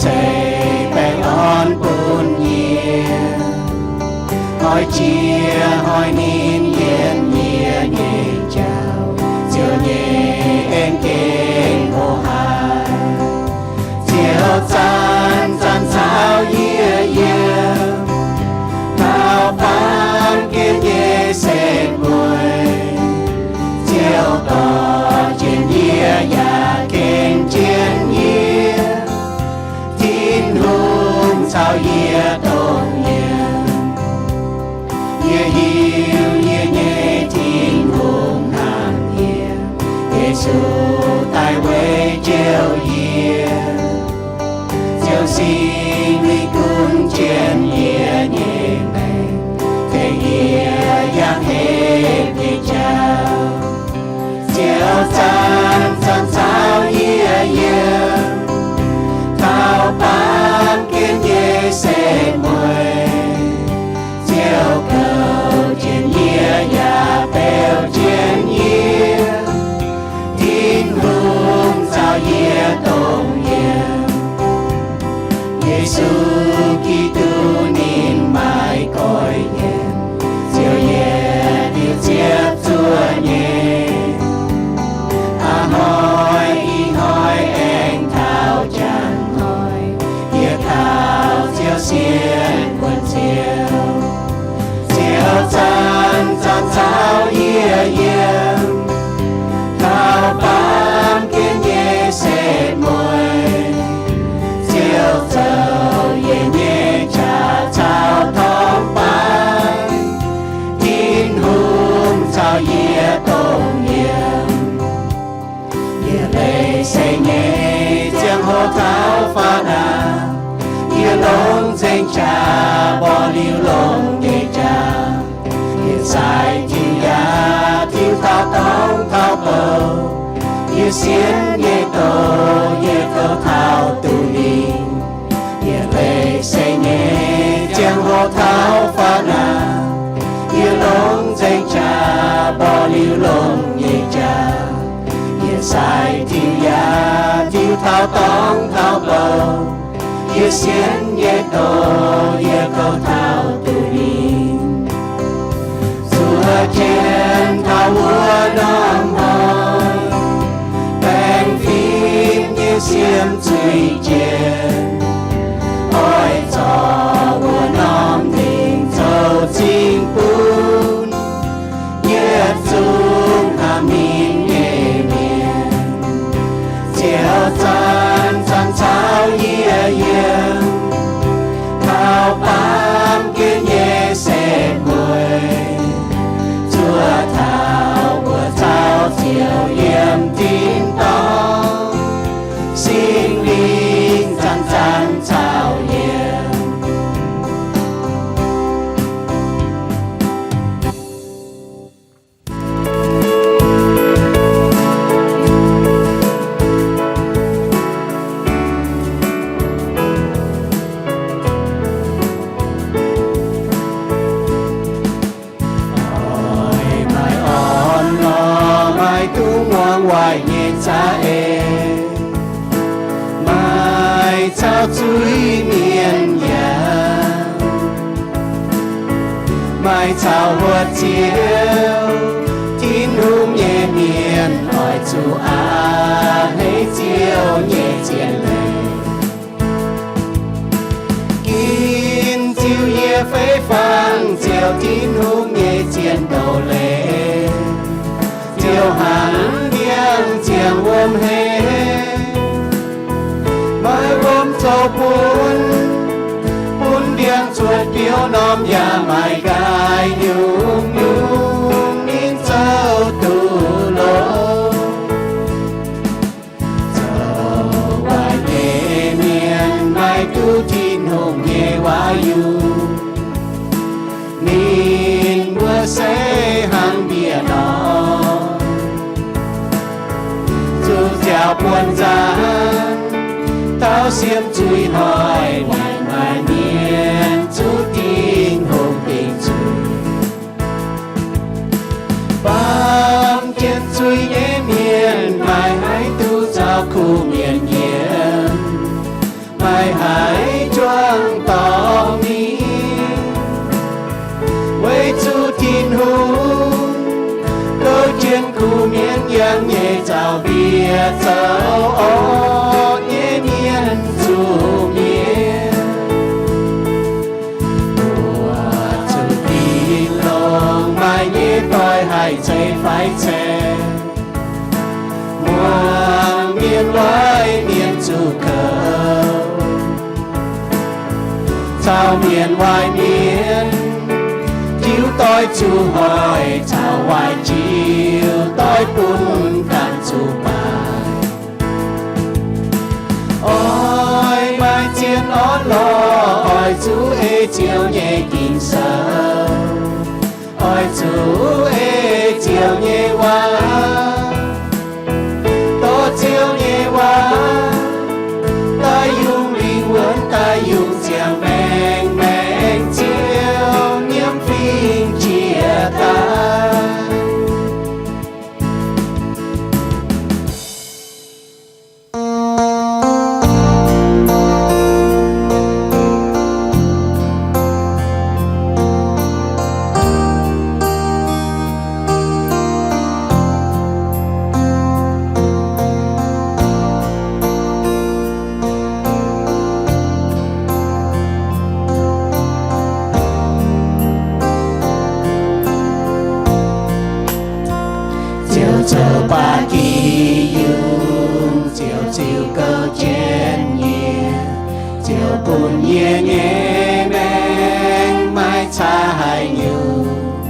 ceix baengh orn bun yie. Hnoi jiex hnoi ninh yiem yie nyei jauv, Ziouv nyei aengx gengh hoqc haic. Ziouv zanc-zanc caux yie yiem, taux baamh gen nyei setv mueiz. Ziouv dorh jienv yie yaac gengh jienv yie. Tin-Hungh caux yie dongh yiem. Yie hiuv yie nyei Tin-Hungh hnangv yie, Yesu daaih weic jouh yie. Ziouv Singx Lingh gunv jienv yie nyei maengc, tengx yie yangh hepv nyei jauv. Ziouv zanc-zanc caux yie yiem, taux baamh gen nyei setv mueiz. Ziouv kouv jienv yie yaac beu jienv yie. Tin-Hungh caux yie dongh yiem. Yesu Giduc ninh maiv goiv nyienz, Ziouv yietc liuz ziepc zuoqv nyei. A'hnoi ih hnoi aengx taux jangx hnoi, yie taux Ziouv sienx buonc Ziouv. Ziouv zanc-zanc caux yie yiem, taux baamh gen nyei setv mueiz. Ziouv zoux yie nyei qaqv caux torngv baaix. Tin-Hungh caux yie dongh yiem. Yie leiz se nyei ziangh hoc taux faatv naanc, yie longc nzengc jaax mborqv liuz longx nyei jaax. Yie sai tiux yaac tiux taux dorngx taux bouc. Yie sienx nyei doz yie kouv taux duqv mingh. Yie leiz se nyei ziangh hoc taux faatv naanc, yie longc nzengc jaax mborqv liuz longx nyei jaax. Yie sai tiux yaac tiux taux dorngx taux bouc. Yie sienx nyei doz yie kouv taux duqv mingh. Zuov jienv taux wuov norm hnoi, baengh fim nyei siemv zuiz jiex, oix zorc wuov norm dingc zoux zingh bun yietc zungv hnamv ninh nyei mienh. Ziouv zanc-zanc caux yie yiem, taux baamh gen nyei setv mueiz. Zuov taux mbuo caux Ziouv yiem tin-dorngh, Singx Lingh zanc-zanc caux yie. Oix maaih orn lorh, maaih duqv muangx waaic nyei za'eix, maaih caux zuiz-mienh yaac maaih caux huotv Ziouv. Tin-Hungh nyei mienh oix zuqc a'hneiv Ziouv nyei zien leiz. Ginv ziux yie fei fangx Ziouv Tin-Hungh nyei zien doz-leiz. Ziouv hnangv ndiangx ziangh wuom hei, maaih wuom zoux bun, bun ndiangx cuotv biouv norm yaac maaih nqaai nyungc-nyungc ninh zoux duqv longx. Zoux waaic nyei mienh maaih duqv Tin-Hungh nyei waac yungh, ninh mbuo se hnangv mbiex nor, zuqc nziaaux buonc nzangc, taux siemv zuiz hnoi, waaic maaih mienh zuqc Tin-Hungh dingc zuiz. Baamh jienv zuiz nyei mienh maaih haaix duqv zaux kuv mienh yiem? Maaih Weic zuqc Tin-Hungh gouv jienv kuv mienv, yangh nyei zaux mbiec zoux orqv nyei mienh zuqc mietc. Buatc zuqc tin-longx maaih nyei doix haih ceix faix ceix, muangx mienh waaic mienh zuqc kouv, caux mienh waaic mienh jiu doix zuqc hoic, caux waaic jiu doix bun ganh zuqc baac. Oix maaih zien orn-lorqc, oix zuqc ei Ziouv nyei Ging-Sou, oix zuqc ei Ziouv nyei waac, dorh Ziouv nyei waac daaih yungz lingh wuonh, daaih yungz ziangh maengc, maengc Ziouv nyiemv fingx jiex daaih. Ziouv zoux ba'gi yungz, Ziouv ziux gouv jienv yie, Ziouv bun yie nyei maengc maiv caa haaix nyungc.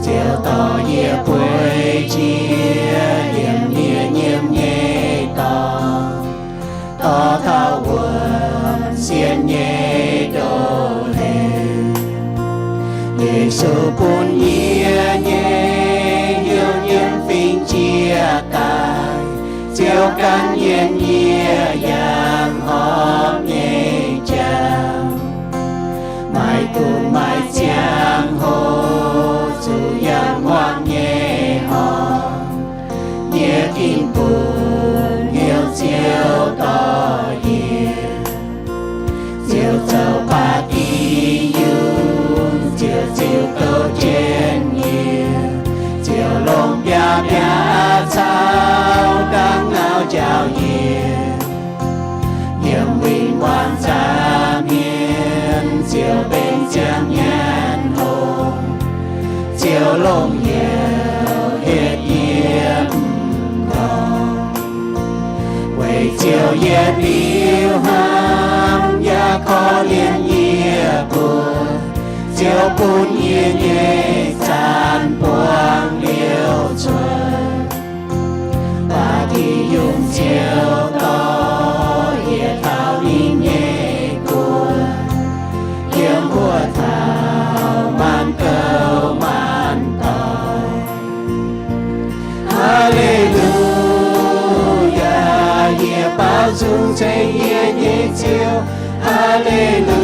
Ziouv dorh yie bueix jiex liemh nie nyiemv nyei dorngx, dorh taux wuonh sienx nyei ndoh hlen. Yesu bun yie nyei hnyouv nyiemv fingx jiex daaih, Ziouv gan yie nyei yangh horpc nyei jauv. Maiv gunv maaih ziangh hoc zuqc yangh muangx nyei horpc, yie ginv bun hnyouv Ziouv dorh yie. Ziouv zoux ba'gi yungz, Ziouv ziux gouv jienv yie, Ziouv longc biaav-biaav caux ndaangc ngau njaaux yie. Yiem win-wangv nza'hmien Ziouv benx ziangh nyanc hlo, Ziouv longc hnyouv hietv yie m'nqorngv. Weic Ziouv yietc liuz hnamv yaac korv-lienh yie mbuo, Ziouv bun yie nyei zanc buangh liouc cuotv. Ba'gi yungz Ziouv dorh yie taux ninh nyei guoqv, yiem wuov taux maanc gouv maanc dorngx. Haa^le^lu^yaa, yie baaux nzung ceng yie nyei Ziouv. Haa^le^lu^yaa,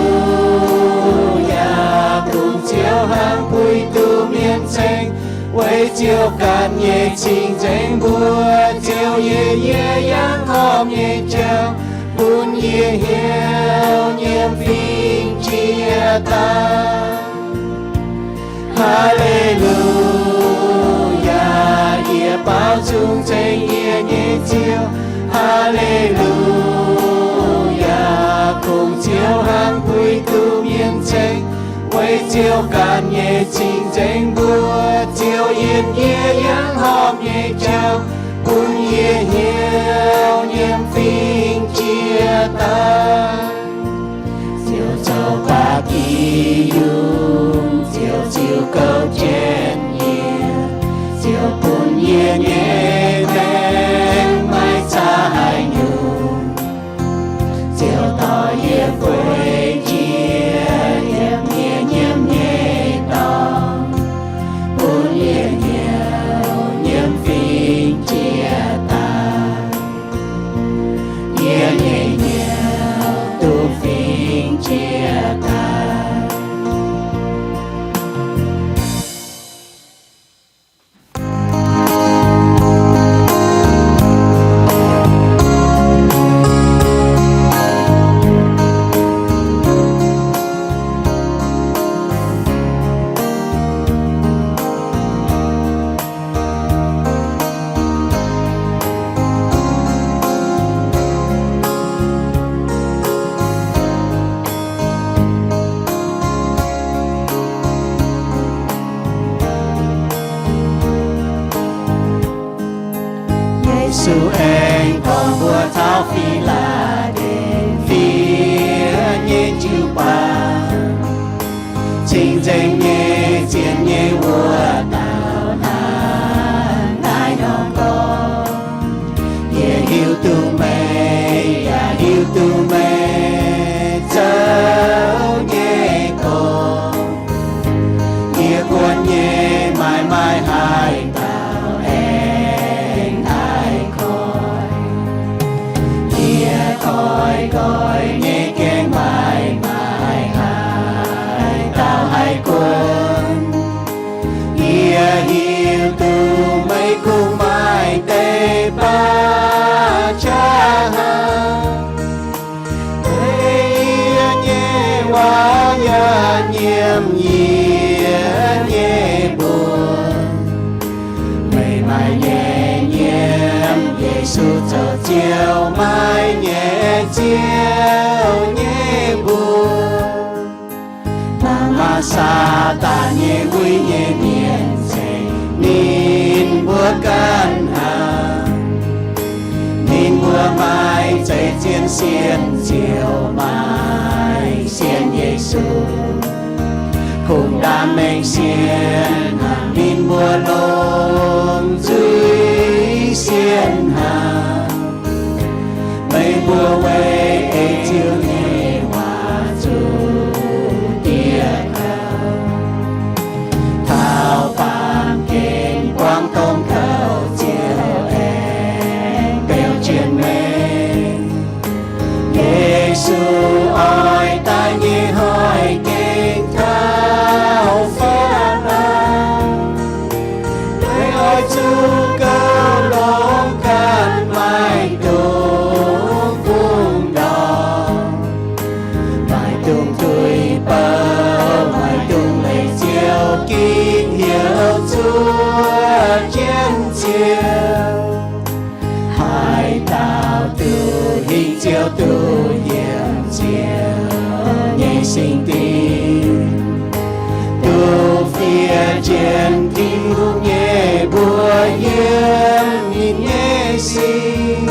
kungx Ziouv hnangv puix duqv mienh ceng. Weic Ziouv ganh nyei cing-nzengc mbuox Ziouv, yie, yie yangh horpc nyei jauv, bun yie hnyouv nyiemv fingx jiex daaih. Haa^le^lu^yaa, yie baaux nzung ceng yie nyei Ziouv. Haa^le^lu^yaa, kungx Ziouv hnangv puix duqv mienh ceng. Weic Ziouv ganh nyei cing-nzengc mbuox Ziouv, yie, yie yangh horpc nyei jauv, bun yie hnyouv nyiemv fingx jiex daaih. Ziouv zoux ba'gi yungz, Ziouv ziux gouv jienv yie, Ziouv bun yie nyei maengc maiv caa haaix nyungc. Ziouv dorh yie bueix jiex liemh nie nyiemv nyei dorngx, bun yie hnyouv nyiemv fingx jiex daaih. Yie nyei hnyouv duqv fingx jiex daaih. Zuqc aengx dorh mbuo taux Fi^laa^dei^fie nyei jiu-baang, cing-nzengc nyei, zien nyei wuov dauh hnangv naaiv nor gorngv. Yie hiuv duqv meih, yaac hiuv duqv meih zoux nyei gorx. Yie buonv nyei maaih maaih haaix dauh aengx haih koi. Yie toi nqoi nyei gaengh maaih maaih haaix dauh haih guonv. Yie hiuv duqv meih kungx maaih deix baav qaqv hnangv. Meih yie nyei waac yaac nyiemc yie nyei mbuox. Meih maaih nyei nyiemc, Yesu zoux Ziouv maaih nyei Ziouv nyei mbuox. Mangc maah! Saadaan nyei wuov nyei mienh zeiz ninh mbuo ganh hnangv. Ninh mbuo maaih zeix zien sienh ziouc maaih sienh Yesu. Kungx ndaam mengh sienh hnangv ninh mbuo longc nzuih sienh hnangv. Meih mbuo weic ei Ziouv nyei waac zuqc dieh kaux. Taux baamh gen buangv domh kouv Ziouv aengx beu jienv meih. Yesu oix daaih nyei hnoi gengh taux fai aqv. Meih oix zuqc gouv longx ganh, maiv dungx bungx ndorm, maiv dungx tuix bouh, maiv dungx leih Ziouv ging heuc zuov jienv Ziouv. Haaix dauh duqv hingh Ziouv, duqv yiem Ziouv nyei singx dinc, duqv fiev jienv Tin-Hungh nyei mbuox yiem ninh nyei singx,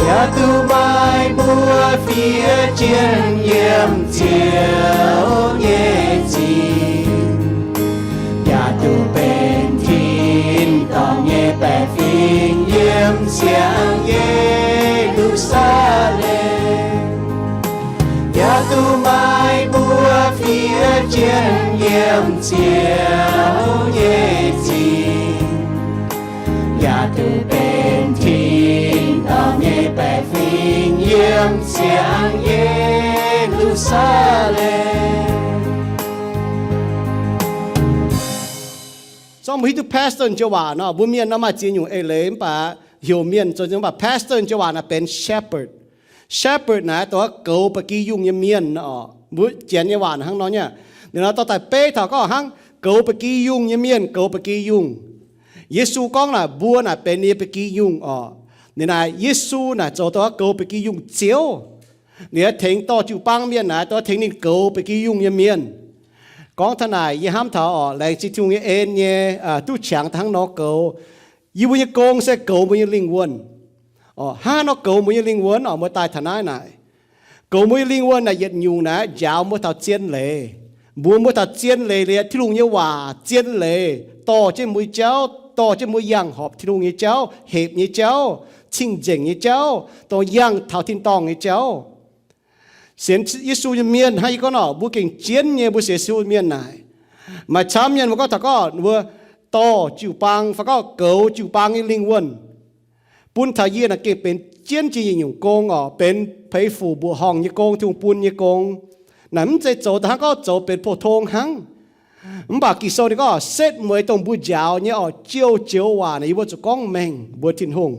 yaac duqv maaih mbuo fiev jienv yiem Ziouv nyei zingx, yaac duqv benx tin-dorngh nyei baeqc fingx yiem siang Ye^lu^saa^lem. Yaac duqv maaih mbuo fiev jienv yiem Ziouv nyei zingx, yaac duqv benx tin-dorngh nyei baeqc fingx yiem siang Ye^lu^saa^lem. Zorqv mbuo hiuv duqv pastor joux waac nor, mbuo mienh nor maaih ziex nyungc eix leiz mv baac heuc mienh zoux, mv baac pastor joux waac naaiv benx shepherd. Shepherd naaiv dongh goux ba'gi yungh nyei mienh oc. Mbuo Janx nyei waac hnangv nor nyei. Ninh nor dorh daaih beiv taux gorngv hnangv goux ba'gi yungh nyei mienh goux ba'gi yungh. Yesu gorngv naaic mbuo naaic benx ninh nyei ba'gi yungh oc. Ninh naaic Yesu naaic zoux dongh goux ba'gi yungh Ziouv. Ninh tengx dorh jiu-baang mienh naaic dongh tengx ninh goux ba'gi yungh nyei mienh. Gorngv taux naaic yie hnamv taux oc, laengz zingh Tin-Hungh nyei en nyei, duqv qangx daaih hnangv nor goux. Yie mbuo nyei gong se goux mbuo nyei lingh wuonh. Hnangv nor goux mbuo nyei lingh wuonh oc, mbuo daaih taux naaiv naaic. Goux mbuo nyei lingh wuonh naaic yietc nyungc naaic njaaux mbuo taux zien leiz. Mbuox mbuo taux zien leiz liuz, Tin-Hungh nyei waac zien leiz dorh jienv mbuo nyei jauv, dorh jienv mbuo yangh horpc Tin-Hungh nyei jauv, hepc nyei jauv, cing-nzengc nyei jauv, dongh yangh taux tin-dorngh nyei jauv. Sienx Yesu nyei mienh hnangv yie gorngv nor, mbuo gengh jienv nyei mbuo sienx Yesu mienh naaic. Maaih camv mienh mbuo gorngv taux gorngv mbuo dorh jiu-baang fai gorngv goux jiu-baang nyei lingh wuonh. Bun taux yie naaic gengh benx jienv jiex yietc nyungc gong oc, benx peix fuc mbuoqc horngh nyei gong, Tin-Hungh bun nyei gong. Naaic mv zeiz zoux daaih hnangv gorngv zoux benx pou-tong hnangv. Mv baac Ging-Sou ninh gorngv setv mueiz dongh mbuo njaaux nyei oc, jiouv joux waac naaic yie mbuo zuqc gorngv mengh mbuox Tin-Hungh.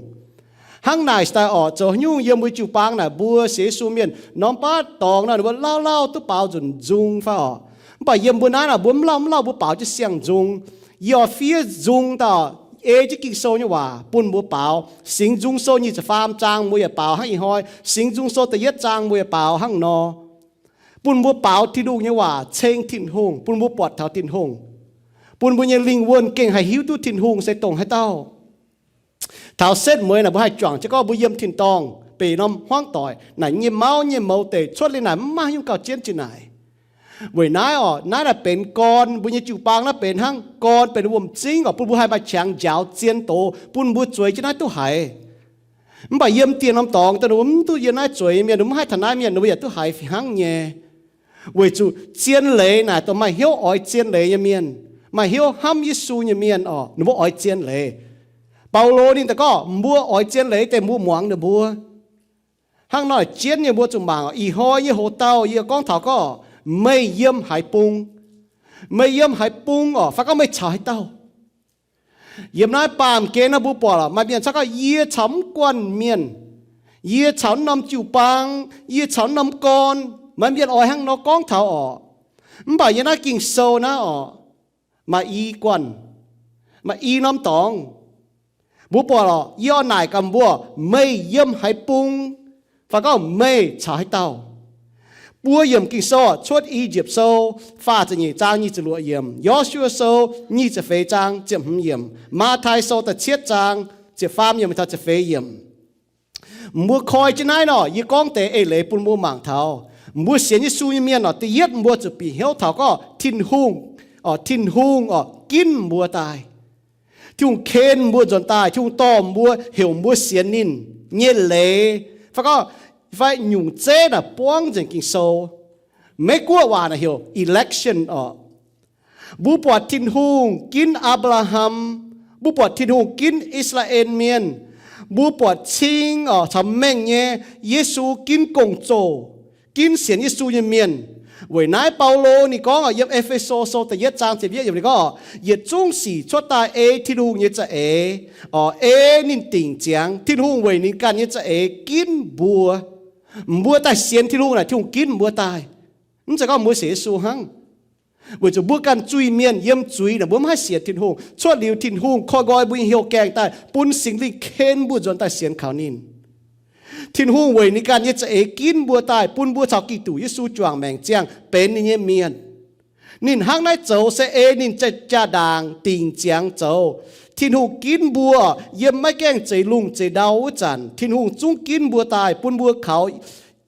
Hnangv naaic daaih oc, zoux haaix nyungc yiem mbuo jiu-baang naaic mbuo sienx Yesu mienh norm baav dorngx nor ninh mbuo lauh lauh duqv baaux nzunc nzung fai oc. Mv baac yiem mbuo naaiv naaic mbuo mv lauh mv lauh mbuo baaux jienv siang-nzung. Yie oix fiev nzung daaih ei jienv Ging-Sou nyei waac bun mbuo baaux. Singx Nzung Sou nyic ziepc faam zaang mbuo yaac baaux hnangv ih hnoi. Singx Nzung Sou da'yietv zaang mbuo yaac baaux hnangv nor. Bun mbuo baaux Tin-Hungh nyei waac ceng Tin-Hungh, bun mbuo buatc taux Tin-Hungh, bun mbuo nyei lingh wuonh gengh haih hiuv duqv Tin-Hungh se dongh haaix dauh. Taux setv mueiz naaic mbuo haih juangc jienv gorngv mbuo yiem tin-dorngh benx norm hmuangv doic naaic, nyei mauv nyei mouz deic cuotv liuz naaic mv maaih haaix nyungc gauh jienv jiex naaic. Weic naaiv orqc, naaiv naaic benx gorn, mbuo nyei jiu-baang naaiv benx hnangv gorn, benx wuom-zingv orqc, bun mbuo haih maaih qangx njaaux zien doz bun mbuo zueiz jienv naaiv duqv haiz. Mv baac yiem dieh norm dorngx daaih ninh mbuo mv duqv yiem naaiv zueiz nyei mienh, ninh mbuo mv haih taux naaiv mienh, ninh mbuo yaac duqv haiz fih hnangv nyei. Weic zuqc zien leiz naaic dongh maaih hnyouv oix zien leiz nyei mienh, maaih hnyouv hnamv Yesu nyei mienh orqc, ninh mbuo oix zien leiz. Baulo ninh daaih gorngv mbuo oix zien leiz deix mbuo muangx ninh mbuo. Hnangv nor jienv nyei mbuo zuqc mangc, ih hnoi nyei hoc-dauh yie gorngv taux gorngv meih yiem haaix bung, meih yiem haaix bung orqc, fai gorngv meih caux haaix dauh. Yiem naaiv baamh gen naaiv mbuo buatc maaih mienh camv gorngv, yie caux mv guanh mienh, yie caux norm jiu-baang, yie caux norm gorn. Maaih mienh oix hnangv nor gorngv taux orqc. Mv baac yiem naaiv Ging-Sou naaiv orqc, maaih i guanh, maaih i norm dorngx. Mbuo buatc orqc, yie oix naaic gaax mbuo, meih yiem haaix bung, fai gorngv meih caux haaix dauh. Buo yiemc Ging-Sou orqc, Cuotv I^yipv Sou faah ziepc nyeic zaang nyic ziepc luoqc yiemc, Yo^su^waa Sou nyic ziepc feix zaang ziepc hmz yiemc, Matv^tai Sou da'cietv zaang ziepc faam yiemc taux ziepc feix yiemc. Mbuo koi jienv naaiv nor, yie gorngv deix eix leiz bun mbuo mangc taux. Mbuo sienx Yesu nyei mienh orqc, da'yietv mbuo zuqc bieqc hnyouv taux gorngv Tin-Hungh, Tin-Hungh orqc, ginv mbuo daaih. Tin-Hungh ken mbuo nzuonx daaih, Tin-Hungh dorh mbuo, heuc mbuo sienx ninh nyei leiz, fai gorngv, fai nyungc zeiv naaic buangv nzengc Ging-Sou. Meiv Guoqv waac naaic heuc election orqc. Mbuo buatc Tin-Hungh ginv Apc^laa^ham, mbuo buatc Tin-Hungh ginv I^saa^laa^en Mienh, mbuo buatc cing orqc caux mengh nyei Yesu ginv gong-zoh, ginv sienx Yesu nyei mienh. Weic naaiv Baulo ninh gorngv orqc, yiem E^fe^so Sou da'yietv zaang ziepc yietv yiemc ninh gorngv, yietc zungv sic cuotv daaih ei Tin-Hungh nyei za'eix orqc, ei ninh dingc ziangx. Tin-Hungh weic ninh ganh nyei za'eix ginv mbuo. Mbuo daaih sienx Tin-Hungh naaic, Tin-Hungh ginv mbuo daaih. Mv zeiz gorngv mbuo sienx Yesu hnangv. Weic zuqc mbuo ganh zuiz-mienh yiem zuiz naaic mbuo mv haih sienx Tin-Hungh. Cuotv liuz Tin-Hungh koi nqoi mbuo nyei hnyouv gaengh daaih, bun Singx Lingh ken mbuo nzuonx daaih sienx kaux ninh. Tin-Hungh weic ninh ganh nyei za'eix ginv mbuo daaih, bun mbuo caux Giduc Yesu juangc maengc ziangh benx ninh nyei mienh. Ninh hnangv naaiv zoux se ei ninh jaa-ndaangc dingc ziangx zoux. Tin-Hungh ginv mbuo yiem maiv gaengh zeix lungh zeix ndau wuov zanc, Tin-Hungh zungv ginv mbuo daaih bun mbuo kaux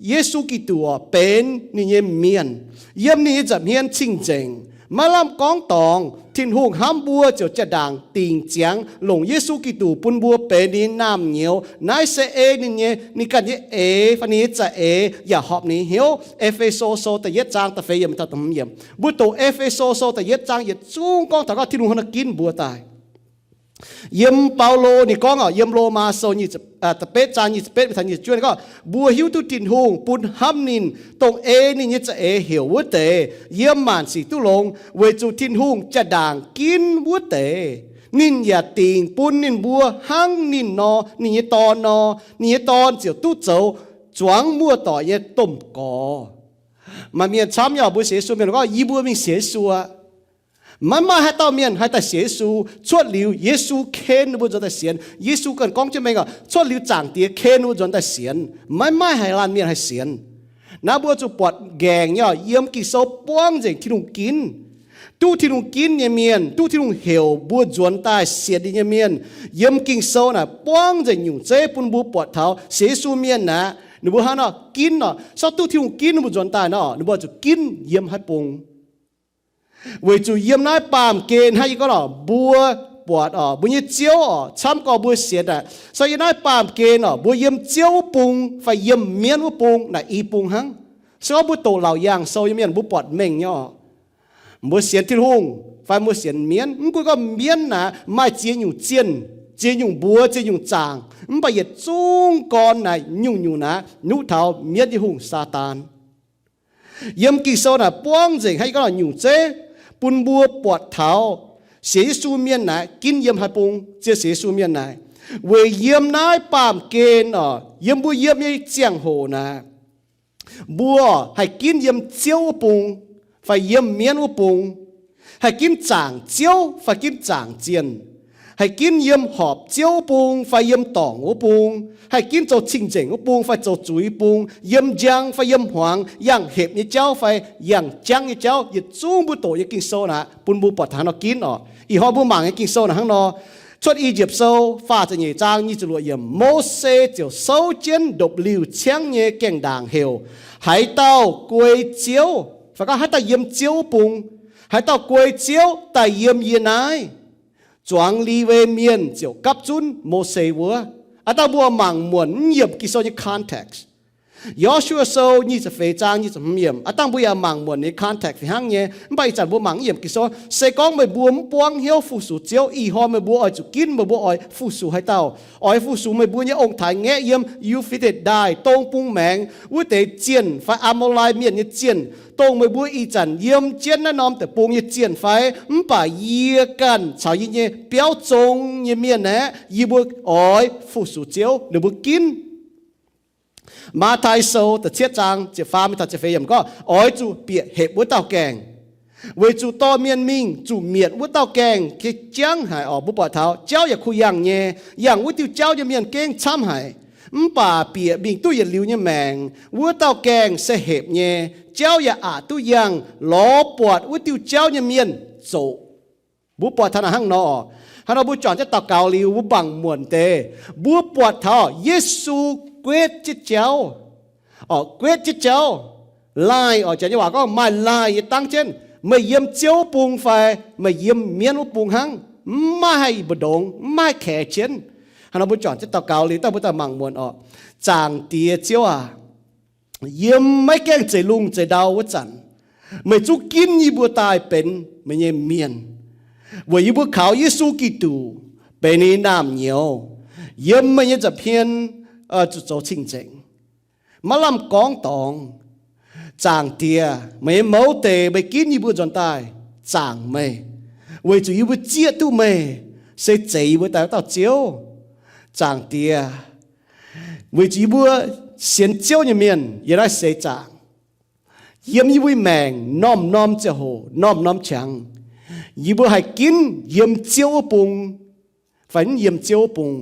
Yesu Giduc orqc benx ninh nyei mienh, yiem ninh nyei nza'hmien cing-nzengc. Maiv lamh gorngv dorngx, Tin-Hungh hnamv mbuo ziouc jaa-ndaangc dingc ziangx longc Yesu Giduc bun mbuo benx ninh nyei naamh nyouz. Naaiv se ei ninh nyei, ninh ganh nyei eix fai ninh nyei za'eix yaac horpc ninh nyei hnyouv. E^fe^so Sou da'yietv zaang da'feix yiemc taux da'hmz yiemc. Mbuo doqc E^fe^so Sou da'yietv zaang yietc zungv gorngv taux gorngv Tin-Hungh hnangv naaiv ginv mbuo daaih. Yiem Baulo ninh gorngv orqc, yiem Lomaa Sou nyic ziepc, da'betv zaang nyic ziepc betv mingh taux nyic ziepc juov ninh gorngv, mbuo hiuv duqv Tin-Hungh bun hnamv ninh, dongh ei ninh nyei za'eix heuc wuov deix, yiem maanc sic duqv longx, weic zuqc Tin-Hungh jaa-ndaangc ginv wuov deix. Ninh yaac dingc bun ninh mbuo hnangv ninh nor, ninh nyei Dorn nor. Ninh nyei Dorn ziouc duqv zoux zuangx muoz-doic nyei domh gorx. Maaih mienh camv nyei orqc, mbuo sienx Yesu mienh gorngv, yie mbuo mingh sienx Yesu aqv. Maiv maaih haaix dauh mienh haih daaih sienx Yesu cuotv liuz Yesu ken ninh mbuo nzuonx daaih sienx. Yesu ganh gorngv jienv mengh orqc, cuotv liuz Zaangc Diex ken ninh mbuo nzuonx daaih sienx. Maiv maaih haaix laanh mienh haih sienx. Naaiv mbuo zuqc buatc nqaengc nyei orqc, yiem Ging-Sou buangv nzengc Tin-Hungh ginv. Duqv Tin-Hungh ginv nyei mienh, duqv Tin-Hungh heuc mbuo nzuonx daaih sienx ninh nyei mienh, yiem Ging-Sou naaic buangv nzengc nyungc zeiv bun mbuo buatc taux sienx Yesu mienh naaic, ninh mbuo hnangv nor ginv orqc, se duqv Tin-Hungh ginv ninh mbuo nzuonx daaih nor, ninh mbuo zuqc ginv yiem haaix bung. Weic zuqc yiem naaiv baamh gen hnangv yie gorngv orqc, mbuo buatc orqc, mbuo nyei Ziouv orqc, camv gorx mbuo sienx naaic, se yiem naaiv baamh gen orqc, mbuo yiem Ziouv wuov bung fai yiem mienv wuov bung naaic i bung hnangv. Se gorngv mbuo doqc Laauc Yaangh Sou nyei mienh mbuo buatc mengh nyei orqc. Mbuo sienx Tin-Hungh fai mbuo sienx mienv, mv gunv gorngv mienv naaic maaih ziex nyungc zienh, ziex nyungc mbuox, ziex nyungc zaangc, mv baac yietc zungv gorn naaic nyungc-nyungc naaic nuqv taux mienv nyei hungh, Saadaan. Yiem Ging-Sou naaic buangv nzengc hnangv yie gorngv nyungc zeiv bun mbuo buatc taux sienx Yesu mienh naaic ginv yiem haaix bung. Zien sienx Yesu mienh naaic, weic yiem naaiv baamh gen orqc, yiem mbuo yiem nyei ziangh hoc naaic, mbuo haih ginv yiem Ziouv wuov bung fai yiem mienv wuov bung, haih ginv zaangc Ziouv fai ginv zaangc zienh, haih ginv yiem horpc Ziouv wuov bung fai yiem dorngc wuov bung, haih ginv zoux cing-nzengc wuov bung fai zoux zuiz bung, yiem njang fai yiem hmuangx, yangh hepc nyei jauv fai yangh jangv nyei jauv, yietc zungv mbuo doqc nyei Ging-Sou naaic bun mbuo buatc taux hnangv nor ginv orqc. Ih hnoi mbuo mangc nyei Ging-Sou naaic hnangv nor, Cuotv I^yipv Sou faah ziepc nyeic zaang nyic ziepc luoqc yiemc, Mose ziouc souv jienv ndopv-liuh ciangv nyei gaengh ndaangc heuc, Haaix dauh guei Ziouv, fai gorngv haaix dauh yiem Ziouv wuov bung, haaix dauh guei Ziouv daaih yiem yie naaiv, zuangx Liwe Mienh ziouc gapv zunv Mose wuov. Aav dangh mbuo mangc muonc mv yiemc Ging-Sou nyei context. Yosua Sou nyic ziepc feix zaang nyic ziepc hmz yiemc, aav dangh mbuo yaac mangc muonc nyei context fih hnangv nyei. Mv baac ih zanc mbuo mangc mv yiemc Ging-Sou. Se gorngv meih mbuo mv buangv hnyouv fu-sux Ziouv, ih hnoi meih mbuo oix zuqc ginv, meih mbuo oix fu-sux haaix dauh? Oix fu-sux meih mbuo nyei ong-taaix ngaeqv yiem Yu^fe^tetc Ndaaih dong bung maengx wuov deix zienh fai Aa^mo^lai Mienh nyei zienh, dongh meih mbuo ih zanc yiem jienv naaiv norm deic-bung nyei zienh fai? Mv baac yie ganh caux yie nyei biauv zong nyei mienh aeqv, yie mbuo oix fu-sux Ziouv, ninh mbuo ginv. Matv^taai Sou da'cietv zaang ziepc faam mingh taux ziepc feix yiemc gorngv, Oix zuqc bieqc hepc wuov dauh gaengh, weic zuqc dorh mienh mingh zuqc mietc wuov dauh gaengh. Jangv haic oc. Mbuo buatc taux jauv yaac kuh yangh nyei, yangh wuov diuh jauv nyei mienh gengh camv haic. Mv baac bieqc mingh duqv yietc liuz nyei maengc wuov dauh gaengh se hepc nyei. Jauv yaac aqc duqv yangh, lorz buatc wuov diuh jauv nyei mienh zoqc. Mbuo buatc taux naaic hnangv nor oc. Hnangv nor mbuo juangc jienv daux gaux liuz, mbuo mangc muonc deix, mbuo buatc taux Yesu guetv jienv jauv. Oc, guetv jienv jauv. Laaih oc, janx nyei waac gorngv maaih laaih nyei dangv jienv. Meih yiem Ziouv wuov bung fai meih yiem mienv wuov bung hnangv, mv maaih haih mbu'ndongx, mv maaih haih kaex jienv. Hnangv nor mbuo juangc jienv daux gaux liuz, daaih mbuo daaih mangc muonc oc. Zaangc Diex Ziouv aac, yiem maiv gaengh zeix lungh zeix ndau wuov zanc, meih zungv ginv yie mbuo daaih benx meih nyei mienh, weic yie mbuo kaux Yesu Giduc benx ninh nyei naamh nyouz, yiem meih nyei nza'hmien zuqc zoux cing-nzengc, maiv lamh gorngv dorngx. Zaangc Diex, meih nyei mouz deix meih ginv yie mbuo nzuonx daaih zaangc meih, weic zuqc yie mbuo zieqv duqv meih se zeix yie mbuo daaih wuov dauh Ziouv. Zaangc Diex, weic zuqc yie mbuo sienx Ziouv nyei mienh yiem naaiv seix zaangc, yiem yie mbuo maengc norm norm ziangh hoc, norm norm qangx, yie mbuo haih ginv yiem Ziouv wuov bung fai mv yiem Ziouv wuov bung.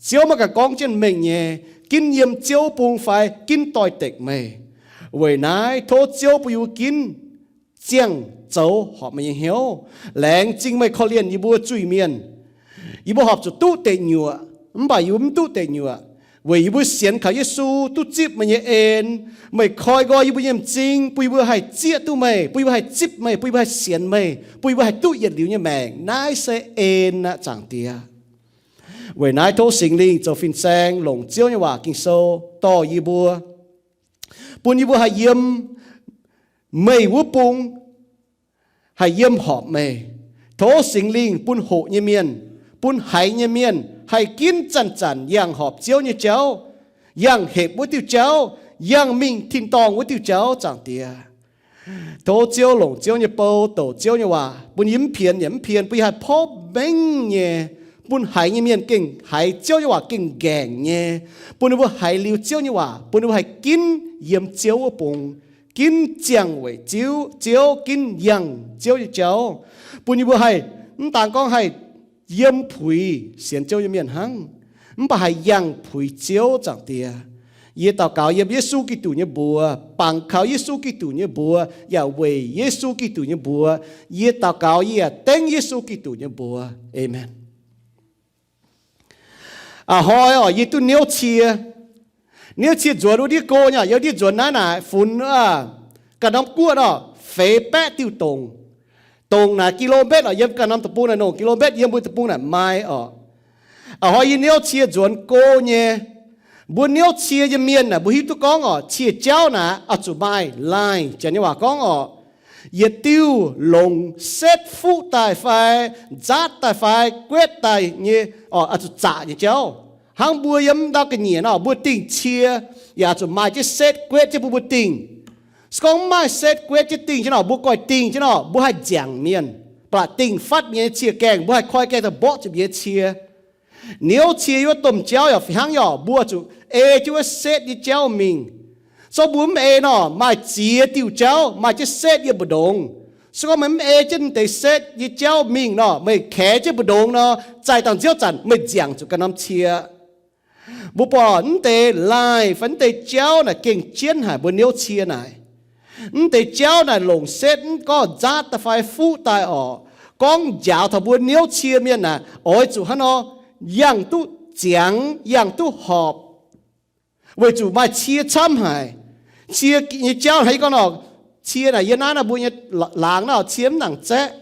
Ziouv maiv ganh gorngv jienv mengh nyei, ginv yiem Ziouv wuov bung fai ginv doix-dekc meih. Weic naaiv tov Ziouv bun yie mbuo ginv ziangh zoux horpc meih nyei hnyouv. Laengz zingh meih korv-lienh yie mbuo zuiz-mienh. Yie mbuo horpc zuqc duqv deic nyuoqc, mv baac yie mbuo mv duqv deic nyuoqc, weic yie mbuo sienx kaux Yesu duqv zipv meih nyei en. Meih koi nqoi yie mbuo nyei m'zing, bun yie mbuo haih zieqv duqv meih, bun yie mbuo haih zipv meih, bun yie mbuo haih sienx meih, bun yie mbuo haih duqv yietc liuz nyei maengc. Naaiv se en aqv, Zaangc Diex. Weic naaiv tov Singx Lingh zoux fin-saeng longc Ziouv nyei waac Ging-Sou dorh yie mbuo, bun yie mbuo haih yiem meih wuov bung, haih yiem horpc meih. Tov Singx Lingh bun hoqc nyei mienh, bun haiz nyei mienh haih ginv zanc-zanc yangh horpc Ziouv nyei jauv, yangh hepc wuov diuh jauv, yangh mingh tin-dorngh wuov diuh jauv, Zaangc Diex. Tov Ziouv longc Ziouv nyei bou, douc Ziouv nyei waac, bun yie mv pienx yaac mv pien, bun yie haih porv mengh nyei, bun haiz nyei mienh gengh haiz Ziouv nyei waac gengh nqaengc nyei, bun ninh mbuo haiz liuz Ziouv nyei waac, bun ninh mbuo haih ginv yiem Ziouv wuov bung, ginv ziangh weic Ziouv, Ziouv, ginv yangh Ziouv nyei jauv, bun yie mbuo haih mv daan gorngv haih yiem puix sienx Ziouv nyei mienh hnangv, mv baac haih yangh puix Ziouv, Zaangc Diex. Yie daux gaux yiem Yesu Giduc nyei mbuox, bangc kaux Yesu Giduc nyei mbuox, yaac weic Yesu Giduc nyei mbuox. Yie daux gaux yie yaac dengv Yesu Giduc nyei mbuox. Aamen. A'hnoi oc, yie duqv niouv cie. Niouv cie nzuonx wuov ndiev go nyei, yiem ndiev nzuonx naaiv naaic funx ganh norm guoqv oc, feix baeqv diuh dongc. Dongc naaic กิโลเมตร oc, yiem ganh norm deic-bung naaic nongc กิโลเมตร, yiem mbuo deic-bung naaic ไมล์ oc. A'hnoi yie niouv cie nzuonx go nyei. Mbuo niouv cie nyei mienh naaic mbuo hiuv duqv gorngv oc, cie jauv naaic oix zuqc maaih line, janx nyei waac gorngv oc, yietc diuh longc setv fuqv daaih fai nzaatv daaih fai guetv daaih nyei, oix zuqc zaqc nyei jauv. Hnangv mbuo yiem ndau ga'nyiec nor, mbuo dingh cie yaac oix zuqc maaih jienv setv guetv jienv bun mbuo dingh. Se gorngv mv maaih setv guetv jienv dingh jienv nor, mbuo goiv dingh jienv nor, mbuo haih nziangc mienh, ba'laqc dingh fatv mienh nyei cie gaengh, mbuo haih koi gaengh daaih mborqv zuqc mienh nyei cie. Niouv cie wuov domh jauv yaac fih hnangv nyei, mbuo zuqc ei jienv wuov setv nyei jauv mingh. Se gorngv mbuo mv ei nor, maaih ziex diuh jauv maaih jienv setv yiem mbu'ndongx. Se gorngv meih mv ei jienv deix setv nyei jauv mingh nor, meih kaex jienv mbu'ndongx nor, zaih dangh nziouv zanc meih nziangc zuqc ganh norm cie. Mbuo buatc mv deix line fai mv deix jauv naaic gengh jienv haic mbuo niouv cie naaic. Mv deix jauv naaic longc setv mv gorngv nzaatv daaih fai fuqv daaih oc, gorngv njaaux taux mbuo niouv cie mienh naaic, oix zuqc hnangv nor yangh duqv ziangx, yangh duqv horpc, weic zuqc maaih cie camv haic. Cie nyei jauv haiz gorngv nor, cie naaic yie naaiv naaiv mbuo nyei laangz naaiv cie mv nangc zaeqv.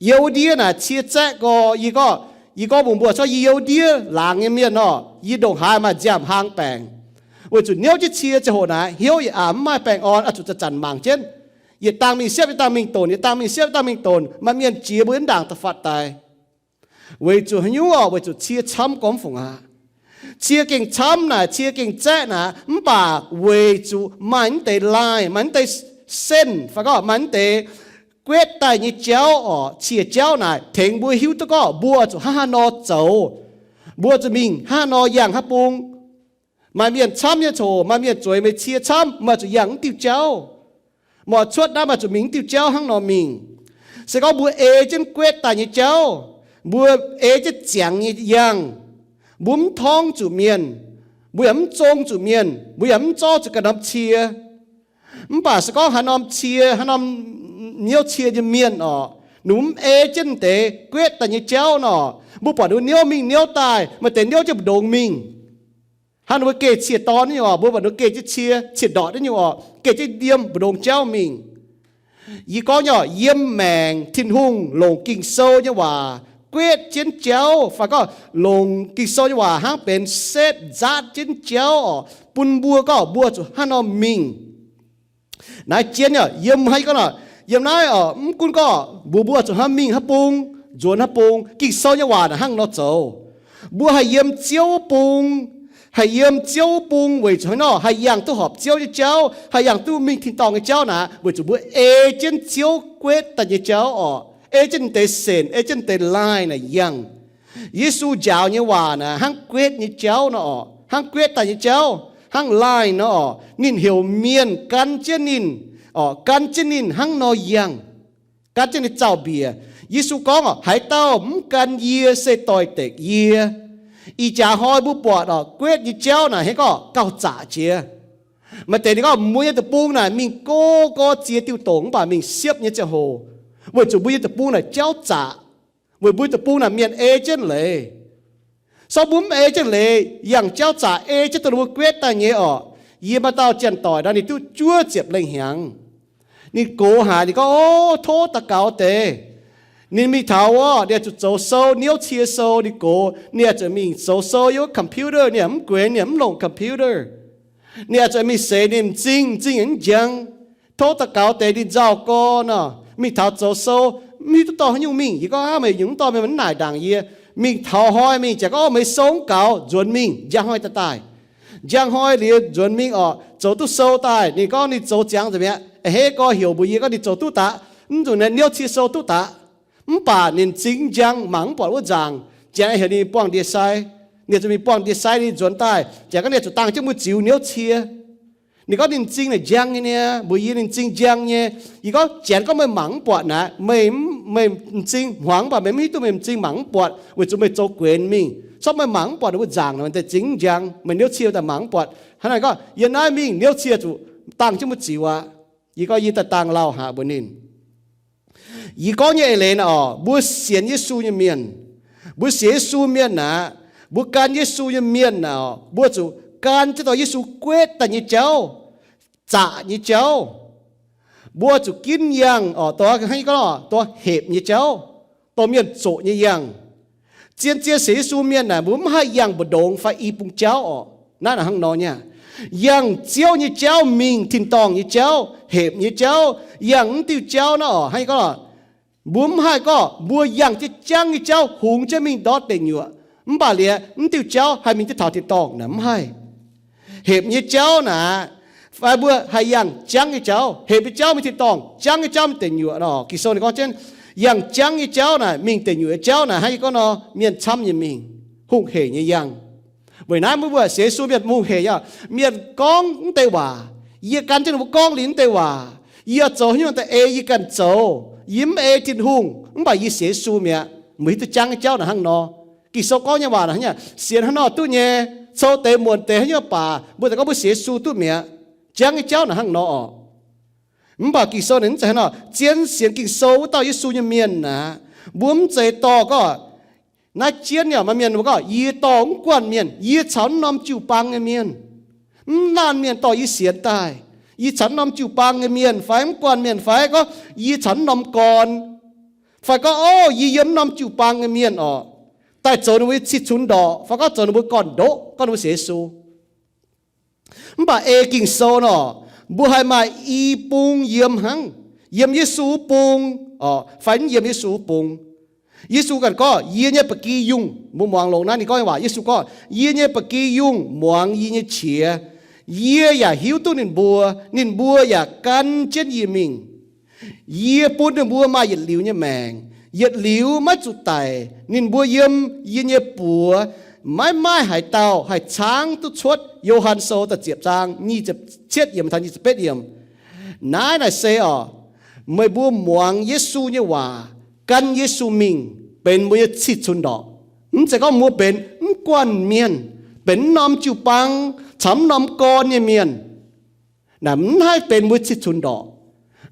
Youh ndiev naaic cie zaeqv gorx, yie gorngv, yie gorngv mbuox mbuo cuotv yie youh ndiev laangz nyei mienh nor, yie ndongc haaix maaih nziaamv-hlang baengc. Weic zuqc niouv jienv cie ziangh hoc naaic hnyouv yaac mv maaih baengh orn, oix zuqc zanc-zanc mangc jienv. Yietc dangh mingh siepv, yietc dangh mingh donc, yietc dangh mingh siepv, yietc dangh mingh donc, maaih mienh jiex mbuo ndaangc da'faanh daaih. Weic zuqc haaix nyungc orqc? Weic zuqc cie camv gormx fungc aqv. Cie gengh camv naaic, cie gengh zaeqv naaic, mv baac weic zuqc maaih naaiv deix laaih, maaih naaiv deix senh, fai gorngv maaih naaiv deix guetv daaih nyei jauv orqc, cie jauv naaic tengx mbuo hiuv duqv gorngv mbuo zuqc hnangv haaix nor zoux. Mbuo zuqc mingh hnangv haaix nor yangh haaix bung. Maaih mienh camv nyei coc, maaih mienh zueiz meih cie camv, meih zuqc yangh naaiv diuh jauv. Meih cuotv naaiv maaih zuqc mingh naaiv diuh jauv hnangv nor mingh. Se gorngv mbuo ei jienv guetv daaih nyei jauv, mbuo ei jienv ziangx nyei yangh, mbuo mv torngv zuqc mienh, mbuo yaac mv zong zuqc mienh, mbuo yaac mv zorqv zuqc ganh norm cie. Mv baac se gorngv haaix norm cie, haaix norm niouv cie nyei mienh orqc, ninh mv ei jienv deix guetv daaih nyei jauv nor, mbuo buatc ninh niouv mingh niouv daaih, maaih deix niouv jienv mbu'ndongx mingh. Hnangv ninh mbuo geh cie-dorn nyei orqc, mbuo buatc ninh geh jienv cie, cie-ndortc nyei orqc, geh jienv yiem mbu'ndongx jauv mingh. Yie gorngv nyei orqc, yiem maengc Tin-Hungh longc Ging-Sou nyei waac guetv jienv jauv, fai gorngv longc Ging-Sou nyei waac hnangv benx setv nzaatv jienv jauv orqc, bun mbuo gorngv mbuo zuqc hnangv nor mingh. Naaiv jienv nyei orqc, yiem haaix gorngv orqc, yiem naaiv orqc, mv gunv gorngv mbuox mbuo zuqc hnangv mingh haaix bung, nzuonx haaix bung, Ging-Sou nyei waac naaic hnangv nor zoux. Mbuo haih yiem Ziouv wuov bung, haih yiem Ziouv wuov bung weic zuqc hnangv nor haih yangh duqv horpc Ziouv nyei jauv, haih yangh duqv mingh tin-dorngh nyei jauv naaic, weic zuqc mbuo ei jienv Ziouv guetv daaih nyei jauv orqc, ei jienv deix senc, ei jienv deix laaih naaic yangh. Yesu njaaux nyei waac naaic hnangv guetv nyei jauv nor orqc, hnangv guetv daaih nyei jauv, hnangv laaih nor orqc. Ninh heuc mienh gan jienv ninh, orqc, gan jienv ninh hnangv nor yangh, gan jienv ninh zaux-mbiec. Yesu gorngv orqc, haaix dauh mv gan yie se doix-dekc yie. Ih jaax hnoi mbuo buatc orqc, guetv nyei jauv naaic hnangv gorngv gauh zaqc jiex. Maaih deix ninh gorngv mbuo nyei deic-bung naaic mingh go go ziex diuh dongc mv baac mingh siepv nyei ziangh hoc, weic zuqc mbuo nyei deic-bung naaic jauv zaqc, weic mbuo nyei deic-bung naaic mienh ei jienv leiz. Sortv mbuo mv ei jienv leiz, yangh jauv zaqc ei jienv dongh ninh mbuo guetv daaih nyei orqc. Yie maaih dauh janx-doic naaic ninh duqv juov ziepc lengh hnyangx. Ninh gox haic, ninh gorngv, O, tov daux gaux deix. Ninh mingh taux wuov, ninh oix zuqc zoux sou, niouv cie sou. Ninh gox, ninh oix zuqc mingh zoux sou yiem computer, ninh yaac mv guenx, ninh yaac mv longc computer. Ninh oix zuqc mingh seix ninh m'zing, m'zing yaac mv njang. Tov daux gaux deix ninh nzauh gorn nor, mingh taux zoux sou, mv hiuv duqv dorh haaix nyungc mingh. Yie gorngv, Aav, meih nyungc mv dorh mingh, mv naaic ndaangc yie. Mingh taux hnoi mingh, jaax gorngv, O, meih sou mv gaux, nzuonx mingh. Njang hnoi daaih daaih, njang hnoi liuz nzuonx mingh orqc, zoux duqv sou daaih. Ninh gorngv ninh zoux ziangx nzengc mi'aqv. A'hneiv gorx heuc mbuox yie gorngv ninh zoux duqv daqc, mv nzunc naaiv niouv cie sou duqv daqc. Mv baac ninh m'zing njang, mangc mv buatc wuov nzangc. Janx heuc ninh buangh ndie-sai, ninh zuqc mingh buangh ndie-sai ninh nzuonx daaih. Janx gorngv ninh zuqc dangh jienv mbuo ziux niouv cie. Ninh gorngv ninh m'zing naaic njang nyei niaa, mbuox yie ninh m'zing njang nyei. Yie gorngv, Janx gorngv meih mangc mv buatc naaic, meih, meih m'zing hmuangx mv baac meih mv hiuv duqv meih m'zing mangc mv buatc, weic zuqc meih zoux guenx mingh. Sortv meih mangc mv buatc ninh mbuo nzangc nor, deix m'zing njang, meih niouv cie daaih mangc mv buatc. Hnangv naaic gorngv, Yie naaiv mingh niouv cie zuqc dangh jienv mbuo ziux aqv. Yie gorngv yie daaih dangh lauh haic mbuox ninh. Yie gorngv nyei eix leiz naaic orqc, mbuo sienx Yesu nyei mienh, mbuo sienx Yesu mienh naaic, mbuo gan Yesu nyei mienh naaic orqc, mbuo zuqc gan jienv dorh Yesu guetv daaih nyei jauv, zaqc nyei jauv. Mbuo zuqc ginv yangh orqc, dorh hnangv yie gorngv orqc, dorh hepc nyei jauv, dorh mienh zoqc nyei yangh. Zien-zien sienx Yesu mienh naaic, mbuo mv haih yangh mbu'ndongx fai i bung jauv orqc. Naaiv naaic hnangv nor nyei aqv. Yangh Ziouv nyei jauv mingh tin-dorngh nyei jauv, hepc nyei jauv, yangh mv diuh jauv naaiv orqc. Hnangv yie gorngv orqc, mbuo mv haih gorngv mbuo yangh jienv jangv nyei jauv hungx jienv mingh ndortv deic nyuoqc, mv baac liuz mv diuh jauv haih mingh jienv taux tin-dorngh naaic mv haih. Hepc nyei jauv naaic, fai mbuo haih yangh jangv nyei jauv, hepc nyei jauv mingh tin-dorngh, jangv nyei jauv mingh deic nyuoqc nor. Ging-Sou ninh gorngv jienv, yangh jangv nyei jauv naaic, mingh deic nyuoqc nyei jauv naaic, hnangv yie gorngv nor, mienh camv nyei mingh, hungh hec nyei yangh. Weic naaiv mbuo mbuo sienx Yesu mienh hungh hec nyei. Mienh gorngv mv deix waac, yie gan jienv ninh mbuo gorngv liuz mv deix waac. Yie zoux haaix nyungc daaih ei yie ganh zoux. Yie mv ei Tin-Hungh, mv baac yie sienx Yesu mi'aqv. Meih hiuv duqv jangv nyei jauv naaic hnangv nor. Ging-Sou gorngv nyei waac naaic hnangv, sienx hnangv nor duqv nyei. Cou deix muonc deix haaix nyungc baac mbuo daaih gorngv mbuo sienx Yesu duqv mi'aqv. Jangv nyei jauv naaic hnangv nor orqc. Mv baac Ging-Sou ninh mv zeiz hnangv nor. Zien sienx Ging-Sou wuov dauh Yesu nyei mienh aeqv, mbuo mv zeiz dorh gorngv, naaiv jienv yaac maaih mienh mbuo gorngv, yie dorh mv guanh mienh, yie caux mv norm jiu-baang nyei mienh. Mv laanh mienh dorh yie sienx daaih, yie caux mv norm jiu-baang nyei mienh fai mv guanh mienh fai gorngv yie caux mv norm gorn, fai gorngv, o, yie yiem mv norm jiu-baang nyei mienh orqc, daaih zoux ninh mbuo nyei cih cunx ndorqc fai gorngv zoux ninh mbuo gorn-ndoqv gorngv ninh mbuo sienx Yesu. Mv baac ei Ging-Sou nor, mbuo haih maaih i bung yiem hnangv, yiem Yesu wuov bung orqc fai mv yiem Yesu wuov bung. Yesu ganh gorngv, yie nyei ba'gi yungh, mbuo muangx longx naaiv ninh gorngv nyei waac. Yesu gorngv, yie nyei ba'gi yungh muangx yie nyei qiex. Yie yaac hiuv duqv ninh mbuo, ninh mbuo yaac gan jienv yie mingh. Yie bun ninh mbuo maaih yietc liuz nyei maengc, yietc liuz maiv zuqc daic. Ninh mbuo yiem yie nyei buoz, maiv maaih haaix dauh haih caangv duqv cuotv. Yo^han Sou da'ziepc zaang nyic ziepc cietv yiemc taux nyic ziepc betv yiemc. Naaiv naaic se orqc, meih mbuo muangx Yesu nyei waac, gan Yesu mingh, benx mbuo nyei cih cunx ndorqc. Mv zeiz gorngv mbuo benx mv guanh mienh, benx mv norm jiu-baang caux mv norm gorn nyei mienh. Naaic mv haih benx mbuo cih cunx ndorqc.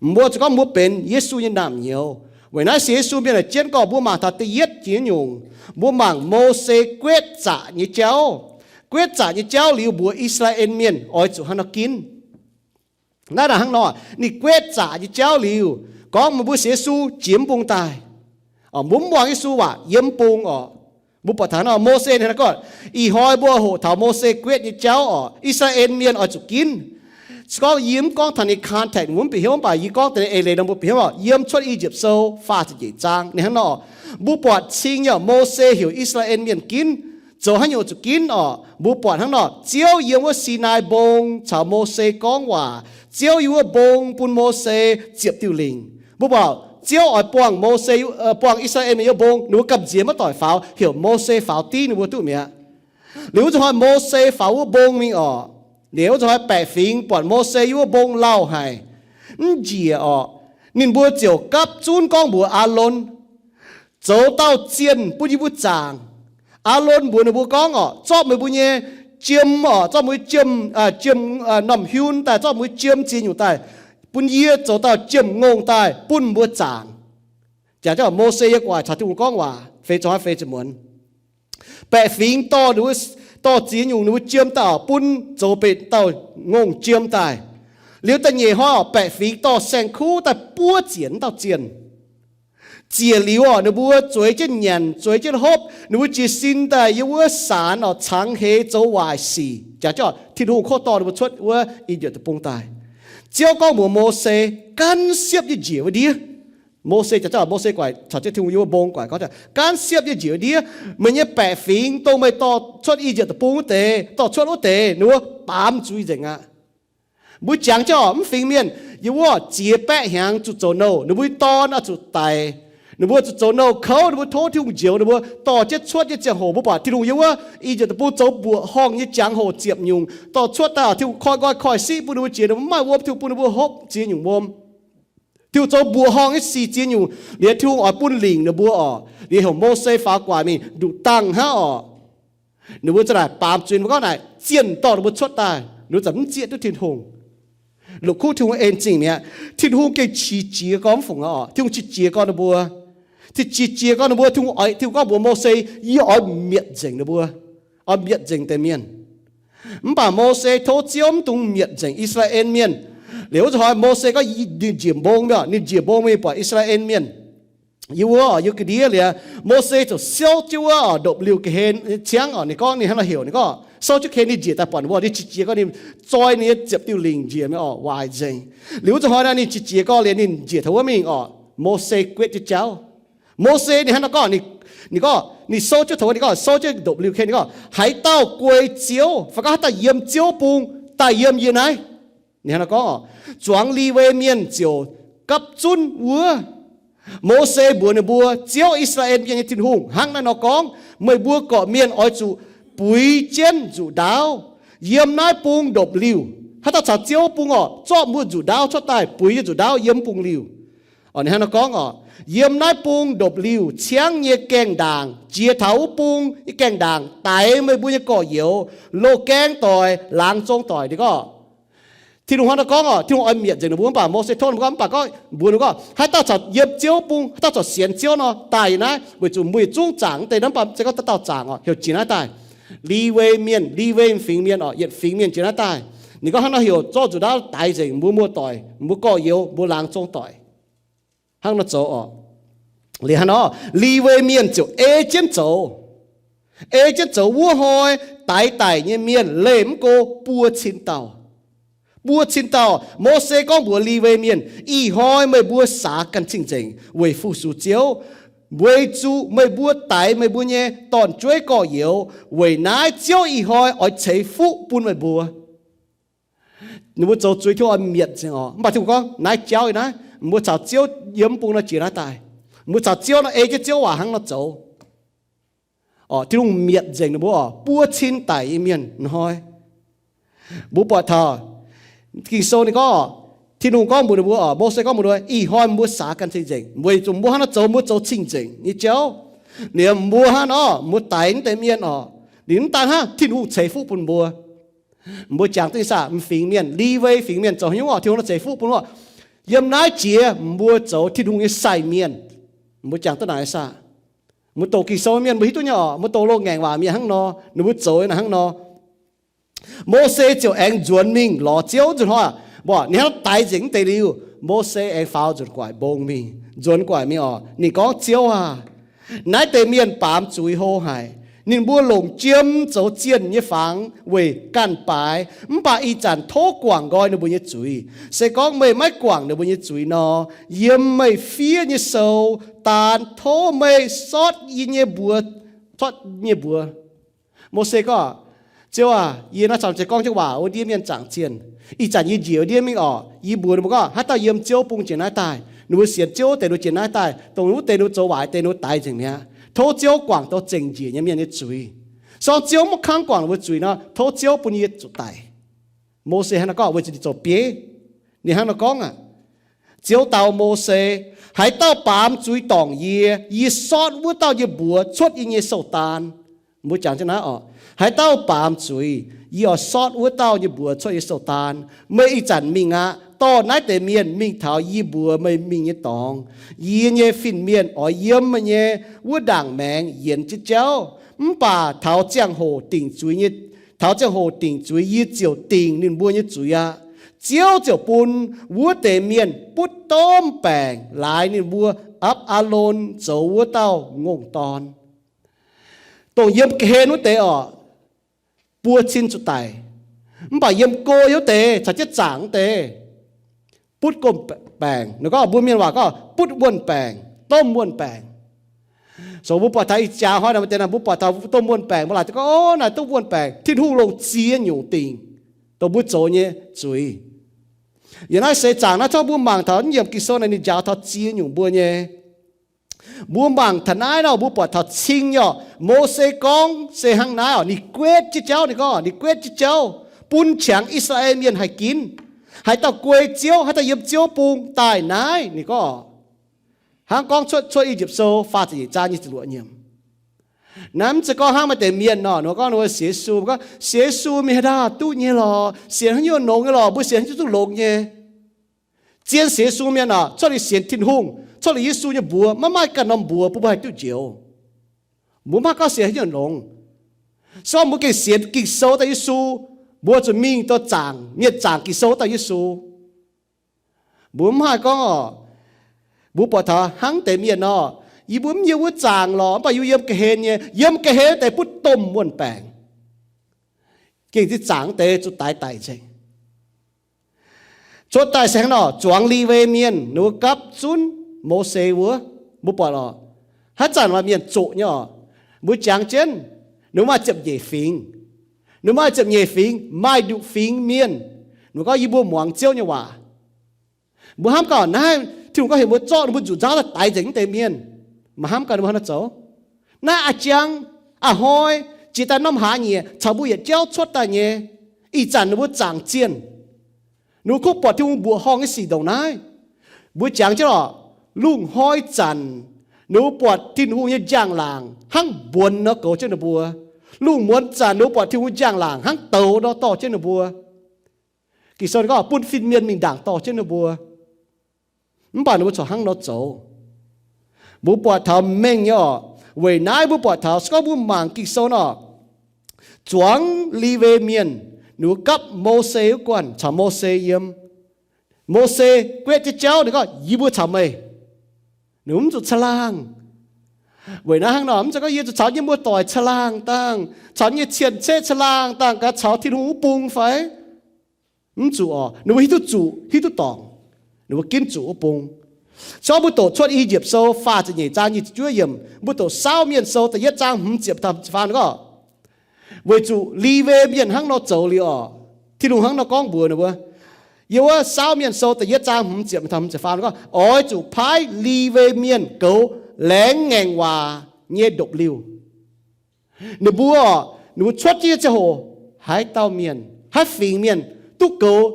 Mbuo zuqc gorngv mbuo benx Yesu nyei naamh nyouz. Weic naaiv sienx Yesu mienh naaic jienv gorngv mbuo mangc taux da'yietv jiex nyungc, mbuo mangc Mose guetv zaqc nyei jauv. Guetv zaqc nyei jauv liuz mbuox I^saa^laa^en Mienh oix zuqc hnangv nor ginv. Naaiv naaic hnangv nor, ninh guetv zaqc nyei jauv liuz, gorngv meih mbuo sienx Yesu jiex mv bung daaih. Mbuo mv muangx Yesu waac yiem mv bung orqc. Mbuo buatc taux nor, Mose ninh gorngv, ih hnoi mbuo hoqc taux Mose guetv nyei jauv orqc, I^saa^laa^en Mienh oix zuqc ginv. Se gorngv yie mv gorngv taux ninh context mbuo mv bieqc hnyouv, mv baac yie gorngv deix eix leiz nor mbuo bieqc hnyouv orqc. Yiem Cuotv Iu^yipv Sou faah ziepc nyeic zaang ninh hnangv nor, mbuo buatc cing nyei Mose heuc I^saa^laa^en Mienh ginv. Zoux haaix nyungc zuqc ginv orqc? Mbuo buatc hnangv nor, Ziouv yiem wuov Sinaai Mbong caux Mose gorngv waac. Ziouv yiem wuov mbong bun Mose ziepc diuh lingc. Mbuo buatc Ziouv oix buangh Mose, buangh I^saa^laa^en Mienh yiem mbong, ninh mbuo gamh nziex maiv doic faaux, heuc Mose faaux div ninh mbuo duqv mi'aqv. Liuz wuov zanc hnoi Mose faaux wuov mbong mingh orqc, liuz wuov zanc hnoi baeqc fingx buatc Mose yiem wuov mbong lauh haic, mv njiec orqc, ninh mbuo ziouc gapv zunv gorngv mbuox Aalon, zoux dauh zienh bun yie mbuo zaangc. Aalon mbuox ninh mbuo gorngv orqc, zorqv meih mbuo nyei jiem orqc, zorqv mbuo jiem, jiem, normh hiun daaih, zorqv mbuo jiem ziex nyungc daaih, bun yie zoux dauh jiem-ngongh daaih bun mbuo zaangc. Jangx jienv Mose yiem gu'nguaaic caux Tin-Hungh gorngv waac feix zoih feix ziepc muonz. Baeqc fingx dorh ninh mbuo, dorh ziex nyungc ninh mbuo jiem daaih orqc, bun zoux benx dauh ngongh jiem daaih. Liuz da'nyeic hnoi orqc, baeqc fingx dorh saeng-kuv daaih buov ziec wuov dauh zienh. Ziec liuz orqc, ninh mbuo zueiz jienv nyanc, zueiz jienv hopv, ninh mbuo jiez sin daaih yiem wuov saanx orqc, cangx heix zoux waaic sic. Jangx jienv Tin-Hungh kov dorh ninh mbuo cuotv wuov I^yipv Deic-Bung daaih. Ziouv gorngv mbuox Mose, Gaanv siepv nyei njiec wuov ndiev. Mose, Mose guaix caux jienv Tin-Hungh yiem wuov mbong guaix gorngv, Gaanv siepv nyei njiec wuov ndiev, meih nyei baeqc fingx dongh meih dorh cuotv I^yipv Deic-Bung wuov deix, dorh cuotv wuov deix, ninh mbuo baamz zuiz nzengc aqv. Mbuo jangx jienv orqc, mv fingx mienh yiem wuov ziex baeqv hnyangx zuqc zoux nouh, ninh mbuo dorn oix zuqc daic, ninh mbuo zuqc zoux nouh kouv, ninh mbuo tov Tin-Hungh njoux ninh mbuo dorh jienv cuotv nyei ziangh hoc. Mbuo buatc Tin-Hungh yiem wuov I^yipv Deic-Bung zoux mbuoqc horngh nyei jangx-hoc ziepc nyungc, dorh cuotv daaih Tin-Hungh koi nqoi koi siqv bun ninh mbuo jiex, ninh mbuo mv maaih wuom, Tin-Hungh bun ninh mbuo hopv ziex nyungc wuom. Tin-Hungh zoux mbuoqc horngh nyei sic ziex nyungc, liuz Tin-Hungh oix bun lingc ninh mbuo orqc, liuz heuc Mose faaux gu'nguaaic mingh nduqc dangh hnangv orqc. Ninh mbuo za'naaic baamz zuiz, ninh mbuo gorngv naaic zienh dorh ninh mbuo cuotv daaih, ninh mbuo za'gengh mv zieqv duqv Tin-Hungh. Longc kuv Tin-Hungh en zingh mi'aqv. Tin-Hungh gengh qiex jiez gorn mv fungc orqc. Tin-Hungh qiex jiez gorn ninh mbuo. Tin qiex jiez gorn ninh mbuo, Tin-Hungh oix, Tin-Hungh gorngv mbuox Mose, Yie oix mietc nzengc ninh mbuo, oix mietc nzengc deix mienh. Mv baac Mose tov Ziouv mv dungx mietc nzengc I^saa^laa^en Mienh. Liuz wuov zanc hnoi Mose gorngv ninh njiec mbong mingh, ninh njiec mbong mingh buatc I^saa^laa^en Mienh yiem wuov, yiem ga'ndiev liuz, Mose ziouc souv jienv wuov ndopv-liuh ga'hlen ciangv orqc. Ninh gorngv ninh hnangv nor heuc, ninh gorngv souv jienv ga'hlen, ninh njiec daaih buatc ninh mbuo, ninh qiex jiez gorn, ninh zoi ninh nyei ziepc diuh lingc njiec mingh orqc, waaic nzengc. Liuz wuov zanc hnoi naaiv ninh qiex jiez gorn liuz ninh njiec taux wuov mingh orqc, Mose guetv jienv jauv. Mose ninh hnangv nor gorngv, ninh gorngv ninh souv jienv taux wuov, ninh gorngv souv jienv ndopv-liuh ga'hlen, ninh gorngv, Haaix dauh guei Ziouv fai gorngv haaix dauh yiem Ziouv bung daaih yiem yie naaiv. Ninh hnangv nor gorngv orqc, zuangx Liwe Mienh ziouc gapv zunv wuov. Mose mbuox ninh mbuo, Ziouv, I^saa^laa^en Mienh nyei Tin-Hungh hnangv naaiv nor gorngv, Meih mbuo gorqv-mienh oix zuqc buix jienv nzuqc ndaauv yiem naaiv bung ndopv-liuh. Haaix dauh caux Ziouv bung orqc, zorqv mbuo nzuqc ndaauv cuotv daaih, buix jienv nzuqc ndaauv yiem bung liuh. Ninh hnangv nor gorngv orqc, Yiem naaiv bung ndopv-liuh ciangv nyei gaengh ndaangc, jiex taux wuov bung nyei gaengh ndaangc daix meih mbuo nyei gorx-youz, loz-gaeng doic, laangz zong doic. Ninh gorngv Tin-Hungh hnangv naaiv gorngv oc, Tin-Hungh oix mietc nzengc ninh mbuo, mv baac Mose tov ninh mbuo gorngv, mv baac gorngv mbuox ninh gorngv, haaix dauh caux yiem Ziouv bung, haaix dauh caux sienx Ziouv nor, daaih yiem naaiv, weic zuqc mbuo yietc zungv zaangc wuov deix, mv baac se gorngv dauh dauh zaangc oc, heuc jiex naaiv daaih. Lewi Mienh, Lewi fingx mienh oc, yietc fingx mienh jiex naaiv daaih. Ninh gorngv hnangv nor heuc zorqv nzuqc ndaauv daix nzengc mbuo muoz-doic, mbuo gorx-youz, mbuo laangz zong doic. Hnangv nor zoux oc. Liuz hnangv nor, Lewi Mienh ziouc ei jienv zoux. Ei jienv zoux wuov hnoi, daix daic nyei mienh leih mv go buo cin dauh. Buo cin dauh. Mose gorngv mbuox Lewi Mienh, Ih hnoi meih mbuo saax ganh cing-nzengc weic fu-sux Ziouv, weic zuqc meih mbuo daix meih mbuo nyei dorn-jueiv gorx-youz. Weic naaiv Ziouv ih hnoi oix ceix fuqv bun meih mbuo. Ninh mbuo zoux zuiz, Tin-Hungh oix mietc nzengc oc. Mv baac Tin-Hungh gorngv, Naaiv jauv yiem naaiv, mbuo caux Ziouv yiem bung nor jiex naaiv daaih. Mbuo caux Ziouv nor ei jienv Ziouv waac hnangv nor zoux. Oc, Tin-Hungh mietc nzengc ninh mbuo oc, buo cin daic nyei mienh hnoi. Mbuo buatc taux Ging-Sou ninh gorngv, Tin-Hungh gorngv mbuox ninh mbuo oc, Mose gorngv mbuox ninh mbuo, Ih hnoi mbuo saax ganh cing-nzengc weic zuqc mbuo hnangv nor zoux, mbuo zoux cing-nzengc nyei jauv. Liuz mbuo hnangv nor, mbuo daix naaiv deix mienh oc, ninh mv daan hnangv, Tin-Hungh ceix fuqv bun mbuo. Mbuo jangx duqv nyei saah, m'fingx mienh, Lewi fingx mienh zoux haaix nyungc oc, Tin-Hungh ceix fuqv bun oc. Yiem naaiv jiex mbuo zoux Tin-Hungh nyei sai mienh. Mbuo jangx duqv naaic saah? Mbuo doqc Ging-Sou mienh mbuo hiuv duqv nyei oc, mbuo doqc loz-ngaengc waac mienh hnangv nor, ninh mbuo zoux naaic hnangv nor. Mose ziouc aengx nzuonx mingh lorz Ziouv. Nzunc hnoi, mbuo ninh hnangv daix nzengc mv deix liuz, Mose aengx faaux nzunc guaaic mbong mingh, nzuonx guaaic mingh oc. Ninh gorngv, Ziouv aah! Naaiv deix mienh baamz zuiz hlo haic. Ninh mbuo longc jiem zoux zienh nyei fangx weic ganh baaix. Mv baac ih zanc tov guangc nqoi ninh mbuo nyei zuiz. Se gorngv meih maiv guangc ninh mbuo nyei zuiz nor, yiem meih fiev nyei sou daan tov meih sortv yie nyei mbuox, sortv nyei mbuox. Mose gorngv, Ziouv aah! Yie naaiv camv zeiz gorngv jienv waac wuov ndiev mienh zaangc zienh. Ih zanc yie njiec wuov ndiev mingh oc, yie mbuox ninh mbuo gorngv, haaix dauh yiem Ziouv bung jiex naaiv daaih, ninh mbuo sienx Ziouv wuov deix, ninh mbuo jiex naaiv daaih, dongh wuov deix ninh mbuo zoux waaic deix, ninh mbuo daix nzengc mi'aqv. Tov Ziouv guangc dorh zengc njiec nyei mienh nyei zuiz. Se gorngv Ziouv maiv kangv guangc ninh mbuo zuiz nor, tov Ziouv bun yie zuqc daic. Mose hnangv naaiv gorngv weic zuqc ninh zoux bieiv. Ninh hnangv nor gorngv aqv. Ziouv dau Mose, Haaix dauh baamz zuiz dorngc yie, yie sortv wuov dauh nyei mbuox cuotv yie nyei sou-daan. Mbuo jangx jienv naaiv oc. Haaix dauh baamz zuiz, yie oix sortv wuov dauh nyei mbuox cuotv yie sou-daan. Meih ih zanc mingh aqv. Dorh naaiv deix mienh mingh taux yie mbuox meih mingh nyei dorngx. Yie nyei fin-mienh oix yiem meih nyei wuov ndaangc maengx yienx jienv jauv. Mv baac taux ziangh hoc dingc zuiz nyei, taux ziangh hoc dingc zuiz yie ziouc dingc ninh mbuo nyei zuiz aqv. Ziouv ziouc bun wuov deix mienh butv domh baengc laaix ninh mbuo Apc^aa^lon zoux wuov dauh ngongh dorn. Dongh yiem ga'hlen wuov deix oc, buo cin zuqc daic. Mv baac yiem go wuov deix caux jienv zaangc wuov deix, butv domh baengc. Ninh gorngv mbuo mienh waac gorngv butv wuonh baengc, domh wuonh baengc. So mbuo buatc taux ih jaax hnoi naaic, mbuo buatc taux domh wuonh baengc, mbuo laaic gorngv, Ov, naaiv domh wuonh baengc. Tin-Hungh longc ziex nyungc dingc dongh mbuo zoux nyei zuiz. Yiem naaiv seix zaangc naaiv, zorqv mbuo mangc taux naaiv yiemc Ging-Sou naaic, ninh njaaux taux ziex nyungc mbuo nyei. Mbuo mangc taux naaiv nor, mbuo buatc taux cing nyei oc. Mose gorngv se hnangv naaiv oc, ninh guetv jienv jauv, ninh gorngv ninh guetv jienv jauv bun qangx I^saa^laa^en Mienh haih ginv. Haaix dauh guei Ziouv, haaix dauh yiem Ziouv bung daaih naaiv, ninh gorngv, hnangv gorngv Cuotv, Cuotv I^yipv Sou faah ziepc nyeic zaang nyic ziepc luoqc nyim. Naaiv mv zeiz gorngv hnangv maaih deix mienh nor, ninh gorngv ninh mbuo sienx Yesu, gorngv sienx Yesu mingh haaix dauh duqv nyei lorqc, sienx haaix nyungc longx nyei lorqc, mbuo sienx haaix nyungc duqv longx nyei. Zien sienx Yesu mienh oc, cuotv liuz sienx Tin-Hungh, cuotv liuz Yesu nyei mbuox, maiv maaih ganh norm mbuox bun mbuo haih duqv njoux. Mbuo maiv haih gorngv sienx haaix nyungc longx. Se gorngv mbuo gengh sienx Ging-Sou dauh Yesu, mbuo zuqc mingh dorh zaangc, mienh zaangc Ging-Sou dauh Yesu. Mbuo mv haih gorngv oc, mbuo buatc taux hnangv deix mienh nor, yie mbuo mv yiem wuov zaangc lorqc, mv baac yie mbuo yiem ga'hlen nyei, yiem ga'hlen deix butv domh wuonh baengc. Gengh zinh zaangc deix zuqc daix daic nzengc. Cuotv daaih se hnangv nor, zuangx Liwe Mienh ninh mbuo gapv zunv Mose wuov, mbuo buatc lorqc, haaix zanc maaih mienh zoqc nyei oc. Mbuo jangx jienv, ninh mbuo maaih ziepc nyeic fingx. Ninh mbuo maaih ziepc nyeic fingx, maaih nduqc fingx mienh. Ninh mbuo gorngv, Yie mbuo muangx Ziouv nyei waac. Mbuo hnamv gaax naaiv, Tin-Hungh gorngv heuc mbuo zorqv ninh mbuo nzuqc nzauv daaih daix nzengc naaiv deix mienh. Maaih hnamv gaax ninh mbuo hnangv nor zoux. Naaiv a'jang, a'hnoi, jiex daaih norm hlaax nyieqc caux mbuo yietc jauv cuotv daaih nyei. Ih zanc ninh mbuo zaangc zienh. Ninh mbuo kuv buatc Tin-Hungh mbuoqc horngh nyei sic ndongc naaiv. Mbuo jangx jienv lorqc, lungh hnoi zanc, ninh mbuo buatc Tin-Hungh nyei njang-laangc hnangv mbuonx nor goux jienv ninh mbuo. Lungh muonz zanc ninh mbuo buatc Tin-Hungh njang-laangc hnangv douz nor dorh jienv ninh mbuo. Ging-Sou ninh gorngv bun fin-mienh mingh ndaangc dorh jienv ninh mbuo. Mv baac ninh mbuo corc hnangv nor zoux. Mbuo buatc taux mengh nyei orqc. Weic naaiv mbuo buatc taux se gorngv mbuo mangc Ging-Sou nor, zuangx Liwe Mienh, ninh mbuo gapv Mose wuov guanh caux Mose yiem. Mose guetv jienv jauv ninh gorngv, yie mbuo caux meih. Ninh mbuo mv zuqc caangh laangh. Weic naaiv hnangv nor, mv zeiz gorngv yie zuqc caux nyei muoz-doic caangh laangh dangh, caux nyei cien-ceqv caangh laangh dangh, gaax caux Tin-Hungh wuov bung fai? Mv zuqc orqc. Ninh mbuo hiuv duqv zuqc, hiuv duqv dorngc. Ninh mbuo ginv zuqc wuov bung. Se gorngv mbuo doqc Cuotv I^yipv Sou faah ziepc nyeic zaang nyic ziepc juov yiemc, mbuo doqc Saauv Mienh Sou da'yietv zaang hmz ziepc taux faam gorngv, weic zuqc Liwe Mienh hnangv nor zoux liuz orqc, Tin-Hungh hnangv nor gorngv mbuox ninh mbuo, yiem wuov Saauv Mienh Sou da'yietv zaang hmz ziepc taux hmz ziepc faam gorngv, oix zuqc paaiv Liwe Mienh goux laengz ngaengc waac nyei ndopv-liuh. Ninh mbuo, ninh mbuo cuotv jienv nyei ziangh hoc, haaix dauh mienh, haaix fingx mienh duqv goux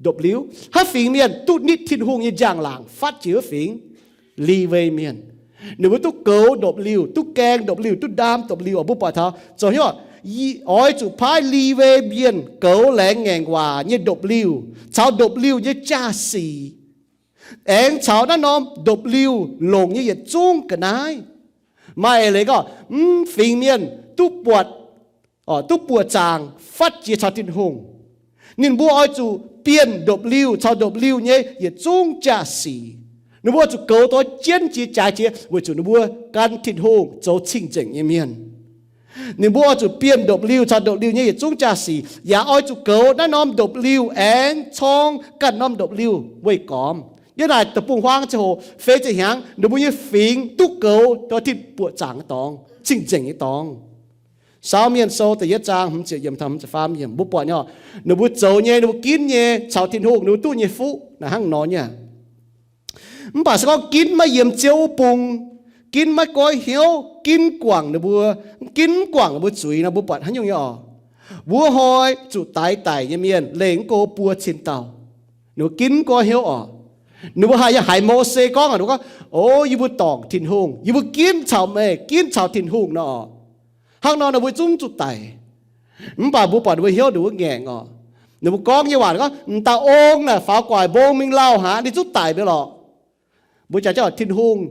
ndopv-liuh, haaix fingx mienh duqv nitv Tin-Hungh nyei njang-laangc fatv jiex wuov fingx, Liwe Mienh. Ninh mbuo duqv goux ndopv-liuh, duqv gaeng ndopv-liuh, duqv ndaam ndopv-liuh. Mbuo buatc taux zoux hnyouv, oix zuqc paaiv Liwe Mienh goux laengz ngaengc waac nyei ndopv-liuh caux ndopv-liuh nyei jaa-sic, aengx caux naaiv norm ndopv-liuh longc nyei yietc zungv ga'naaiv. Maaih eix leiz gorngv mv fingx mienh duqv buatc, duqv buoqc zaangc fatv jiex caux Tin-Hungh, ninh mbuo oix zuqc bienh ndopv-liuh caux ndopv-liuh nyei yietc zungv jaa-sic. Ninh mbuo oix zuqc goux duqv jienv jiex jaaix jiex weic zuqc ninh mbuo gan Tin-Hungh zoux cing-nzengc nyei mienh. Ninh mbuo oix zuqc bienh ndopv-liuh caux ndopv-liuh nyei yietc zungv jaa-sic, yaac oix zuqc goux naaiv norm ndopv-liuh aengx corng ganh norm ndopv-liuh weih gormx. Yiem naaic deic-bung-huaang ziangh hoc feix ziepc hnyangx, ninh mbuo nyei fingx duqv goux dorh Tin-Hungh buoqc zaangc nyei dorngx, cing-nzengc nyei dorngx. Saauv Mienh Sou da'yietv zaang hmz ziepc yiemc taux hmz ziepc faam yiemc, mbuo buatc nyei, ninh mbuo zoux nyei, ninh mbuo ginv nyei caux Tin-Hungh ninh mbuo duqv nyei fuqv naaic hnangv nor nyei. Mv baac se gorngv ginv maiv yiem Ziouv wuov bung, ginv maiv goiv hnyouv, ginv guangc ninh mbuo, ginv mv guangc ninh mbuo zuiz nor, mbuo buatc haaix nyungc nyei orqc? Wuov hnoi zuqc daix daic nyei mienh leih mv go buo cin dauh. Ninh mbuo ginv mv goiv hnyouv orqc? Ninh mbuo haiz, yaac haiz Mose gorngv, ninh mbuo gorngv, o, yie mbuo dorngc Tin-Hungh, yie mbuo ginv caux meih, ginv caux Tin-Hungh nor orqc. Hnangv nor ninh mbuo zungv zuqc daic. Mv baac mbuo buatc ninh mbuo hnyouv ninh mbuo ngaengc orqc. Ninh mbuo gorngv nyei waac gorngv, m'daaih ong naaic faaux guaic mbong mingh lauh haic, ninh zungv daic mi'aqv lorqc. Mbuo jaax jauv Tin-Hungh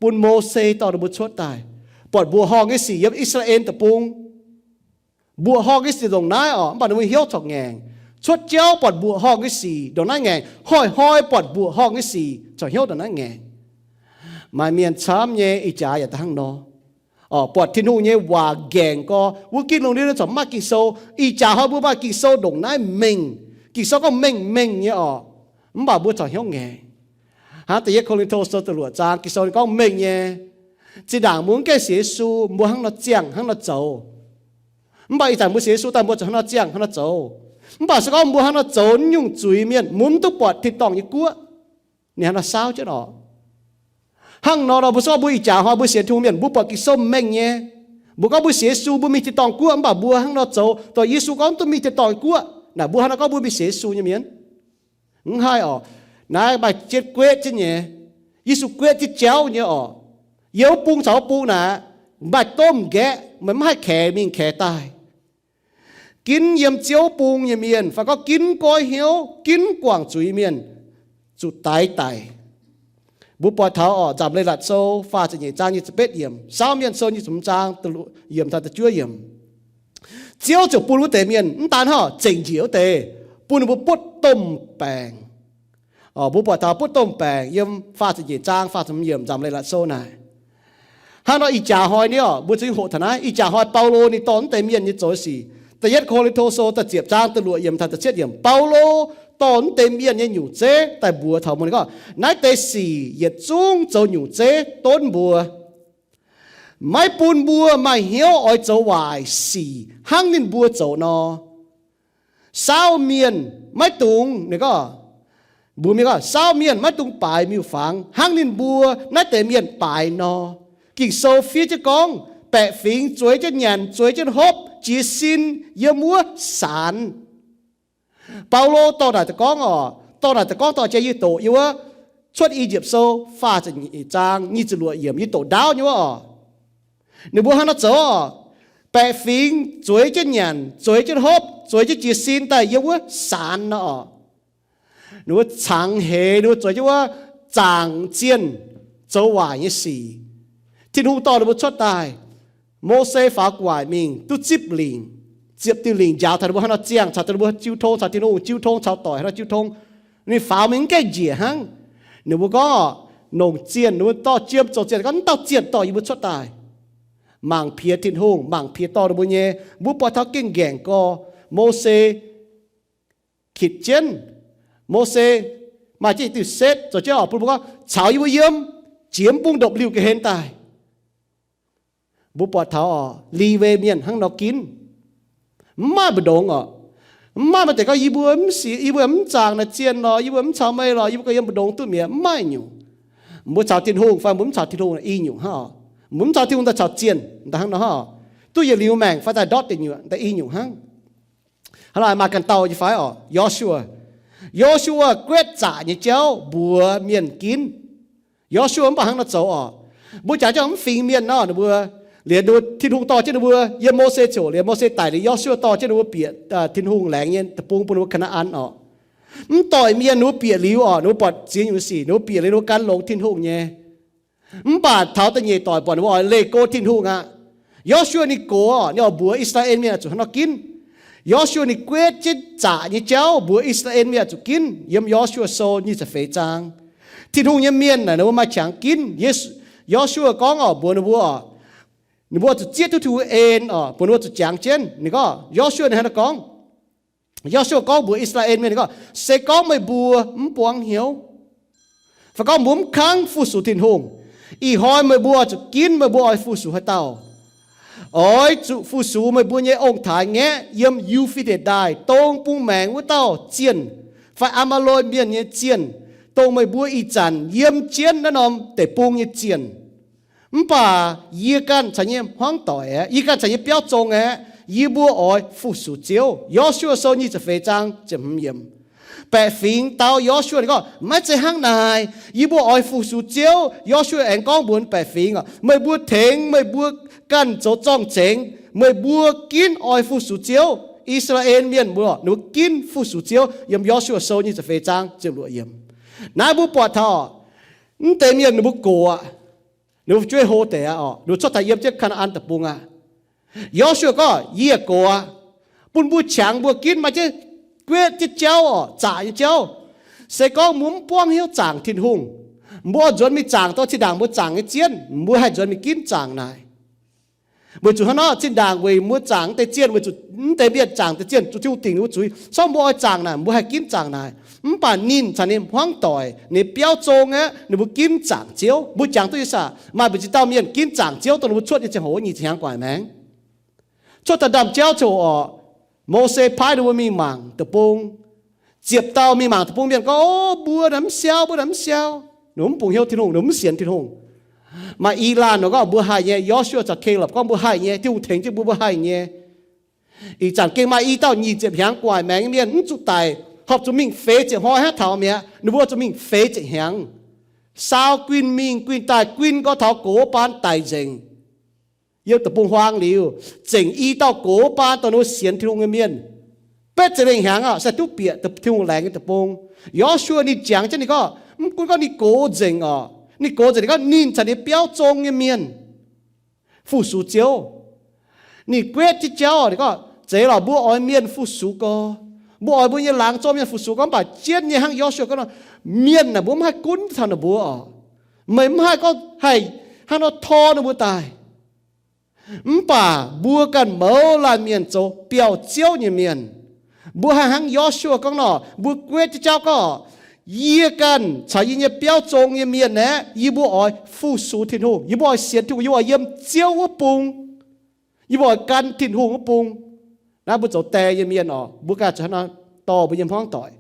bun Mose dorh ninh mbuo cuotv daaih, buatc mbuoqc horngh nyei sic yiem I^saa^laa^en Deic-Bung. Mbuoqc horngh nyei sic ndongc naaiv orqc, mv baac ninh mbuo hnyouv corc ngaengc. Cuotv jauv buatc mbuoqc horngh nyei sic ndongc naaiv ngaengc, hnoi-hnoi buatc mbuoqc horngh nyei sic corc hnyouv ndongc naaiv ngaengc. Maaih mienh camv nyei ih jaax yaac da'hnangv nor. Orqc, buatc Tin-Hungh nyei waac ngaengc gorx, wuov gitv lungh ndiev corc mv maaih Ging-Sou. Ih jaax hnoi mbuo maaih Ging-Sou ndongc naaiv mengh. Ging-Sou gorngv mengh mengh nyei orqc, mv baac mbuo corc hnyouv ngaengc. Hnangv da'yietv Ko^lin^to Sou da'luoqc zaang, Ging-Sou ninh gorngv mengh nyei. Zinh ndaangc mbuo mv gaengh sienx Yesu, mbuo hnangv nor ziangh, hnangv nor zoux. Mv baac ih zanc mbuo sienx Yesu daaih mbuo zuqc hnangv nor ziangh, hnangv nor zoux. Mv baac se gorngv mbuo hnangv nor zoux nyungc zuiz mienh, mbuo mv duqv buatc tin-dorngh nyei guoqv. Ninh hnangv nor saauv jienv orqc. Hnangv nor nor, mbuo se gorngv mbuo ih jaax hnoi mbuo sienx Tin-Hungh mienh, mbuo buatc Ging-Sou mengh nyei. Mbuo gorngv mbuo sienx Yesu mbuo mingh tin-dorngh guoqv, mv baac mbuo hnangv nor zoux, dorh Yesu gorngv duqv mingh tin-dorngh guoqv naaic, mbuo hnangv nor gorngv mbuo mingh sienx Yesu nyei mienh. Mv haih orqc. Naaiv maaih jienv guetv jienv nyei. Yesu guetv jienv jauv nyei orqc. Yiem wuov bung caux wuov bung naaic, maaih domh nqaeqv, meih mv haih kaex mingh kaex daaih. Ginv yiem Ziouv bung nyei mienh, fai gorngv ginv goiv hnyouv, ginv guangc zuiz mienh, zuqc daix daic. Mbuo buatc taux orqc, Nzamc Leiz-Latc Sou faah ziepc nyeic zaang nyic ziepc betv yiemc, Saauv Mienh Sou nyic ziepc hmz zaang yiemc taux da'juov yiemc. Ziouv ziouc bun wuov deix mienh mv daan hnangv zengc njiec wuov deix, bun ninh mbuo butv domh baengc. Mbuo buatc taux butv domh baengc yiem faah ziepc nyeic zaang faah ziepc hmz yiemc Nzamc Leiz-Latc Sou naaic. Hnangv nor ih jaax hnoi ni orqc, mbuo zungv hoqc taux naaiv. Ih jaax hnoi Baulo ninh dorh wuov deix mienh nyei zoux sic. Da'yietv Ko^lin^to Sou da'ziepc zaang da'luoqc yiemc taux da'cietv yiemc, Baulo dorh wuov deix mienh nyei nyungc zeiv daaih mbuox taux mbuo ninh gorngv, naaiv deix sic yietc zungv zoux nyungc zeiv donv mbuo, maiv bun mbuo maaih hnyouv oix zoux waaic sic hnangv ninh mbuo zoux nor. Saauv mienh maiv dungx, ninh gorngv, mbuox mienh gorngv, saauv mienh maiv dungx baaix miuc-fangx hnangv ninh mbuo naaiv deix mienh baaix nor. Ging-Sou fiev jienv gorngv, baeqc fingx zueiz jienv nyanc, zueiz jienv hopv, jiez sin yiem wuov saanx. Baulo dorh naaic daaih gorngv orqc, dorh naaic daaih gorngv dorh jiex yie doqc yiem wuov Cuotv I^yipv Sou faah ziepc nyeic zaang nyic ziepc luoqc yiemc, yie doqc ndaauv nyei wuov orqc. Ninh mbuo hnangv nor zoux orqc, baeqc fingx zueiz jienv nyanc, zueiz jienv hopv, zueiz jienv jiez sin daaih yiem wuov saanx nor oc. Ninh mbuo cangx heix, ninh mbuo zueiz jienv wuov zaangc zienh zoux waaic nyei sic. Tin-Hungh dorh ninh mbuo cuotv daaih. Mose faaux gu'nguaaic mingh duqv zipv lingc, ziepc diuh lingc njaaux taux ninh mbuo haaix nor ziangh, caux ninh mbuo jiu tong, caux Tin-Hungh jiu tong, caux doic haaix nor jiu tong. Ninh faaux mingh mv gaengh njiec hnangv. Ninh mbuo gorngv, nongc zienh, ninh mbuo dorh jiem zoux zienh, gorngv, mv dauh zienh dorh yie mbuo cuotv daaih. Mangc piex Tin-Hungh, mangc piex dorh ninh mbuo nyei. Mbuo buatc taux gengh nqaengc gorx, Mose kitc jienv. Mose maaih jienv diuh setv zoux jienv oc, bun mbuo gorngv caux yie mbuo yiem, jiex mv bung ndopv-liuh ga'hlen daaih. Mbuo buatc taux oc, Liwe mienh hnangv nor ginv. Mv maaih mbu'ndongx oc. Mv maaih maaih deix gorngv, yie mbuo mv sic, yie mbuo mv zaangc naaic zienh lorqc, yie mbuo mv caux meih lorqc, yie mbuo gauh yiem mbu'ndongx duqv mi'aqv. Mv maaih nyungc. Mbuo caux Tin-Hungh fai mbuo mv caux Tin-Hungh i nyungc hnangv oc. Mbuo mv caux Tin-Hungh daaih caux zienh daaih hnangv nor hnangv oc. Duqv yietc liuz maengc fai daaih ndortv deic nyuoqc daaih i nyungc hnangv. Hnangv naaic maaih ganh dauh nyei fai oc, Yo^su^waa. Yo^su^waa guetv zaqc nyei jauv mbuox mienh ginv. Yo^su^waa mv baac hnangv nor zoux oc. Mbuo jaax jauv mv fingx mienh nor, ninh mbuo, liuz ninh mbuo, Tin-Hungh dorh jienv ninh mbuo yiem Mose ziouc, liuz Mose daic liuz, Yo^su^waa dorh jienv ninh mbuo bieqc, aa, Tin-Hungh laengz nyei deic-bung bun ninh mbuo Kaa^naa^an oc. Mv doic mienh ninh mbuo bieqc liuz oc, ninh mbuo buatc ziex nyungc sic, ninh mbuo bieqc liuz ninh mbuo gan longx Tin-Hungh nyei. Mv baac taux da'nyeic doic buatc ninh mbuo oix leih go Tin-Hungh aqv. Yo^su^waa ninh gox oc, ninh oix mbuox I^saa^laa^en mienh oix zuqc hnangv nor ginv. Yo^su^waa ninh guetv jienv zaqc nyei jauv mbuox I^saa^laa^en mienh oix zuqc ginv. Yiem Yo^su^waa Sou nyic ziepc feix zaang, Tin-Hungh nyei mienh naaic ninh mbuo maaih qangx ginv. Yesu, Yo^su^waa gorngv oc, mbuox ninh mbuo oc, ninh mbuo oix zuqc zieqv duqv Tin-Hungh en oc, mbuox ninh mbuo zuqc jangx jienv. Ninh gorngv, Yo^su^waa ninh hnangv naaiv gorngv, Yo^su^waa gorngv mbuox I^saa^laa^en mienh, ninh gorngv, se gorngv meih mbuo mv buangv hnyouv, fai gorngv mbuo mv kangv fu-sux Tin-Hungh, ih hnoi meih mbuo oix zuqc ginv meih mbuo oix fu-sux haaix dauh. Oix zuqc fu-sux meih mbuo nyei ong-taaix ngaeqv yiem Yu^fe^tet Ndaaih dong bung maengx wuov dauh zienh, fai Aa^maa^lo^n Mienh nyei zienh, dongh meih mbuo ih zanc yiem jienv naaiv norm deic-bung nyei zienh. Mv baac yie ganh caux nyei hmuangv doic aeqv, yie ganh caux nyei biauv zong aeqv, yie mbuo oix fu-sux Ziouv. Yo^su^waa Sou nyic ziepc feix zaang ziepc hmz yiemc. Baeqc fingx dau Yo^su^waa, ninh gorngv, maiv zeiz hnangv naaic, yie mbuo oix fu-sux Ziouv. Yo^su^waa aengx gorngv mbuox baeqc fingx, meih mbuo tengx meih mbuo ganh zoux zorng-zengx, meih mbuo ginv oix fu-sux Ziouv. I^saa^laa^en Mienh mbuo ninh mbuo ginv fu-sux Ziouv. Yiem Yo^su^waa Sou nyic ziepc feix zaang ziepc luoqc yiemc. Naaiv mbuo buatc taux mv deix mienh ninh mbuo gox aqv. Ninh mbuo fu'jueiv hlo deix aqv oc. Ninh mbuo cuotv taux yiem jienv Kaa^naa^an Deic-Bung aqv. Yo^su^waa gorngv, yie gox aqv. Bun mbuo qangx mbuo ginv maaih jienv guetv jienv jauv oc, zaqc nyei jauv. Se gorngv mbuo mv buangv hnyouv zaangc Tin-Hungh, mbuo oix nzuonx mingh zaangc dorh zinh ndaangc mbuo zaangc nyei zienh, mbuo haih nzuonx mingh ginv zaangc naaic. Weic zuqc hnangv nor, zinh ndaangc weic mbuo zaangc deix zienh, weic zuqc mv deix mienh zaangc deix zienh zuqc Tin-Hungh dingc ninh mbuo zuiz. So mbuo oix zaangc naaic, mbuo haih ginv zaangc naaic. Mv baac ninh caux ninh hmuangv doic, ninh biauv zong aeqv, ninh mbuo ginv zaangc Ziouv. Mbuo jangx duqv nyei saah? Maaih mbu'ziex dauh mienh ginv zaangc Ziouv dongh ninh mbuo cuotv nyei ziangh hoc nyic ziepc hnyangx gu'nguaaic maengx. Cuotv daaih ndaamv-jauv ziouc oc, Mose paaiv ninh mbuo mingh mangc deic-bung. Ziepc dauh mingh mangc deic-bung mienh gorngv, o, mbuo naaic mv siau, mbuo naaic mv siau. Ninh mbuo mv bungx hnyouv Tin-Hungh, ninh mbuo mv sienx Tin-Hungh. Maaih i laanh nor gorngv mbuo haih nyei, Yo^su^waa caux Kalepc gorngv mbuo haih nyei, Tin-Hungh tengx jienv mbuo, mbuo haih nyei. Ih zanc gengh maaih i dauh nyic ziepc hnyangx gu'nguaaic maengx nyei mienh mv zuqc daic, horpc zuqc mingh feix ziepc hnoi hnangv taux mi'aqv. Ninh mbuo zuqc mingh feix ziepc hnyangx. Saau guinh mingh guinh daaih, guinh gorx taux gox baan daic nzengc. Yiem deic-bung huaang liuz, zengc i dauh gox baan dongh ninh mbuo sienx Tin-Hungh nyei mienh. Betv ziepc lengh hnyangx aqv, se duqv bieqc Tin-Hungh laengz nyei deic-bung. Yo^su^waa ninh jangx jienv ninh gorngv, mv gunv gorngv ninh gox nzengc oc, ninh gox nzengc, ninh gorngv ninh caux ninh biauv zong nyei mienh fu-sux Ziouv. Ninh guetv jienv jauv, ninh gorngv, zeiz lorqc, mbuo oix mienh fu-sux gorx, mbuo oix mbuo nyei laangz zorqv mienh fu-sux gorx. Mv baac jienv nyei hnangv Yo^su^waa gorngv nor, mienh naaic mbuo mv haih gunv taux ninh mbuo oc. Meih mv haih gorngv haih hnangv nor tor ninh mbuo daaih. Mv baac mbuo ganh mouz laanh mienh zoux biauv-ziouv nyei mienh, mbuo haih hnangv Yo^su^waa gorngv nor, mbuo guetv jienv jauv gorngv, yie ganh caux yie nyei biauv zong nyei mienh aeqv, yie mbuo oix fu-sux Tin-Hungh, yie mbuo oix sienx Tin-Hungh, yie mbuo oix yiem Ziouv wuov bung, yie mbuo oix gan Tin-Hungh wuov bung. Naaiv mbuo zoux die nyei mienh oc, mbuo ganh zuqc hnangv nor dorh mbuo nyei hmuangv doic.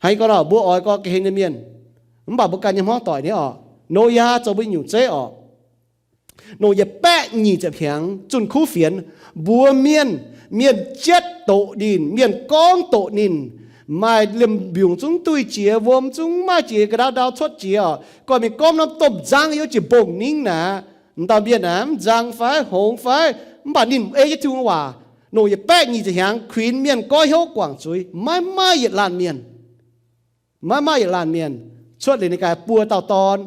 Hnangv gorngv nor, mbuo oix gorngv ga'hlen nyei mienh, mv baac mbuo ganh nyei hmuangv doic ni oc. Noyaa zoux mbuo nyungc zeiv oc. Longc yietc baeqv nyic ziepc hnyangx zunh kuv fienx, mbuox mienh, mienh jietv doqc ninh, mienh gorngv doqc ninh, maaih liemh mbiungc zungv duih jiex, wuom zungv maaih jiex, ga'ndau ndau cuotv jiex oc. Gorngv mingh gormv norm domh nzangv yiem jiex mbong-ningv naaic, m'dauh mienh aah, mv nzang fai hngongx fai, mv baac ninh ei jienv Tin-Hungh waac. Nongc yietc baeqv nyic ziepc hnyangx kuinx mienh goiv hnyouv guangc zuiz, maiv maaih yietc laanh mienh, maiv maaih yietc laanh mienh cuotv liuz ninh ganh buo dauh dorn,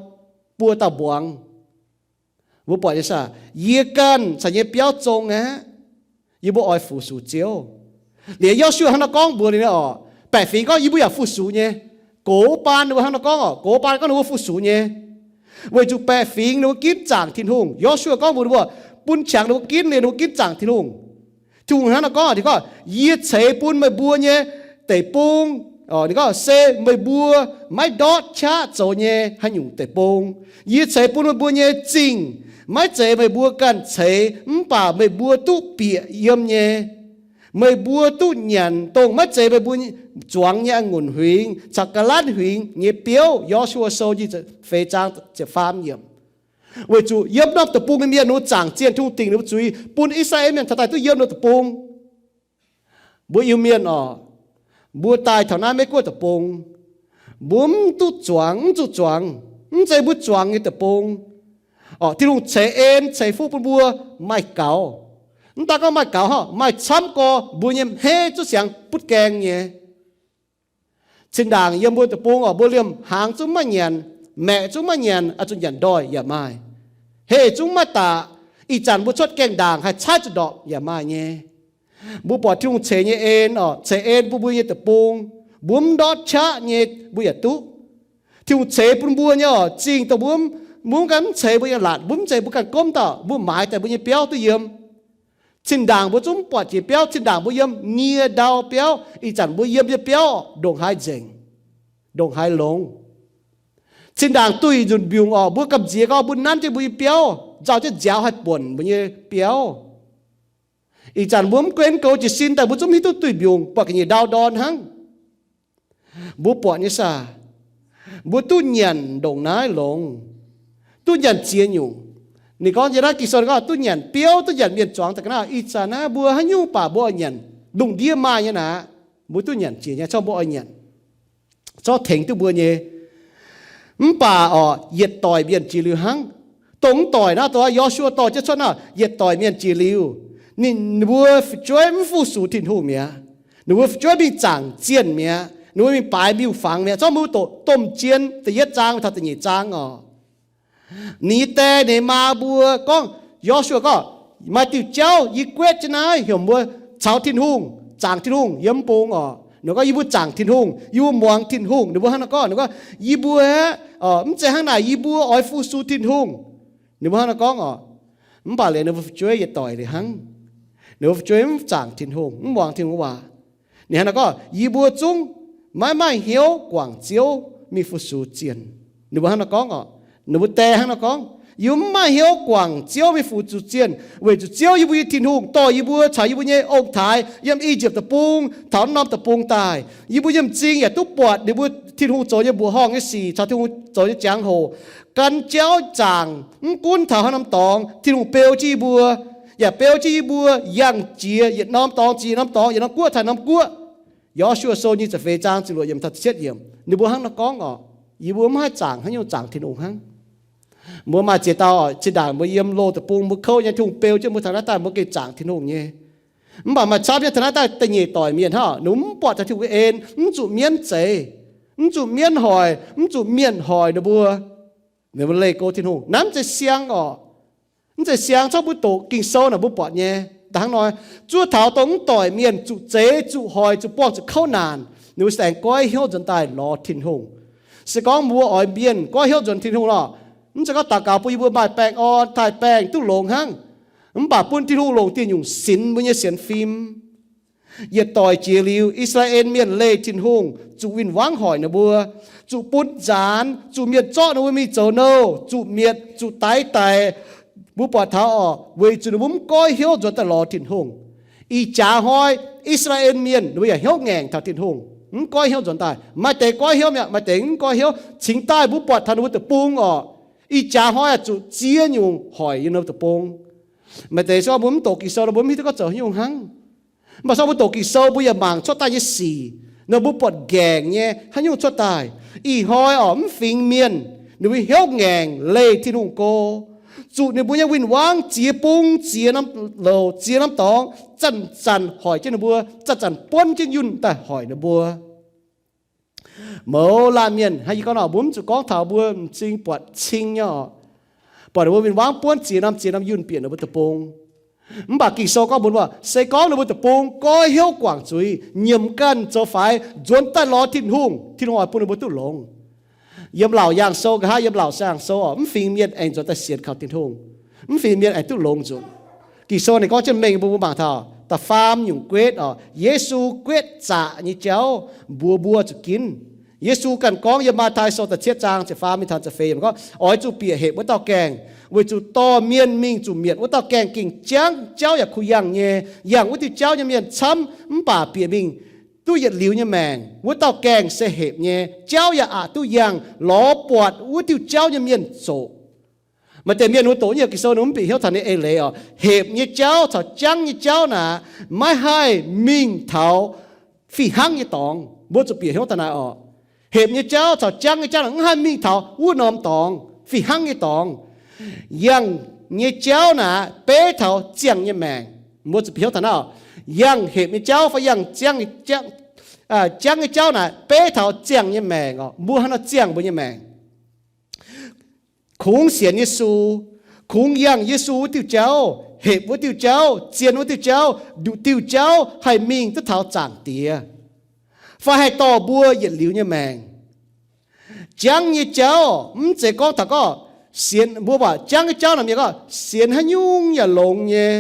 buo dauh mbuangz. Mbuo buatc nyei saah, yie ganh caux nyei biauv zong aqv. Yie mbuo oix fu-sux Ziouv. Liuz Yo^su^waa hnangv nor gorngv mbuox ninh oc, baeqc fingx gorngv, yie mbuo yaac fu-sux nyei. Gox baan ninh mbuo hnangv nor gorngv oc, gox baan gorngv ninh mbuo fu-sux nyei. Weic zuqc baeqc fingx ninh mbuo ginv zaangc Tin-Hungh. Yo^su^waa gorngv mbuox ninh mbuo, bun qangx ninh mbuo ginv liuz ninh mbuo ginv zaangc Tin-Hungh. Tin-Hungh hnangv nor gorngv, ninh gorngv, yie ceix bun meih mbuo nyei deic-bung, ninh gorngv, se meih mbuo maiv ndortv qaqv zoux nyei haaix nyungc deic-bung. Yie ceix bun meih mbuo nyei zingh maiv zeiz meih mbuo ganh ceix, mv baac meih mbuo duqv bieqc yiem nyei. Meih mbuo duqv nyanc dongh maiv zeiz meih mbuo zuangx nyei a'ngunc huingx caux ga'lanv huingx nyei biouv. Yo^su^waa Sou nyic ziepc feix zaang ziepc faam yiemc. Weic zuqc yiem norm deic-bung nyei mienh ninh mbuo zaangc zienh, Tin-Hungh dingc ninh mbuo zuiz, bun I^saa^laa^en Mienh taux daaih duqv yiem norm deic-bung. Mbuo Iu-Mienh oc, mbuo daaih taux naaiv Meiv-Guoqv deic-bung, mbuo mv duqv zuangx, mv zuqc zuangx, mv zeiz mbuo zuangx nyei deic-bung. Oc, Tin-Hungh ceix en ceix fuqv bun mbuo maaih gaux. Mv daan gorngv maaih gaux hnangv, maaih camv gorx, mbuo nyei hmeiv zungv siangx butv gaeng nyei. Zinh ndaangc yiem mbuo deic-bung oc, mbuo liemh hnaangx zungv maiv nyanc, maeqc zungv maiv nyanc, oix zuqc nyanc ndoih yaac maaih. Heh zungv maiv daqc, ih zanc mbuo cuotv gaengh ndaangc haih caaiv zuqc ndorpc yaac maaih nyei. Mbuo buatc Tin-Hungh ceix nyei en oc, ceix en bun mbuo nyei deic-bung, mbuo mv ndortv qaqv nyei mbuo yaac duqv. Tin-Hungh ceix bun mbuo nyei oc, zingh dongh mbuo, mbuo mv gan mv ceix mbuo nyei laatc, mbuo mv ceix mbuo ganh gomv dauh, mbuo maaiz daaih mbuo nyei biauv duqv yiem. Zinh ndaangc mbuo zungv buatc jiex biauv, zinh ndaangc mbuo yiem nie ndau biauv, ih zanc mbuo yiem nyei biauv ndongc haaix nzengc, ndongc haaix longx. Zinh ndaangc duih nzunc mbiungc oc, mbuo gamh nziex gorngv mbuo nanv jienv mbuo nyei biauv, nzauh jienv nziaaux haih buonc mbuo nyei biauv. Ih zanc mbuo mv gunv goux jiez sin daaih mbuo zungv hiuv duqv duih mbiungc buatc ga'nyiec ndau ndorn hnangv. Mbuo buatc nyei saah, mbuo duqv nyanc ndongc naaiv longx, duqv nyanc ziex nyungc. Ninh gorngv yiem naaiv Ging-Sou ninh gorngv duqv nyanc biouv, duqv nyanc mienh zuangx daaih ga'naaiv. Ih zanc naaiv mbuo haaix nyungc baac mbuo oix nyanc, lungh ndiev maaih nyei naaic, mbuo duqv nyanc jiex nyei, corc mbuo oix nyanc, corc tengx duqv mbuo nyei. Mv baac oc, yietc doic mienh jiex liuz hnangv. Dongh mv doic naaiv, dongh Yo^su^waa dorh jienv cuotv naaiv, yietc doic mienh jiex liuz, ninh mbuo fu'jueiv mv fu-sux Tin-Hungh mi'aqv. Ninh mbuo fu'jueiv mingh zaangc zienh mi'aqv. Ninh mbuo mingh baaix miuc-fangx mi'aqv. Corc mbuo doqc Domh Jien da'yietv zaang taux da'nyeic zaang oc. Ninh nyei die ninh maa mbuo gorngv, Yo^su^waa gorngv, maaih diuh jauv yie guetv jienv naaiv heuc mbuo caux Tin-Hungh, zaangc Tin-Hungh yiem mv bung oc. Ninh gorngv, yie mbuo zaangc Tin-Hungh, yie mbuo muangx Tin-Hungh. Ninh mbuo hnangv nor gorngv, ninh gorngv, yie mbuo aeqv, mv zeiz hnangv naaic, yie mbuo oix fu-sux Tin-Hungh. Ninh mbuo hnangv nor gorngv oc. Mv baac liuz ninh mbuo fu'jueiv yietc doic liuz hnangv. Ninh mbuo fu'jueiv mv zaangc Tin-Hungh, mv muangx Tin-Hungh waac. Ninh hnangv nor gorngv, yie mbuo zungv maiv maaih hnyouv guangc Ziouv mingh fu-sux zienh. Ninh mbuo hnangv nor gorngv oc. Ninh mbuo die hnangv nor gorngv, yie mbuo mv maaih hnyouv guangc Ziouv mingh fu-sux zienh, weic zuqc Ziouv yie mbuo nyei Tin-Hungh dorh yie mbuo caux yie mbuo nyei ong-taaix yiem I^yipv Deic-Bung taux norm deic-bung daaih. Yie mbuo yiem m'zing yaac duqv buatc ninh mbuo Tin-Hungh zoux nyei mbuoqc horngh nyei sic caux Tin-Hungh zoux nyei jangx-hoc. Gan jauv zaangc, mv gunv taux haaix norm dorngx, Tin-Hungh beu jienv yie mbuo, yaac beu jienv yie mbuo yangh jiex yietc norm dorngx jiex yietc norm dorngx, yietc norm guoqv taux norm guoqv. Yo^su^waa Sou nyic ziepc feix zaang ziepc luoqc yiemc taux ziepc cietv yiemc. Ninh mbuo hnangv nor gorngv oc, yie mbuo mv haih zaangc haaix nyungc, zaangc Tin-Hungh hnangv. Mbuo maaih ziex dauh oc, zinh ndaangc mbuo yiem loz deic-bung mbuo kouv nyei, Tin-Hungh beu jienv mbuo taux naaiv daaih mbuo gengh zaangc Tin-Hungh nyei. Mv baac maaih camv nyei taux naaiv daaih da'nyeic doic mienh hnangv, ninh mbuo mv buatc taux Tin-Hungh nyei en, mv zuqc mienv zeiz, mv zuqc mienv hoic, mv zuqc mienh hoic ninh mbuo. Ninh mbuo leih go Tin-Hungh. Naaiv mv zeiz siang oc. Mv zeiz siang, corc mbuo doqc Ging-Sou naaic mbuo buatc nyei. Da'hnangv nor, zuov taux dongh mv doic mienh zuqc zeix, zuqc hoic, zuqc buangh zuqc kouv naanc, ninh mbuo se aengx goiv hnyouv nzuonx daaih lorz Tin-Hungh. Se gorngv mbuo oix mienh goiv hnyouv nzuonx Tin-Hungh lorqc, mv zeiz gorngv daux gaux bun yie mbuo maaih baengh orn, taaih baengh duqv longx hnangv. Mv baac bun Tin-Hungh longc dieh nyungc sinx mbuo nyei sienx fim. Yietc doic jiex liuz, I^saa^laa^en Mienh leih Tin-Hungh, zuqc win-wangv hoic ninh mbuo, zuqc bun nzaanx, zuqc mienh zorqv ninh mbuo mingh zoux nouh, zuqc mietc, zuqc daix daic. Mbuo buatc taux oc, weic zuqc ninh mbuo mv goiv hnyouv nzuonx daaih lorz Tin-Hungh. Ih jaax hnoi, I^saa^laa^en Mienh ninh mbuo yaac hnyouv ngaengc taux Tin-Hungh, mv goiv hnyouv nzuonx daaih. Maaih deix goiv hnyouv mi'aqv, maaih deix mv goiv hnyouv. Cingx daaih mbuo buatc taux ninh mbuo deic-bung oc, ih jaax hnoi zuqc ziex nyungc hoic yiem ninh mbuo deic-bung. Maaih deix se gorngv mbuo mv doqc Ging-Sou nor mbuo mv hiuv duqv gorngv zoux haaix nyungc hnangv. Mv baac se gorngv mbuo doqc Ging-Sou mbuo yaac mangc cuotv daaih nyei sic, nor mbuo buatc nqaengc nyei haaix nyungc cuotv daaih. Ih hnoi oc, mv fingx mienh ninh mbuo hnyouv ngaengc leih Tin-Hungh go. zuqc ninh mbuo nyei win-wangv ziex bung, ziex norm louc, ziex norm dorngx, zanc-zanc hoic jienv ninh mbuo, zanc-zanc buonv jienv yunh daaih hoic ninh mbuo. Mouz laanh mienh, hnangv yie gorngv nor, mbuo mv zuqc gorngv taux mbuo m'zing buatc cing nyei oc. Buatc ninh mbuo win-wangv buonv ziex norm, ziex norm yunh bieqc ninh mbuo deic-bung. Mv baac Ging-Sou gorngv mbuox mbuo, se gorngv ninh mbuo deic-bung goiv hnyouv guangc zuiz, nyiemc ganh zoux faix, nzuonx daaih lorz Tin-Hungh, Tin-Hungh oix bun ninh mbuo duqv longx. Yiem Laauc Yaangh Sou nqa'haav, yiem Laauc Yaangh Sou oc, mv fingx mienh aengx nzuonx daaih sienx kaux Tin-Hungh. Mv fingx mienh aengx duqv longx nzunc. Ging-Sou ninh gorngv jienv mengh bun mbuo mangc taux da'faam nyungc guetv oc, Yesu guetv zaqc nyei jauv mbuox mbuo zuqc ginv. Yesu ganh gorngv yiem Matv^tai Sou da'cietv zaang ziepc faam mingh taux ziepc feix yiemc gorngv, oix zuqc bieqc hepc wuov dauh gaengh, weic zuqc dorh mienh mingh zuqc mietc wuov dauh gaengh gengh jangv jauv yaac kuh yangh nyei. Yangh wuov diuh jauv nyei mienh camv, mv baac bieqc mingh duqv yietc liuz nyei maengc. Wuov dauh gaengh se hepc nyei, jauv yaac aqc duqv yangh, lorz buatc wuov diuh jauv nyei mienh zoqc. Maaih deix mienh wuov doqc nyei Ging-Sou ninh mv bieqc hnyouv taux ninh eix leiz oc. Hepc nyei jauv caux jangv nyei jauv naaic maiv haih mingh taux fih hnangv nyei dorngx. Mbuo zuqc bieqc hnyouv taux naaic oc. Hepc nyei jauv caux jangv nyei jauv naaic mv haih mingh taux wuov norm dorngx, fih hnangv nyei dorngx. Yangh nyei jauv naaic beiv taux ziangh nyei maengc. Mbuo zuqc bieqc hnyouv taux naaiv oc. Yangh hepc nyei jauv fai yangh jangv nyei jauv naaic beiv taux ziangh nyei maengc oc. Mbuo haaix nor ziangh mbuo nyei maengc? Kungx sienx Yesu, kungx yangh Yesu wuov diuh jauv, hepc wuov diuh jauv, zien wuov diuh jauv, nduqc diuh jauv haih mingh duqv taux Zaangc Diex, fai haih dorh mbuo yietc liuz nyei maengc. Jangv nyei jauv mv zeiz gorngv taux gorngv sienx, mbuo buatc jangv nyei jauv naaic mienh gorngv sienx haaix nyungc yaac longx nyei.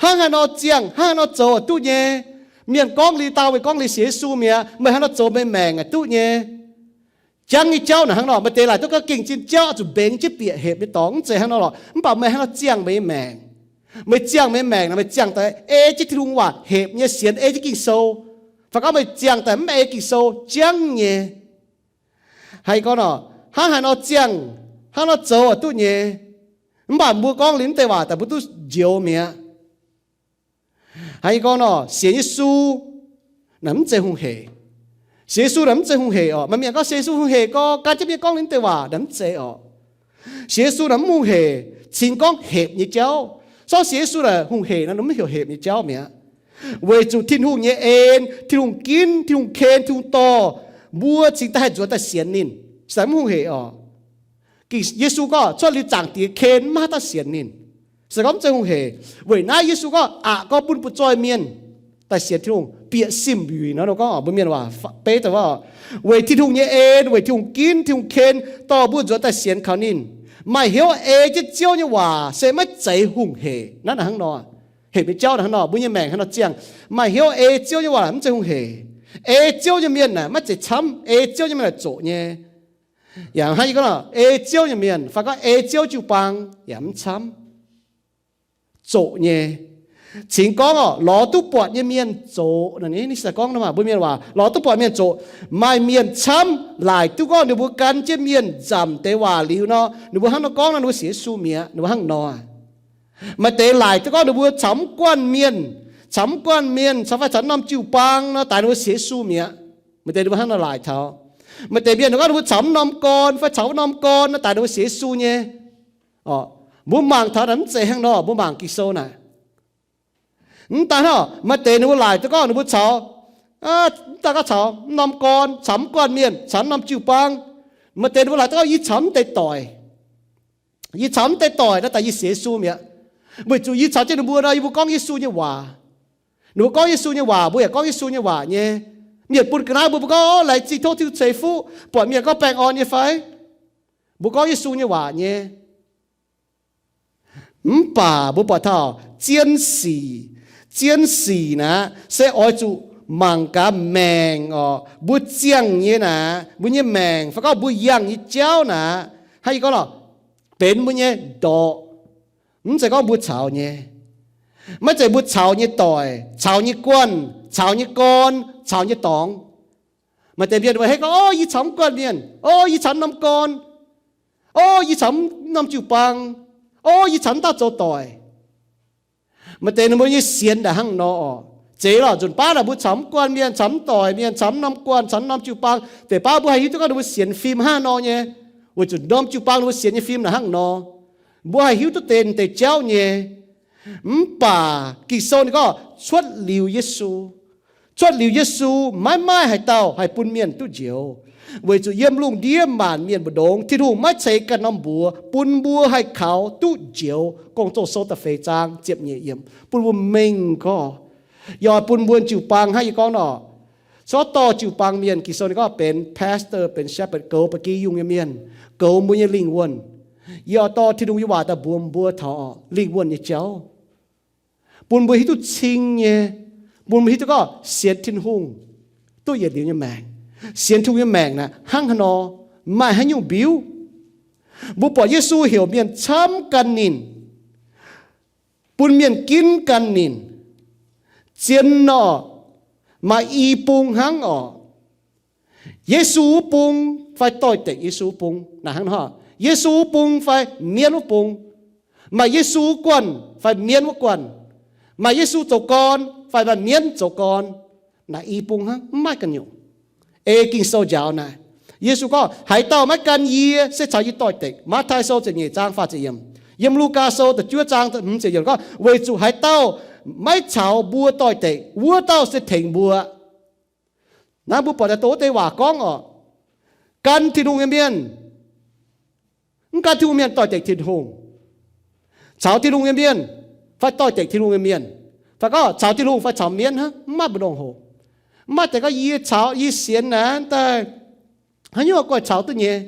Hnangv haaix nor ziangh, hnangv haaix nor zoux duqv nyei. Mienh gorngv liuz dauh meih gorngv liuz sienx Yesu mi'aqv, meih haaix nor zoux meih maengc yaac duqv nyei. Jangv nyei jauv naaic hnangv nor, maaih deix laaic duqv gorngv gengh zien jauv zuqc mbenc jienv bieqc hepc nyei dorngx, mv zeiz hnangv nor lorqc. Mv baac meih haaix nor ziangh meih nyei maengc? Meih ziangh meih nyei maengc naaic, meih ziangh daaih ei jienv Tin-Hungh waac hepc nyei, sienx ei jienv Ging-Sou, fai gorngv meih ziangh daaih mv ei Ging-Sou jangv nyei. Haaix gorngv nor, hnangv haaix nor ziangh, hnangv nor zoux duqv nyei. Mv baac mbuo gorngv liuz mv deix waac daaih mbuo duqv njoux mi'aqv. Hnangv yie gorngv nor, sienx Yesu naaic mv zeiz hungh hec. Sienx Yesu naaic mv zeiz hungh hec oc. Maaih mienh gorngv sienx Yesu hungh hec gorngv, gan jienv mienh gorngv liuz mv deix waac naaic mv zeiz oc. Sienx Yesu naaic mv hungh hec, cingx gorngv hepc nyei jauv. Sortv sienx Yesu naaic hungh hec nor, mv heuc hepc nyei jauv mi'aqv. Weic zuqc Tin-Hungh nyei en, Tin-Hungh ginv, Tin-Hungh ken, Tin-Hungh dorh mbuo cingx daaih haih nzuonx daaih sienx ninh, se mv hungh hec oc. Ging, Yesu gorngv cuotv liuz Zaangc Diex ken maiv haih daaih sienx ninh, se gorngv mv zeiz hungh hec. Weic naaiv Yesu gorngv aqc gorngv bun butv-zoih mienh daaih sienx Tin-Hungh bieqc simv mbiuic nor, gorngv mbuo mienh waac beiv daaih, weic Tin-Hungh nyei en, weic Tin-Hungh ginv, Tin-Hungh ken, dorh mbuo nzuonx daaih sienx kaux ninh. Maaih hnyouv ei jienv Ziouv nyei waac se maiv zeiz hungh hec. Naaiv naaic hnangv nor, hepc nyei jauv naaic hnangv nor, mbuo nyei maengc hnangv nor ziangh. Maaih hnyouv ei Ziouv nyei waac mv zeiz hungh hec. Ei Ziouv nyei mienh naaic maiv zeiz camv. Ei Ziouv nyei mienh naaic zoqc nyei. Yaac hnangv yie gorngv, ei Ziouv nyei mienh fai gorngv ei Ziouv jiu-baang yaac mv camv, zoqc nyei. Cingx gorngv oc, lorz duqv buatc nyei mienh zoqc. Naaiv ninh se gorngv mbuo mienh waac, lorz duqv buatc mienh zoqc. Maaih mienh camv laaic duqv gorngv ninh mbuo gan jienv mienh nzamc deix waac liuz nor, ninh mbuo hnangv nor gorngv nor, ninh mbuo sienx Yesu mi'aqv, ninh mbuo hnangv nor. Maaih deix laaic duqv gorngv ninh mbuo caux mv guanh mienh, caux mv guanh mienh caux fai caux norm jiu-baang nor, daaih ninh mbuo sienx Yesu mi'aqv. Maaih deix ninh mbuo hnangv nor laaic taux. Maaih deix mienh gorngv ninh mbuo caux mv norm gorn fai caux wuov norm gorn nor, daaih ninh mbuo sienx Yesu nyei. Mbuo mangc taux naaic mv zeiz hnangv nor, mbuo mangc Ging-Sou naaic. Mv daan hnangv, maaih deix ninh mbuo laaic duqv gorngv ninh mbuo caux, mv daan gorngv caux mv norm gorn, caux mv guanh mienh, caux mv norm jiu-baang. Maaih deix ninh mbuo laaic duqv gorngv yie caux mv deix doic. Yie caux mv deix doic nor, daaih yie sienx Yesu mi'aqv. Weic zuqc yie caux jienv ninh mbuo nor, yie mbuo gorngv Yesu nyei waac. Ninh mbuo gorngv Yesu nyei waac, mbuo yaac gorngv Yesu nyei waac nyei. Mienh bun ga'naaiv mbuo, mbuo gorngv, Laengz zingh tov Tin-Hungh ceix fuqv, buatc mienh gorngv baengh orn nyei fai? Mbuo gorngv Yesu nyei waac nyei. Mv baac mbuo buatc taux zien sic, zien sic naaic se oix zuqc mangc gaax maengc oc. Mbuo ziangh nyei naaic, mbuo nyei maengc fai gorngv mbuo yangh nyei jauv naaic, hnangv yie gorngv lorqc, benx mbuo nyei ndorqc. Mv zeiz gorngv mbuo caux nyei. Maiv zeiz mbuo caux nyei doic, caux nyei guanh, caux nyei gorn, caux nyei dorngx. Maaih deix mienh mbuo hei gorngv, o, yie caux mv guanh mienh, o, yie caux norm gorn, o, yie caux norm jiu-baang, o, yie caux mv dauh zoux doic. Maaih deix ninh mbuo nyei sienx ndaaih hnangv nor oc. Zeiz lorqc, nzunc baav naaic mbuo caux mv guanh mienh, caux mv doic mienh, caux mv norm guanh, caux mv norm jiu-baang, deix baav mbuo haih hiuv duqv gorngv ninh mbuo sienx fim hnangv nor nyei. Weic zuqc norm jiu-baang ninh mbuo sienx nyei fim naaic hnangv nor. Mbuo haih hiuv duqv deix deix jauv nyei. Mv baac Ging-Sou ninh gorngv cuotv liuz Yesu, cuotv liuz Yesu maiv maaih haaix dauh haih bun mienh duqv njoux, weic zuqc yiem lungh ndiev maanc mienh mbu'ndongx Tin-Hungh maiv ceix ganh norm mbuox bun mbuo haih kaux duqv njoux. Gong-Zoh sou da'feix zaang ziepc nyeic yiemc bun mbuo mengh gorngv, yaac bun mbuo jiu-baang hnangv yie gorngv nor, corc dorh jiu-baang mienh, Ging-Sou ninh gorngv benx pastor, benx shepherd, goux ba'gi yungh nyei mienh, goux mbuo nyei lingh wuonh. Yie oix dorh Tin-Hungh nyei waac daaih mbuox mbuo taux lingh wuonh nyei jauv, bun mbuo hiuv duqv cing nyei, bun mbuo hiuv duqv gorngv sienx Tin-Hungh duqv yietc liuz nyei maengc. Sienx Tin-Hungh nyei maengc naaic hnangv haaix nor, maaih haaix nyungc mbiuv. Mbuo buatc Yesu heuc mienh camv gan ninh, bun mienh ginv gan ninh. Zien nor, maaih i bung hnangv orqc. Yesu wuov bung fai doix-dekc Yesu wuov bung naaic hnangv nor, Yesu wuov bung fai mienv wuov bung, maaih Yesu wuov guanh fai mienv wuov guanh, maaih Yesu zoux gorn fai maaih mienv zoux gorn, naaic i bung hnangv, mv maaih ganh nyungc. Ei Ging-Sou njaaux naaic, Yesu gorngv, haaix dauh maiv gan yie se caux yie doix-dekc. Matv^tai Sou ziepc nyeic zaang faah ziepc yiemc. Yiem Lugaa Sou da'juov zaang hmz ziepc yiemc gorngv, weic zuqc haaix dauh maiv caux mbuo doix-dekc, wuov dauh se tengx mbuo. Naaiv mbuo buatc daaih dongh wuov deix waac gorngv orqc, gan Tin-Hungh nyei mienh, mv gan Tin-Hungh mienh doix-dekc Tin-Hungh, caux Tin-Hungh nyei mienh fai doix-dekc Tin-Hungh nyei mienh, fai gorngv caux Tin-Hungh fai caux mienv hnangv, mv maaih mbu'ndongx hoc. Mv maaih deix gorngv yie caux, yie sienx naaiv daaih haaix nyungc oix guaih caux duqv nyei.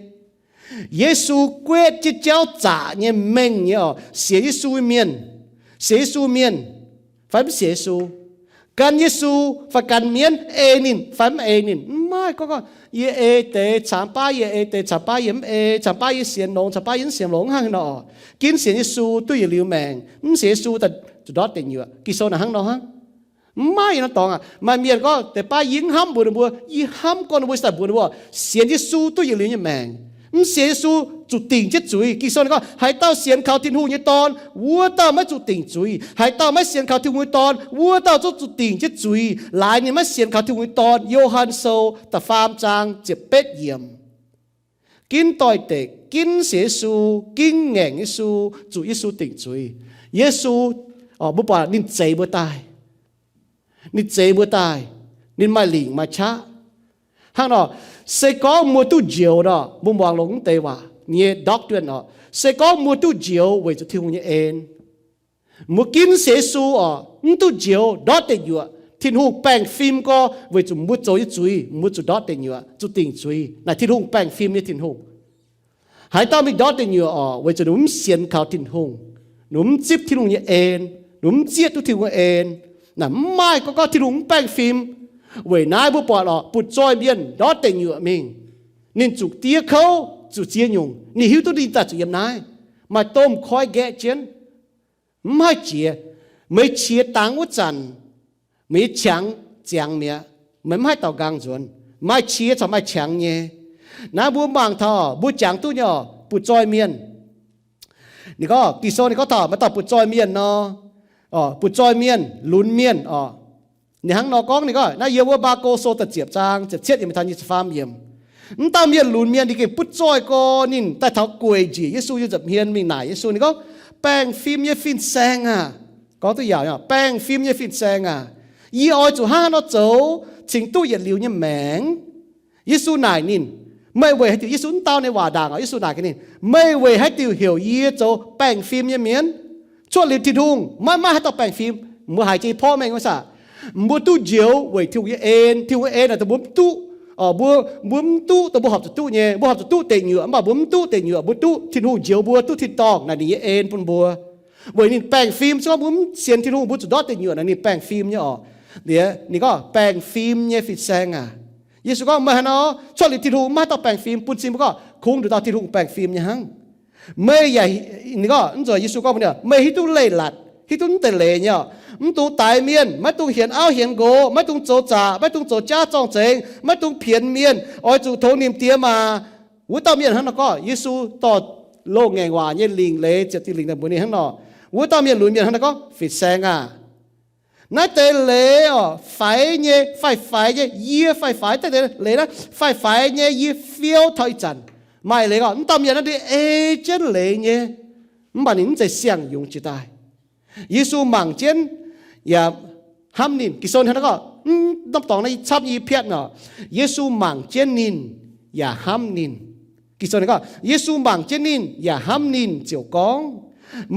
Yesu guetv jienv jauv zaqc nyei mengh nyei orqc, sienx Yesu mienh, sienx Yesu mienh fai mv sienx Yesu, gan Yesu fai gan mienv, ei ninh fai mv ei ninh. Mv maaih gorngv, gorngv yie ei deix caamx baav, yie ei deix caamx baav yie mv ei, caamx baav yie sienx longx, caamx baav yie mv sienx longx, hnangv haaix nor. Ginv sienx Yesu duqv yietc liuz maengc, mv sienx Yesu daaih zuqc ndortv deic nyuoqc. Ging-Sou naaic hnangv nor hnangv. Mv maaih yietc norm dorngx aqv. Maaih mienh gorngv deix baav yie mv hnamv mbuox ninh mbuo, yie hnamv gorngv ninh mbuo, se daaih mbuox ninh mbuo, sienx Yesu duqv yietc liuz nyei maengc. Mv sienx Yesu zuqc dingc jienv zuiz. Ging-Sou ninh gorngv, haaix dauh sienx kaux Tin-Hungh nyei Dorn, wuov dauh maiv zuqc dingc zuiz. Haaix dauh maiv sienx kaux Tin-Hungh nyei Dorn, wuov dauh zungv zuqc dingc jienv zuiz, laaix ninh maiv sienx kaux Tin-Hungh nyei Dorn. Yo^han Sou da'faam zaang ziepc betv yiemc. Ginv doix-dekc, ginv sienx Yesu, ginv ngaengc Yesu, zuqc Yesu dingc zuiz. Yesu, mbuo buatc ninh zeix mbuo daaih. Ninh zeix mbuo daaih. Ninh maaih lingc maaih qaqv. Hnangv nor, se gorngv mbuo duqv njoux nor, mbuo muangx longx mv deix waac nyei doctrine orqc, se gorngv mbuo duqv njoux weic zuqc Tin-Hungh nyei en. Mbuo ginv sienx Yesu orqc, mv duqv njoux ndortv deic nyuoqc, Tin-Hungh baengh fim gorx weic zuqc mbuo zoux nyei zuiz, mbuo zuqc ndortv deic nyuoqc, zuqc dingc zuiz. Naaic Tin-Hungh baengh fim nyei Tin-Hungh. Haaix dauh mingh ndortv deic nyuoqc orqc, weic zuqc ninh mv sienx kaux Tin-Hungh, ninh mv zipv Tin-Hungh nyei en, ninh mv zieqv duqv Tin-Hungh nyei en. Naaic mv maaih gorngv, gorngv Tin-Hungh mv baengh fim. Weic naaiv mbuo buatc orqc, butv-zoih mienh ndortv deic nyuoqc mingh, ninh zuqc diev kouv, zuqc ziex nyungc, ninh hiuv duqv ninh daaih zuqc yiem naaiv, maaih domh koi nqaeqv jienv. Mv haih jiex. Meih qiex dangx wuov zanc, meih nyei qangx ziangx mi'aqv. Meih mv haih daaux nqaang nzuonx. Maaih qiex caux maaih qangx nyei. Naaiv mbuo mangc taux mbuo jangx duqv nyei orqc, butv-zoih mienh. Ninh gorngv, Ging-Sou ninh gorngv taux maaih dauh butv-zoih mienh nor, butv-zoih mienh, lunx mienh orqc. Ninh hnangv nor gorngv, ninh gorngv naaiv yiem wuov Maako Sou da'ziepc zaang ziepc cietv yiemc mingh taux nyic ziepc faam yiemc. Mv dauh mienh lunx mienh ninh gengh butv-zoih gorx, ninh daaih taux gueic njiec Yesu nyei nza'hmien mingh naaic Yesu. Ninh gorngv, baengh fim nyei fin-saeng aah! Gorngv duqv yaauc, baengh fim nyei fin-saeng aah! Yie oix zuqc hnangv haaix nor zoux cingx duqv yietc liuz nyei maengc? Yesu naaic ninh, meih weic haaix diuc, Yesu mv dau ninh waac ndaangc, Yesu naaic gaax ninh, meih weic haaix diuc heuc yie zoux baengh fim nyei mienh? Cuotv liuz Tin-Hungh maiv maaih haaix dauh baengh fim. Mbuo haiz jiex porv mengh wuov saah? Mbuo duqv njoux weic Tin-Hungh nyei en. Tin-Hungh nyei en naaic dongh mbuo mv duqv, mbuo, mbuo mv duqv dongh mbuo horpc zuqc duqv nyei. Mbuo horpc zuqc duqv deic nyuoqc, mv baac mbuo mv duqv deic nyuoqc, mbuo duqv Tin-Hungh njoux mbuo, duqv tin-dorngh naaic ninh nyei en bun mbuo. Weic ninh baengh fim, se gorngv mbuo mv sienx Tin-Hungh, mbuo zuqc ndortv deic nyuoqc naaic ninh baengh fim nyei orqc. Liuz ninh gorngv, baengh fim nyei fin-saeng aah! Yesu gorngv, meih haaix nor? Cuotv liuz Tin-Hungh maiv maaih haaix dauh baengh fim. Bun cing mbuo gorngv kungx nduqc dauh Tin-Hungh baengh fim nyei hnangv. Meih yaac, ninh gorngv, mv nzunc Yesu gorngv mbuox ninh, meih hiuv duqv leiz-latc, hiuv duqv mv deix leiz nyei orqc. Mv dungx daix mienh, maiv dungx hienx auv hienx nqox, maiv dungx zoux zaqc, maiv dungx zoux jaav zorng-zengx, maiv dungx pienx mienh, oix zuqc tongx nimc diex maac. Wuov dauh mienh hnangv nor gorngv, Yesu dorh loz-ngaengc waac nyei lingc leiz ziepc diuh lingc daaih mbuox ninh hnangv nor. Wuov dauh mienh lunx mienh hnangv nor gorngv, fin-saeng aah! Naaiv deix leiz orqc, faix nyei, faix-faix nyei, yie faix-faix deix leiz naaiv, faix-faix nyei yie fiou taux ih zanc. Maaih leiz gorngv, mv dauh mienh naaiv ndiev ei jienv leiz nyei. Mv baac ninh mv zeiz siang-yungz jiex daaih. Yesu mangc jienv yaac hnamv ninh. Ging-Sou hnangv naaiv gorngv, mv norm dorngx naaiv camv nyei piatv nor, Yesu mangc jienv ninh yaac hnamv ninh. Ging-Sou gorngv, Yesu mangc jienv ninh yaac hnamv ninh ziouc gorngv,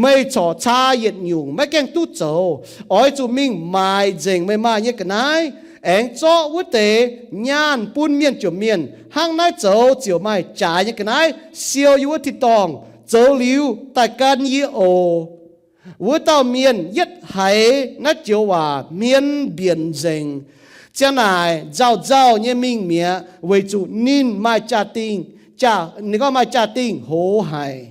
meih corc caa yietc nyungc maiv gaengh duqv zoux. Oix zuqc mingh maaiz nzengc meih maaih nyei ga'naaiv, aengx zorqv wuov deix nyaanh bun mienh jomc mienh. Hnangv naaiv zoux ziouc maaih jaaix nyei ga'naaiv siou yie wuov tin-dorngh. Zoux liuz daaih gan yie oc. Wuov dauh mienh yietv haiz naaiv joux waac hmien mbienc nzengc. Ziang naaic nzauh nzauh nyei mingh mi'aqv, weic zuqc ninh maaih jaa-dingh, ninh gorngv maaih jaa-dingh hoz haic.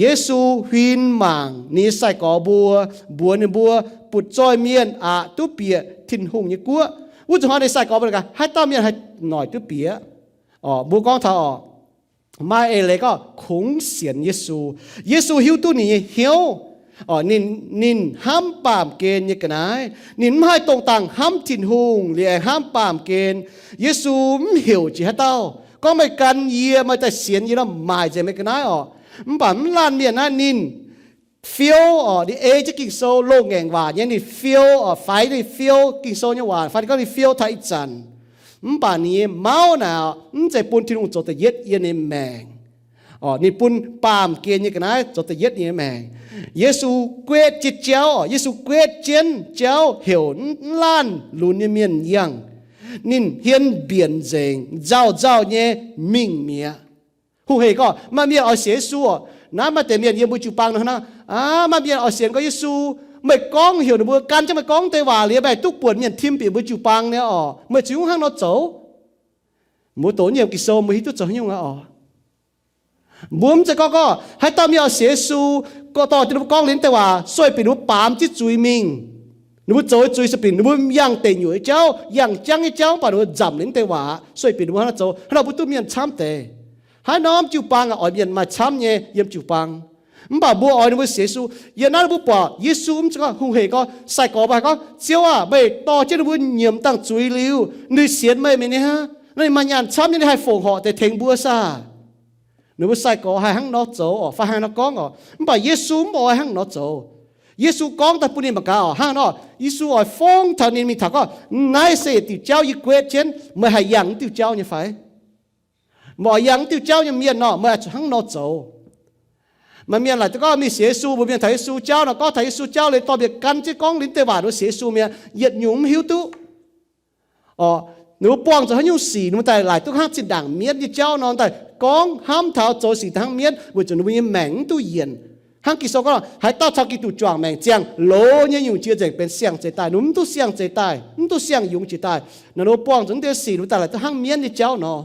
Yesu huin mangc ninh nyei sai-gorx mbuo, mbuox ninh mbuo, butv-zoih mienh aqc duqv bieqc Tin-Hungh nyei guoqv. Wuov zuqc hnoi ninh sai-gorx mbuo gaax, haaix dauh mienh haih noic duqv bieqc? Mbuo gorngv taux oc, maaih eix leiz gorngv kungx sienx Yesu. Yesu hiuv duqv ninh nyei hnyouv. Ninh, ninh hnamv baamh gen nyei ga'naaiv. Ninh mv haih dongh dangh hnamv Tin-Hungh liuz aengx hnamv baamh gen. Yesu mv heuc jiex haaix dauh gorngv, meih gan yie, meih daaih sienx yie nor, maaic nzengc meih ga'naaiv oc. Mv baac mv laanh mienh naaiv ninh fiou oc, ninh ei jienv Ging-Sou loz-ngaengc waac nyei, ninh fiou oc, faix ninh fiou Ging-Sou nyei waac, faix ninh gorngv ninh fiou taux ih zanc. Mv baac ninh nyei mauv naaic mv zeiz bun Tin-Hungh zoux da'yietv yiem ninh maengc. Ninh bun baamh gen nyei ga'naaiv zoux da'yietv ninh nyei maengc. Yesu guetv jienv jauv oc, Yesu guetv jienv jauv heuc mv laanh lunx nyei mienh yangh. Ninh hmien mbienc nzengc, nzauh nzauh nyei mingh mi'aqv. Hungh hec gorngv maaih mienh oix sienx Yesu oc. Naaiv maaih deix mienh yiem mbuo jiu-baang nor hnangv, aa, maaih mienh oix sienx gorngv Yesu, meih gorngv heuc ninh mbuo gan jienv meih gorngv deix waac liuz, meih duqv buonc mienh tim bieqc mbuo jiu-baang nyei oc. Meih zuqc hnangv nor zoux. Mbuo doqc yiem Ging-Sou mbuo hiuv duqv zoux haaix nyungc aqv oc. Mbuo mv zeiz gorngv gorngv haaix dauh mienh oix sienx Yesu, gorngv dorh jienv ninh mbuo gorngv liuz deix waac, sueih bieqc ninh mbuo baamz jienv zuiz mingh. Ninh mbuo zoux zuiz sueih bieqc ninh mbuo yangh deic nyuoqc nyei jauv, yangh jangv nyei jauv, mv baac ninh mbuo nzamc liuz deix waac, sueih bieqc ninh mbuo hnangv nor zoux. Hnangv nor mbuo duqv mienh camv deix. Haaix norm jiu-baang oix mienh maaih camv nyei yiem jiu-baang. Mv baac mbuo oix ninh mbuo sienx Yesu. Yiem naaiv mbuo buatc Yesu mv zeiz gorngv hungh hec gorngv sai-gorx mbuo haih gorngv, Ziouv aah, meih dorh jienv ninh mbuo nyiemc dangh zuiz liuz, ninh sienx meih mi'aqv. Ninh maaih nyaanh camv nyei, ninh haih fongc horc deix tengx mbuo saah? Ninh mbuo sai-gorx haih hnangv nor zoux oc, fai hnangv nor gorngv oc. Mv baac Yesu mv oix hnangv nor zoux. Yesu gorngv daaih bun ninh mangc gaax oc, hnangv nor, Yesu oix fongv taux ninh mingh taux gorngv, naaiv se yietc diuh jauv yie guetv jienv, meih haih yangh diuh jauv nyei fai? Meih oix yangh diuh jauv nyei mienh nor, meih oix zuqc hnangv nor zoux. Maaih mienh laaic duqv gorngv mingh sienx Yesu, mbuo mienh taux Yesu jauv nor, gorngv taux Yesu jauv liuz dorh mienh gan jienv gorngv liuz deix waac ninh mbuo sienx Yesu mi'aqv, yietc nyungc mv hiuv duqv. Oc, ninh mbuo buangh zuqc haaix nyungc sic ninh mbuo daaih laaic duqv hnangv zinh ndaangc mienv nyei jauv nor, daaih gorngv hnamv taux zoux sic daaih hnangv mienv, weic zuqc ninh mbuo nyei maengc mv duqv yienc. Hnangv Ging-Sou gorngv, haaix dauh caux Giduc juangc maengc ziangh, loz nyei nyungc jiex nzengc benx siang-zeix daaih. Ninh mbuo mv duqv siang-zeix daaih, mv duqv siang-yungz jiex daaih. Naaiv ninh mbuo buangh zuqc naaiv deix sic ninh mbuo daaih laaic duqv hnangv mienv nyei jauv nor.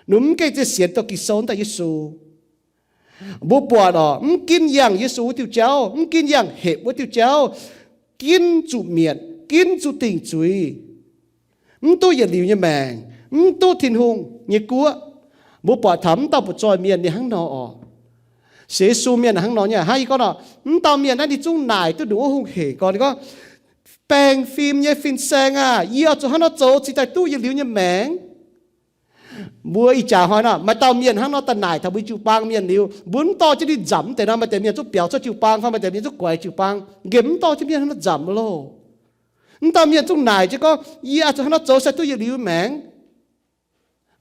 Ninh mbuo mv gengh zien sienx dongh Ging-Sou naaiv daaih Yesu. Mbuo buatc oc, mv ginv yangh Yesu wuov diuh jauv, mv ginv yangh hepc wuov diuh jauv, ginv zuqc mietc, ginv zuqc dingc zuiz, mv duqv yietc liuz nyei maengc, mv duqv Tin-Hungh nyei guoqv. Mbuo buatc taux mv dauh butv-zoih mienh ninh hnangv nor oc. Sienx Yesu mienh hnangv nor nyei. Hnangv yie gorngv nor, mv dauh mienh naaiv ninh zungv naaic duqv ninh wuov hungh hec gorngv, ninh gorngv, Baengh fim nyei fin-saeng aah! Yie oix zuqc hnangv nor zoux cingx daaih duqv yietc liuz nyei maengc? Mbuo ih jaax hnoi nor, maaih dauh mienh hnangv nor daaih naaic taux mbuo jiu-baang mienh liuz, mbuo mv dorh jienv ninh nzamc mv deix nor, maaih deix mienh zungv biaux cuotv jiu-baang fai maaih deix mienh zungv guaix jiu-baang. Nqemh mv dorh jienv mienh hnangv nor nzamc loh. Mv dauh mienh zungv naaic jienv gorngv, Yie oix zuqc hnangv nor zoux cingx daaih duqv yietc liuz maengc?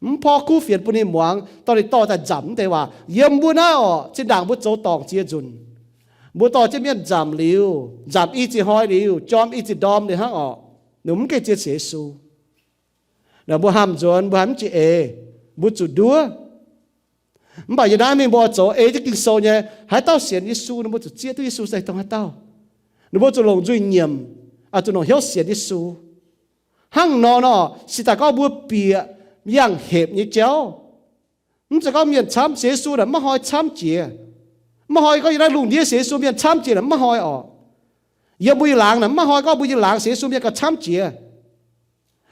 Mv porv kuv fienx bun ninh muangx, dorh ninh dorh daaih nzamc mv deix waac. Yiem mbuo naaiv oc, zinh ndaangc mbuo zoux dorngc ziex nzunc, mbuo dorh jienv mienh nzamc liuz, nzamc i ziex hnoi liuz, jorm i ziex ndorm liuz hnangv oc, ninh mv gengh zien sienx Yesu. Mbuo haih nzuonx, mbuo haih mv jiex eix, mbuo zuqc nduov. Mv baac yiem naaiv mingh mbuo oix zoux ei jienv Ging-Sou nyei, haaix dauh sienx Yesu, ninh mbuo zuqc zieqv duqv Yesu se dongh haaix dauh. Ninh mbuo zuqc longc nzuih nyiemc, zuqc longc hnyouv sienx Yesu. Hnangv nor nor, se daaih gorngv mbuo bieqc yangh hepc nyei jauv. Mv zeiz gorngv mienh camv, sienx Yesu naaic maiv hnoi camv jiex. Maiv hnoi gorngv yiem naaiv lungh ndiev sienx Yesu mienh camv jiex naaic maiv hnoi oc. Yiem mbuo nyei laangz naaic maiv hnoi gorngv mbuo nyei laangz sienx Yesu mienh gauh camv jiex.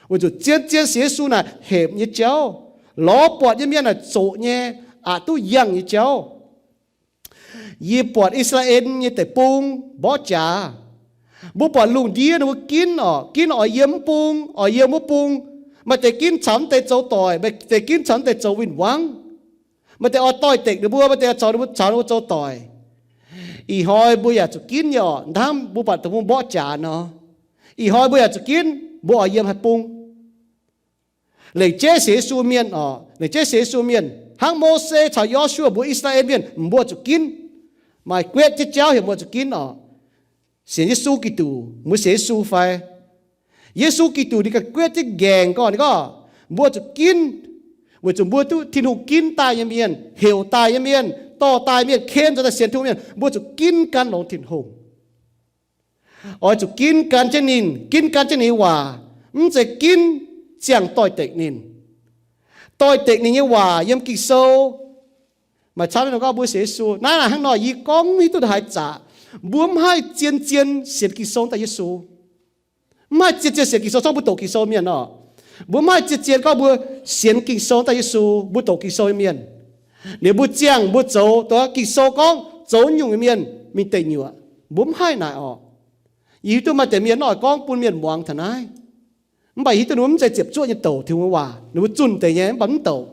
Weic zuqc zien zien sienx Yesu naaic hepc nyei jauv, lorz buatc nyei mienh naaic zoqc nyei, aqc duqv yangh nyei jauv. Yie buatc I^saa^laa^en nyei deic-bung mborqv jaax. Mbuo buatc lungh ndiev ninh mbuo ginv oc, ginv oix yiem mv bung, oix yiem wuov bung. Maaih deix ginv caux mv deix zoux doic, maaih deix ginv caux mv deix zoux win-wangv. Maaih deix oix doix-dekc ninh mbuo, maaih deix caux ninh mbuo, caux ninh mbuo zoux doic. Ih hnoi mbuo yaac zuqc ginv nyei orqc. Hnangv mbuo buatc dongh mbuo mborqv jaax nor, ih hnoi mbuo yaac zuqc ginv mbuo oix yiem haaix bung. Lengc jeiv sienx Yesu mienh orqc, lengc jeiv sienx Yesu mienh hnangv Mose caux Yo^su^waa mbuo I^saa^laa^en Mienh, mbuo zuqc ginv. Maaih guetv jienv jauv heuc mbuo zuqc ginv orqc. Sienx Yesu Giduc, mbuo sienx Yesu fai? Yesu Giduc ninh ganh guetv jienv nqaengc gorngv, ninh gorngv, mbuo zuqc ginv, weic zuqc mbuo duqv Tin-Hungh ginv daaih nyei mienh, heuc daaih nyei mienh, dorh daaih mienh, ken zoux daaih sienx Tin-Hungh mienh, mbuo zuqc ginv gan longx Tin-Hungh. Oix zuqc ginv gan jienv ninh, ginv gan jienv ninh nyei waac, mv zeiz ginv ziangh doix-dekc ninh. Doix-dekc ninh nyei waac yiem Ging-Sou. Maaih camv gorngv mbuo sienx Yesu. Naaiv naaic hnangv nor, yie gorngv mv hiuv duqv haaix zaqc. Mbuo mv haih zien-zien sienx Ging-Sou daaih Yesu. Mv haih zien-zien sienx Ging-Sou, zorqv mbuo doqc Ging-Sou mienh orqc. Mbuo mv haih zien-zien gorngv mbuo sienx Ging-Sou daaih Yesu, mbuo doqc Ging-Sou nyei mienh. Liuz mbuo ziangh mbuo zoux dongh Ging-Sou gorngv zoux nyungc nyei mienh mingh deic nyuoqc. Mbuo mv haih naaic orqc. Yie hiuv duqv maaih deix mienh oix gorngv bun mienh muangx taux naaiv. Mv baac hiuv duqv ninh mbuo mv zeiz ziepc zuoqv nyei douc Tin-Hungh nyei waac. Ninh mbuo zunh deix nyei, mv baac mv douc.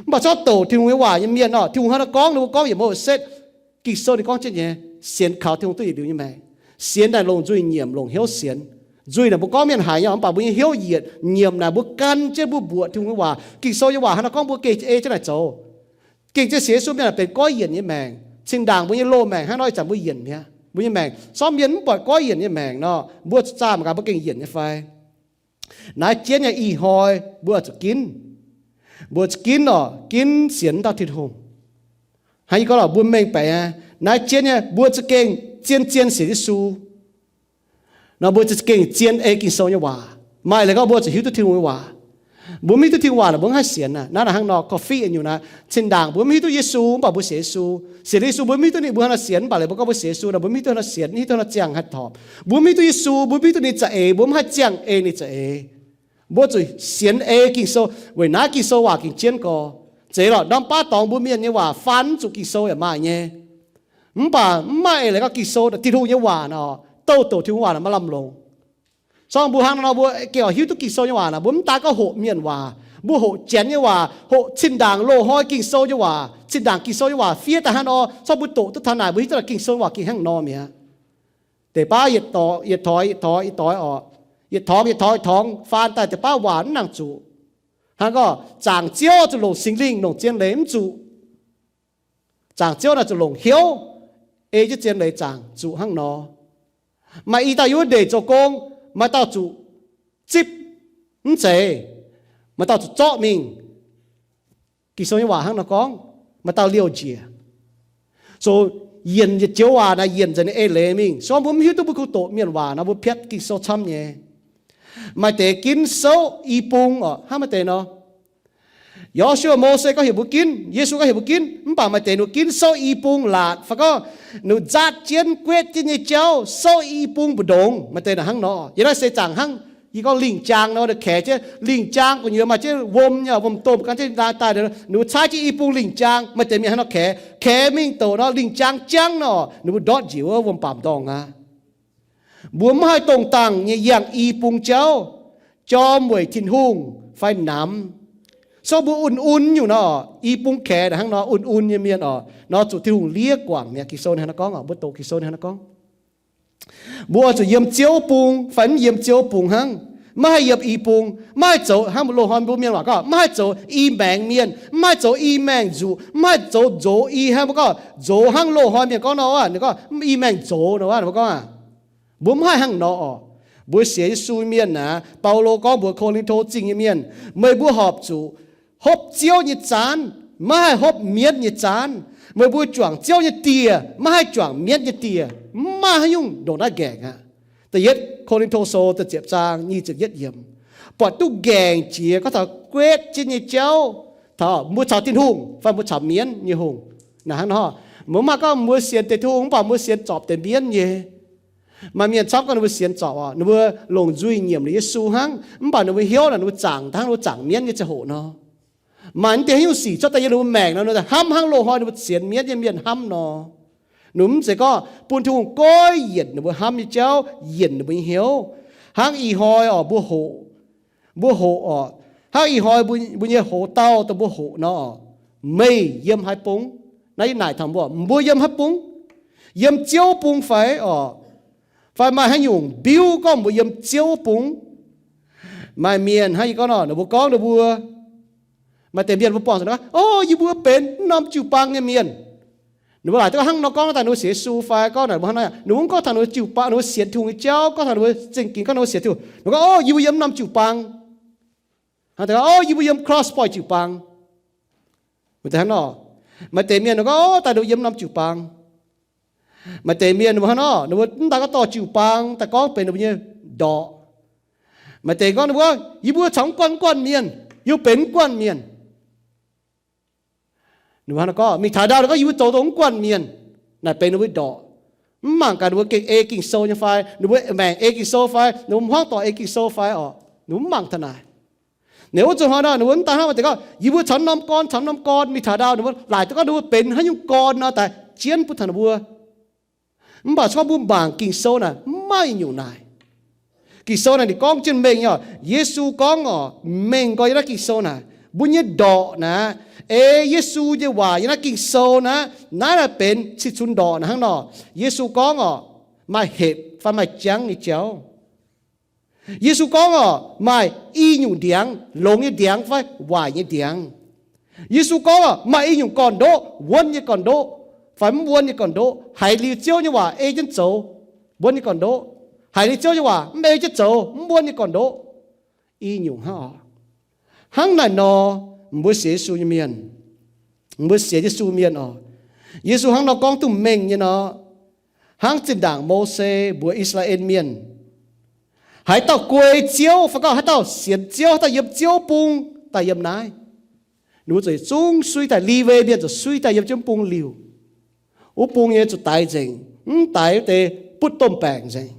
Mv baac zorqv douc Tin-Hungh nyei waac nyei mienh orqc, Tin-Hungh hnangv naaiv gorngv, ninh mbuo gorngv yietc mouc setv. Ging-Sou ninh gorngv jienv nyei, sienx kaux Tin-Hungh duqv yietc liuz nyei maengc. Sienx naaic longc nzuih nyiemc, longc hnyouv sienx. Nzuih naaic mbuo gorngv mienh haiz nyei, mv baac mbuo nyei hnyouv yietc nyiemc naaic mbuo gan jienv mbuo mbuoqc Tin-Hungh nyei waac. Ging-Sou nyei waac hnangv naaiv gorngv mbuo gengh ei jienv naaic zoux. Gengh jienv sienx Yesu mienh naaic benx goiv yienc nyei maengc. Cin-ndaangc mbuo nyei loz-maengc hnangv nor ih zanc mbuo yienc mi'aqv. Mbuo nyei maengc, sortv mienh mv buatc goiv yienc nyei maengc nor, mbuo zuqc zaah mangc gaax mbuo gengh yienc nyei fai. Naaiv jienv nyei ih hnoi mbuo zuqc ginv. Mbuo zuqc ginv orqc, ginv sienx dauh Tin-Hungh. Hnangv yie gorngv lorqc, mbuo mengh baeqc aqv. Naaiv jienv nyei mbuo za'gengh zien-zien sienx Yesu. Nor mbuo za'gengh zien ei Ging-Sou nyei waac. Maaih leiz gorngv mbuo zuqc hiuv duqv Tin-Hungh nyei waac. Mbuo mv hiuv duqv Tin-Hungh waac naaic mbuo mv haih sienx aqv. Naaiv naaic hnangv nor, korv-fiqv nyungc naaiv, cin-ndaangc mbuo mv hiuv duqv Yesu mv baac mbuo sienx Yesu. Sienx Yesu mbuo mv hiuv duqv ninh, mbuo hnangv nor sienx mv baac leiz mbuo gorngv mbuo sienx Yesu naaic mbuo mv hiuv duqv hnangv nor sienx, mv hiuv duqv hnangv nor ziangh haih torpc. Mbuo mv hiuv duqv Yesu, mbuo mv hiuv duqv ninh za'eix, mbuo mv haih ziangh ei ninh za'eix. Mbuo zuqc sienx ei Ging-Sou, weic naaiv Ging-Sou waac gengh jienv gorx. Zeiz lorqc, norm baav dorngx mbuo mienh nyei waac faan mv zuqc Ging-Sou yaac maaih nyei. Mv baac mv maaih eix leiz gorngv Ging-Sou, Tin-Hungh nyei waac nor, douh douc Tin-Hungh waac nor maiv lamh longc. Sorng mbuo hnangv nor mbuo gengh oix hiuv duqv Ging-Sou nyei waac nor, mbuo mv daan gorngv hoqc mienh waac, mbuo hoqc Janx nyei waac, hoqc cin-ndaangc loz-hnoi Ging-Sou nyei waac, cin-ndaangc Ging-Sou nyei waac fiev daaih hnangv nor, sorng mbuo doqc duqv taux naaic, mbuo hiuv duqv Ging-Sou nyei waac gengh hnangv nor mi'aqv. Deix baav yietc doix, yietc doix, yietc doix, yietc dorngx, yietc dorngx, yietc dorngx faan daaih deix baav waac mv nangc zuqc. Hnangv gorngv zaangc Ziouv zuqc longc Singx Lingh, longc zien leiz mv zuqc. Zaangc Ziouv naaiv zuqc longc hnyouv ei jienv zien leiz zaangc zuqc hnangv nor. Maaih i dauh yiem wuov ndeic zoux gong, maaih dauh zuqc zipv mv zeiz, maaih dauh zuqc zorqv mingh. Ging-Sou nyei waac hnangv nor gorngv, maaih dauh liouh njiec. So yienc nyei joux waac naaic yienc nzengc nyei eix leiz mingh. So mbuo mv hiuv duqv mbuo kungx doqc mienh waac nor, mbuo piatv Ging-Sou camv nyei. Maaih deix ginv souv i bung oc, hnangv maaih deix nor. Yo^su^waa, Mose gorngv heuc mbuo ginv, Yesu gorngv heuc mbuo ginv, mv baac maaih deix ninh ginv souv i bung laatc, fai gorngv ninh nzaatv jienv guetv jienv nyei jauv souv i bung mbu'ndongx. Maaih deix naaic hnangv nor. Yiem naaiv se zaangc hnangv yie gorngv lingh jaang nor, ninh kaex jienv lingh jaang gu'nyuoz maaih jienv wuom nyei, wuom-domh gan jienv daaih, ninh caaiv jienv i bung lingh jaang. Maaih deix mienh hnangv nor kaex, kaex mingh douc nor lingh jaang jangv nor, ninh mbuo ndortv njiec wuov wuom-baamc ndorngh aqv. Mbuo mv haih dongh dangh nyei yangh i bung jauv, jorm weic Tin-Hungh fai namx. So mbuo un-un nyungc nor, i bung kaex naaic hnangv nor, un-un nyei mienh oc, nor zuqc Tin-Hungh liev guangc mi'aqv. Ging-Sou ninh hnangv nor gorngv oc, mbuo doqc Ging-Sou ninh hnangv nor gorngv. Mbuo zuqc yiem Ziouv bung fai mv yiem Ziouv bung hnangv. Maiv haih yiem i bung, maiv haih zoux hnangv loz-hnoi mbuo mienh waac gorngv, maiv haih zoux i maengx mienh, maiv haih zoux i maengx nzuqc, maiv haih zoux nzox i hnangv mbuo gorngv nzox hnangv loz-hnoi mienh gorngv nor, ninh gorngv i maengx nzox nor, mbuo gorngv aac. Mbuo mv haih hnangv nor oc. Mbuo sienx Yesu mienh aac, Baulo gorngv mbuox Ko^lin^to Zingh nyei mienh, meih mbuo horpc zuqc hopv Ziouv nyei zaanv, maiv haih hopv mienv nyei zaanv. Meih mbuo juangc Ziouv nyei dieh, maiv haih juangc mienv nyei dieh. Mv maaih haaix nyungc ndongc naaiv nqaengc aqv. Da'yietv Ko^lin^to Sou da'ziepc zaang nyic ziepc yietv yiemc, buatc duqv nqaengc jiex gorngv taux guetv jienv nyei jauv, taux mbuo caux Tin-Hungh fai mbuo caux mienv nyei hungh. Naaic hnangv nor, mbuo mv maaih gorngv mbuo sienx deix Tin-Hungh mv baac mbuo sienx zorpc deix mienv nyei. Maaih mienh camv gorngv ninh mbuo sienx zorpc oc, ninh mbuo longc nzuih nyiemc liuz Yesu hnangv, mv baac ninh mbuo hnyouv naaic ninh mbuo zaangc hnangv ninh mbuo zaangc mienv nyei ziangh hoc nor. Maaih naaiv deix haaix nyungc sic cuotv daaih yiem ninh mbuo maengc nor, ninh hnamv hnangv loz-hnoi ninh mbuo sienx mienv nyei mienh hnamv nor. Ninh mbuo mv zeiz gorngv bun Tin-Hungh goiv yienc ninh mbuo hnamv nyei jauv, yienc ninh mbuo nyei hnyouv. Hnangv ih hnoi oc, mbuo hoqc, mbuo hoqc oc, hnangv ih hnoi mbuo nyei hoc dauh dongh mbuo hoqc nor, meih yiem haaix bung? Naaiv yie naaic taux mbuo, mbuo yiem haaix bung? Yiem Ziouv bung fai orqc? Fai maaih haaix nyungc biuv gorngv mbuo yiem Ziouv bung? Maaih mienh hnangv yie gorngv nor, ninh mbuo gorngv ninh mbuo, maaih deix mienh mbuo buangh zuqc nor, o, yie mbuo benx mv norm jiu-baang nyei mienh. Ninh mbuo laaic duqv hnangv nor gorngv daaih ninh mbuo sienx Yesu fai gorngv naaic mbuo hnangv nor, ninh mbuo mv gorngv taux ninh mbuo jiu-baang, ninh mbuo sienx Tin-Hungh nyei jauv, gorngv taux ninh mbuo zingh gingx gorngv ninh mbuo sienx Tin-Hungh. Ninh mbuo gorngv, o, yie mbuo yiem mv norm jiu-baang. Hnangv deix gorngv, o, yie mbuo yiem Cross Point jiu-baang. Hnangv nor, maaih deix mienh ninh gorngv, o, daaih ninh mbuo yiem mv norm jiu-baang. Maaih deix mienh ninh mbuo hnangv nor, ninh mbuo mv daaih gorngv dorh jiu-baang daaih gorngv benx ninh mbuo nyei ndorqc. Maaih deix gorngv ninh mbuo, yie mbuo caux mv guanh mv guanh mienh, yie mbuo benx mv guanh mienh. Ninh mbuo hnangv nor gorngv, mingh taux ndau ninh gorngv yie mbuo zoux dongh mv guanh mienh, naaic benx ninh mbuo ndorqc. Mv mangc gaax ninh mbuo gengh ei Ging-Sou nyei fai, ninh mbuo maengc ei Ging-Sou fai, ninh mbuo hmuangv doic ei Ging-Sou fai orqc, ninh mbuo mv mangc taux naaic. Ninh wuov zuqc hnoi nor, ninh mbuo mv daaih hnangv maaih deix gorngv, yie mbuo caux norm gorn, caux norm gorn mingh taux ndau, ninh mbuo laaic duqv gorngv ninh mbuo benx haaix nyungc gorn nor daaih jienv bun taux ninh mbuo. Mv baac se gorngv mbuo mangc Ging-Sou naaic, mv maaih nyungc naaic. Ging-Sou naaic ninh gorngv jienv mengh nyei orqc. Yesu gorngv orqc, mengh nqoi yiem naaiv Ging-Sou naaic, mbuo nyei ndorqc naaic, ei Yesu nyei waac yiem naaiv Ging-Sou naaiv, naaiv naaic benx cih cunx ndorqc naaic hnangv nor. Yesu gorngv orqc, maaih hepc fai maaih jangv nyei jauv. Yesu gorngv orqc, maaih i nyungc ndiangx, longx nyei ndiangx fai waaic nyei ndiangx. Yesu gorngv orqc, maaih i nyungc gorn-ndoqv, wuonv nyei gorn-ndoqv fai mv wuonv nyei gorn-ndoqv. Haiz liuz Ziouv nyei waac ei jienv zoux, wuonv nyei gorn-ndoqv. Haiz liuz Ziouv nyei waac mv ei jienv zoux, mv wuonv nyei gorn-ndoqv. I nyungc hnangv orqc. Hnangv naaic nor, mbuo sienx Yesu nyei mienh, mbuo sienx Yesu mienh orqc, Yesu hnangv nor gorngv duqv mengh nyei nor, hnangv zinh ndaangc Mose mbuox I^saa^laa^en Mienh, haaix dauh guei Ziouv, fai gorngv haaix dauh sienx Ziouv, haaix dauh yiem Ziouv bung, daaih yiem naaiv. Ninh mbuo zuqc zungv suiv daaih, Liwe Mienh zuqc suiv daaih yiem jienv bung liuc. Wuov bung nyei zuqc daix nzengc, mv daix wuov deix butv domh baengc nzengc.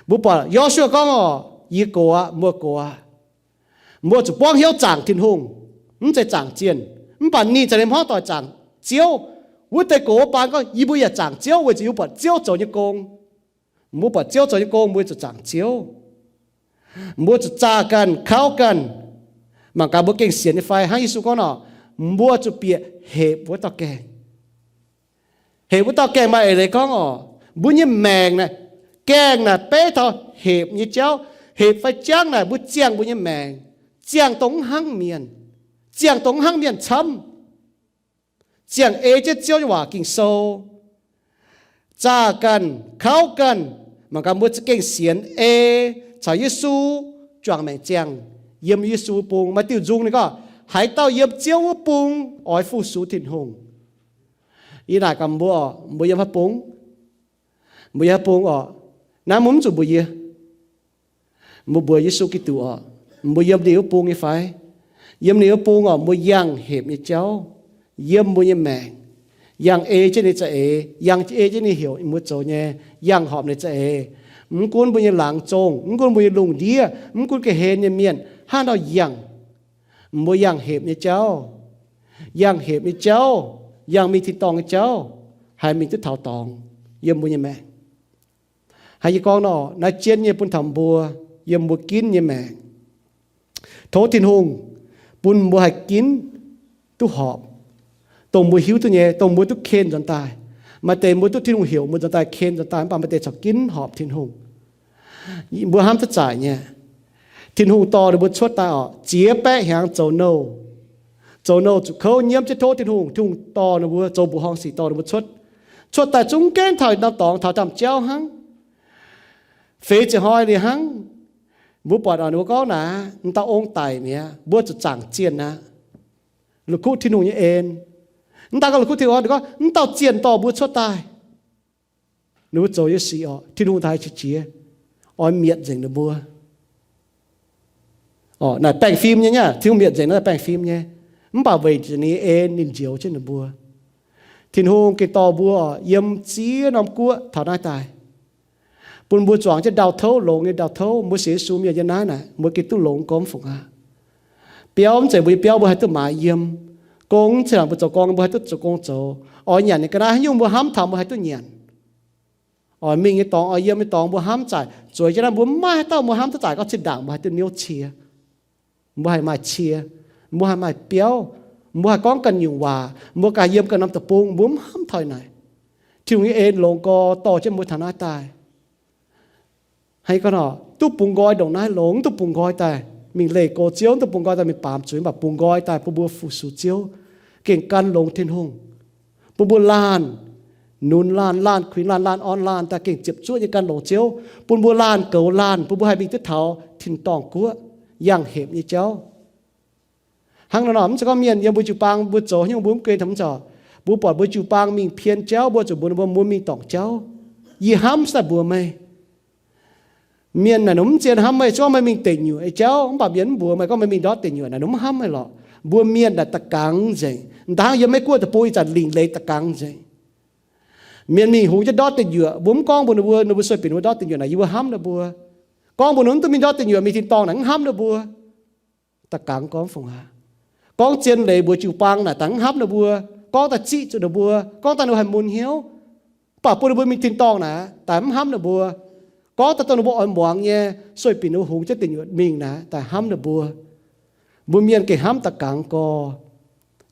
Mbuo buatc Yo^su^waa gorngv orqc, yie gox aqv, mbuo gox aqv. Mbuo zuqc buangv hnyouv zaangc Tin-Hungh, mv zeiz zaangc zienh. Mv baac ninh za'gengh hmuangv doic zaangc Ziouv. Wuov deix gox wuov baan gorngv, yie mbuo yaac zaangc Ziouv weic zuqc yie mbuo buatc Ziouv zoux nyei gong. Mbuo buatc Ziouv zoux nyei gong, mbuo zuqc zaangc Ziouv. Mbuo zuqc zaah ganh, kauv ganh, mangc gaax mbuo gengh sienx nyei fai. Hnangv Yesu gorngv nor, mbuo zuqc bieqc hepc wuov dauh gaengh. Hepc wuov dauh gaengh maaih eix leiz gorngv orqc, mbuo nyei maengc naaic, gaengh naaic beiv taux hepc nyei jauv. Hepc fai jangv naaic mbuo ziangh mbuo nyei maengc, ziangh dongh mv hnangv mienh, ziangh dongh mv hnangv mienh camv, ziangh ei jienv Ziouv nyei waac Ging-Sou, zaah ganh, kauv ganh, mangc gaax mbuo za'gengh sienx ei caux Yesu juangc maengc ziangh, yiem Yesu bung. Maaih diuh nzung ninh gorngv, haaix dauh yiem Ziouv wuov bung oix fu-sux Tin-Hungh. Yie naaic gaax mbuo orqc, mbuo yiem haaix bung? Mbuo yiem haaix bung orqc? Naaiv mbuo mv zuqc mbuox yie. Mbuo mbuox Yesu Giduc orqc, mbuo yiem ninh wuov bung nyei fai? Yiem ninh wuov bung orqc, mbuo yangh hepc nyei jauv yiem mbuo nyei maengc, yangh ei jienv ninh za'eix, yangh ei jienv ninh heuc mbuo zoux nyei, yangh horpc ninh za'eix. Mv gunv mbuo nyei laangz zongh, mv gunv mbuo nyei lungh ndiev, mv gunv ga'hlen nyei mienh, hnangv nor yangh. Mbuo yangh hepc nyei jauv, yangh hepc nyei jauv, yangh mingh tin-dorngh nyei jauv, haih mingh duqv taux dorngx yiem mbuo nyei maengc. Hnangv yie gorngv nor, naaiv jienv nyei bun taux mbuo yiem mbuo ginv nyei maengc. Tov Tin-Hungh bun mbuo haih ginv duqv horpc, dongh mbuo hiuv duqv nyei, dongh mbuo duqv ken nzuonx daaih. Maaih deix mbuo duqv Tin-Hungh heuc mbuo nzuonx daaih, ken nzuonx daaih, mv baac maaih deix corc ginv horpc Tin-Hungh. Mbuo hnamv duqv zaaic nyei, Tin-Hungh dorh ninh mbuo cuotv daaih orqc, ziex baeqv hnyangx zoux nouh. Zoux nouh zuqc kouv nyiemv jienv, tov Tin-Hungh, Tin-Hungh dorh ninh mbuo zoux mbuoqc horngh sic dorh ninh mbuo cuotv. Cuotv daaih zungv gaengh taux norm dorngx taux ndaamv-jauv hnangv, feix ziepc hnoi liuz hnangv. Mbuo buatc orqc, ninh mbuo gorngv naaic, m'dauh ong daic mi'aqv, mbuo zuqc zaangc zienh aqv. La'kuqv Tin-Hungh nyei en. Mv daaih gorngv la'kuqv Tin-Hungh, ninh gorngv m'dauh zienh dorh mbuo cuotv daaih. Ninh mbuo zoux nyei sic orqc, Tin-Hungh daaih qiex jiez oix mietc nzengc ninh mbuo. Orqc, naaic baengh fim nyei nyei, Tin-Hungh mietc nzengc naaiv baengh fim nyei. Mv baac weic zuqc ninh nyei en ninh njoux jienv ninh mbuo. Tin-Hungh gengh dorh mbuo orqc yiem ziex norm guoqv taux naaiv daaih, bun mbuo zuangx jienv ndau-touv, longx nyei ndau-touv. Mbuo sienx Yesu mienh yiem naaiv naaic, mbuo gengh duqv longx gomv fungc aqv. Biauv mv zeiz mbuo nyei biauv mbuo haih duqv maaiz yiem. Gong mv zeiz mbuo zoux gong mbuo haih duqv zoux gong zoux. Oix nyanc nyei ga'naaiv haaix nyungc mbuo hnamv taux mbuo haih duqv nyanc. Oix mingh nyei dorngx, oix yiem nyei dorngx mbuo hnamv zaaic. Zueiz jienv naaiv mbuo mv maaih haaix dauh mbuo hnamv duqv zaaic gorngv zinh ndaangc mbuo haih duqv niouv cie, mbuo haih maaih cie, mbuo haih maaih biauv, mbuo haih gorngv ganh nyungc waac, mbuo ganh yiem ganh norm deic-bung, mbuo mv hnamv taux naaic. Tin-Hungh nyei en longx gorx dorh jienv mbuo taux naaiv daaih. Hnangv gorngv nor, duqv bungx nqoi ndongc naaiv longx, duqv bungx nqoi daaih mingh leih go Ziouv, duqv bungx nqoi daaih mingh baamz zuiz, mv baac bungx nqoi daaih bun mbuo fu-sux Ziouv, gengh gan longx Tin-Hungh, bun mbuo laanh nunz laanh, laanh kuinx laanh, laanh orn laanh daaih gengh ziepc zuoqv nyei gan longx Ziouv, bun mbuo laanh goux laanh, bun mbuo haih mingh duqv taux tin-dorngh guoqv, yangh hepc nyei jauv. Hnangv nor nor, mv zeiz gorngv mienh yiem mbuo jiu-baang mbuo zoux haaix nyungc mbuo mv guen taux mv zorc. Mbuo buatc mbuo jiu-baang mingh pien jauv, mbuo zuqc mbuox ninh mbuo mbuo mingh dorngc jauv. Yie hnamv daaih mbuox meih, mienh naaic ninh mv zien hnamv meih. Se gorngv meih mingh deic nyuoqc nyei jauv, mv baac mienh mv mbuox meih, gorngv meih mingh ndortv deic nyuoqc naaic, ninh mv hnamv meih lorqc. Mbuo mienh naaic da'gangx nzengc. Da'hnangv yiem Meiv Guoqv deic-bung ih zanc lingc leiz da'gangx nzengc. Mienh mingh hungx jienv ndortv deic nyuoqc, mbuo mv gorngv mbuox ninh mbuo, ninh mbuo sueih binc ninh mbuo ndortv deic nyuoqc naaic, yie mbuo hnamv ninh mbuo. Gorngv mbuox ninh mbuo mv duqv mingh ndortv deic nyuoqc, mingh tin-dorngh naaic, mv hnamv ninh mbuo. Da'gangx gorngv fungc aqv. Gorngv zien leiz mbuox jiu-baang naaic, daaih mv hnamv ninh mbuo. Gorngv daaih ziqv zuqc ninh mbuo, gorngv daaih ninh mbuo haih mun hnyouv. Mv baac bun ninh mbuo mingh tin-dorngh naaic, daaih mv hnamv ninh mbuo. Gorngv daaih dongh ninh mbuo oix muangx nyei, sueih binc ninh mbuo hungx jienv deic nyuoqc mingh naaic, daaih hnamv ninh mbuo. Mbuo mienh gengh hnamv da'gangx gorx,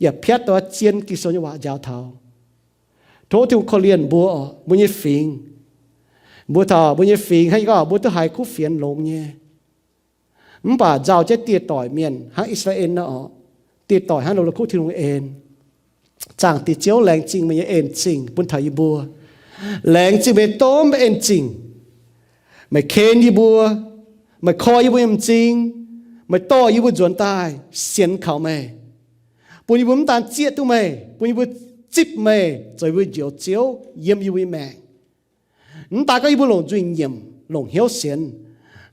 yaac piatv duqv zien Ging-Sou nyei waac njaaux taux. Tov Tin-Hungh korv-lienh mbuo oc, mbuo nyei fingx. Mbuo taux mbuo nyei fingx hnangv gorngv mbuo duqv haiz kuv fienx longx nyei. Mv baac nzauh jienv dieh doic mienh hnangv I^saa^laa^en nor oc, dieh doic hnangv nor la'kuqv Tin-Hungh en. Zaangc Diex Ziouv, laengz zingh meih nyei en-zingh bun taux yie mbuo. Laengz zingh meih domh en-zingh. Meih ken yie mbuo, meih koi yie mbuo nyei m'zing, meih dorh yie mbuo nzuonx daaih sienx kaux meih, bun yie mbuo mv daan zieqv duqv meih, bun yie mbuo zipv meih zoux yie mbuo Njoux Ziouv yiem yie mbuo nyei maengc. Mv daan gorngv yie mbuo longc nzuih nyiemc, longc hnyouv sienx,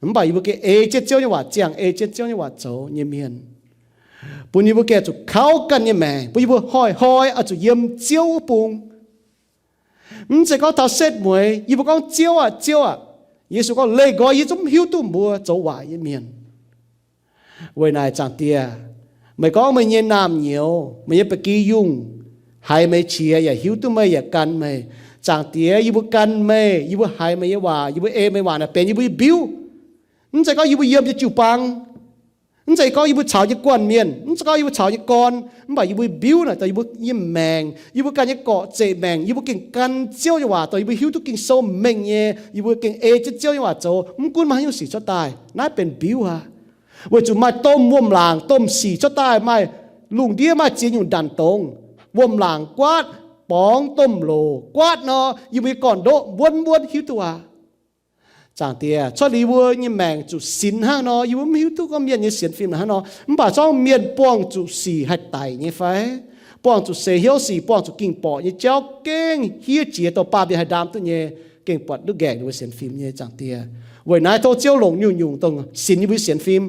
mv baac yie mbuo gengh ei jienv Ziouv nyei waac ziangh, ei jienv Ziouv nyei waac zoux nyei mienh. Bun yie mbuo gengh zuqc kauv ganh nyei maengc, bun yie mbuo hnoi-hnoi oix zuqc yiem Ziouv wuov bung. Mv zeiz gorngv taux setv mueiz yie mbuo gorngv, Ziouv aah! Ziouv aah! Yesu gorngv, Leih nqoi yie zungv mv hiuv duqv mbuo zoux waaic nyei mienh. Weic naaic Zaangc Diex, meih gorngv meih nyei naamh nyouz, meih nyei ba'gi yungh haiz meih qiex yaac hiuv duqv meih yaac gan meih. Zaangc Diex, yie mbuo gan meih, yie mbuo haiz meih nyei waac, yie mbuo ei meih waac naaic benx yie mbuo nyei mbiuv. Mv zeiz gorngv yie mbuo yiem nyei jiu-baang, mv zeiz gorngv yie mbuo caux nyei guanh mienh, mv zeiz gorngv yie mbuo caux nyei gorn, mv baac yie mbuo mbiuv naaic daaih yie mbuo nyei maengc, yie mbuo ganh nyei gorqv-zeqc maengc, yie mbuo gengh gan Ziouv nyei waac dongh yie mbuo hiuv duqv Ging-Sou mengh nyei, yie mbuo gengh ei jienv Ziouv nyei waac zoux, mv gunv maaih haaix nyungc sic cuotv daaih. Naaiv benx mbiuv aqv. Weic zuqc maaih domh wuom-laangc, domh sic cuotv daaih, maaih lungh ndiev maaih ziex nyungc ndanc dongz, wuom-laangc guaatv, borngz, domh loc guaatv nor, yie mbuo nyei gorn-ndoqv mbuonv mbuonv hiuv duqv aqv. Zaangc Diex, cuotv liuz yie mbuo nyei maengc zuqc sinx hnangv nor, yie mbuo mv hiuv duqv gorngv mienh nyei sienx fim naaic hnangv nor. Mv baac zorngv mienh buangh zuqc sic haih daic nyei fai? Buangh zuqc seix hnyouv sic, buangh zuqc ging-borqc nyei jauv gengh hiev jiez dongh baamh mienh haih ndaam duqv nyei, gengh buatc duqv nqaengc ninh mbuo sienx fim nyei, Zaangc Diex. Weic naaiv tov Ziouv longc nyungc-nyungc dongh sinx yie mbuo sienx fim.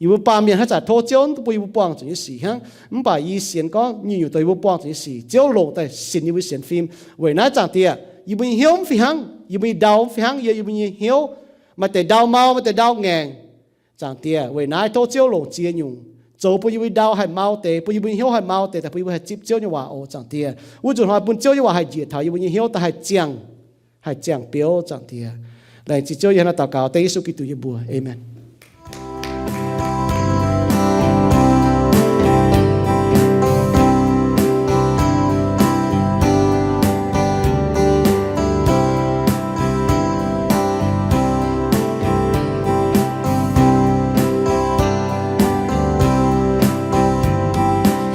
Yie mbuo baamh mienh haaix zanc tov Ziouv bun yie mbuo buangh zuqc nyei sic hnangv, mv baac yie sienx gorngv nyungc-nyungc dongh yie mbuo buangh zuqc nyei sic, Ziouv longc daaih sinx yie mbuo sienx fim. Weic naaiv, Zaangc Diex, yie mbuo nyei hnyouv mv fih hnangv, yie mbuo nyei ndau mv fih hnangv, yie, yie mbuo nyei hnyouv maaih deix ndau mau, maaih deix ndau ngaengc. Zaangc Diex, weic naaiv tov Ziouv longc ziex nyungc zoux bun yie mbuo nyei ndau haih mau deix, bun yie mbuo nyei hnyouv haih mau deix, daaih bun yie mbuo haih zipv Ziouv nyei waac oc, Zaangc Diex. Wuov nzunc hnoi bun Ziouv nyei waac haih njiec taux yie mbuo nyei hnyouv daaih haih ziangh, haih ziangh biouv, Zaangc Diex. Laengz zingh Ziouv, yie hnangv naaiv daux gaux dengv Yesu Giduc nyei mbuox. Aamen.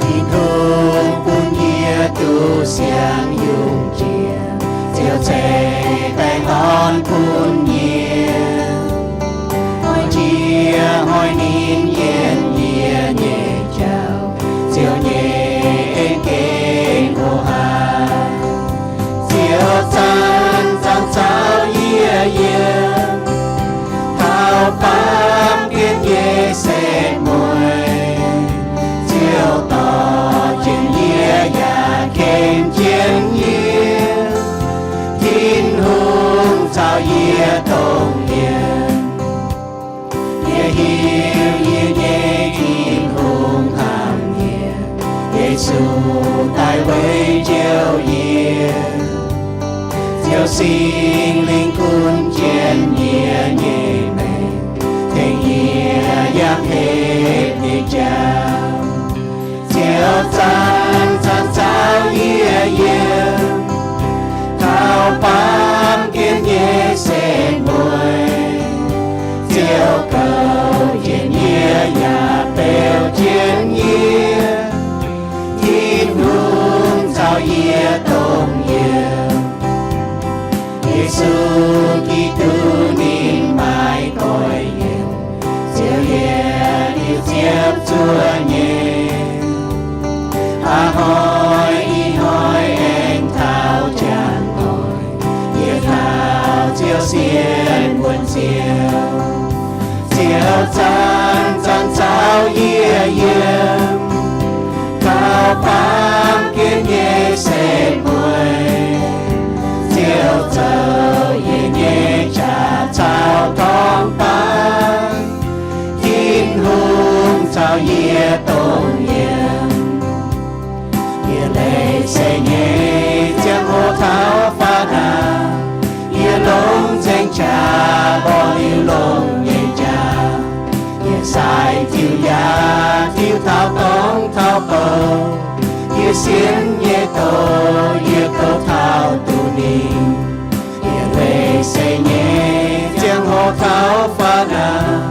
Tin-Hungh bun yie duqv siang yungh jiex, Ziouv ceix baengh orn bun yie. Hnoi-jiex hnoi-ninh yiem yie nyei jauv, Ziouv nyei en gengh hlo haic. Ziouv zanc-zanc caux yie yiem, taux baamh gen nyei setv mueiz. Ziouv dorh jienv yie yaac ken jienv yie, Tin-Hungh caux yie dongh mienh. Yie hiuv yie nyei Tin-Hungh hnamv yie, Yesu daaih weic njoux yie. Ziouv Singx Lingh gunv jienv yie nyei maengc, tengx yie yangh hepc nyei jauv. Ziouv zanc-zanc caux yie yiem, taux Yesu Giduc ninh maiv goiv yienc, ziouc yietc liuz ziepc zuoqv nyei. A'hnoi ih hnoi aengx taux jangx hnoi, yie taux Ziouv sienx wuonh Ziouv. Ziouv zanc-zanc caux yie yiem, taux baamh gen nyei setv mueiz. Ziouv zoux yie nyei jaax caux torngv baav, Tin-Hungh caux yie dongh yiem. Yie leiz se nyei ziangh hoc taux faaux naanc, yie longc nzengc jaax mborqv liuz longx nyei jaax. Yie sai tiux yaac tiux taux dorngx taux bou, yie sienx nyei douz yie goux taux duqv ninh. Yie leiz se nyei ziangh hoc taux faaux naanc,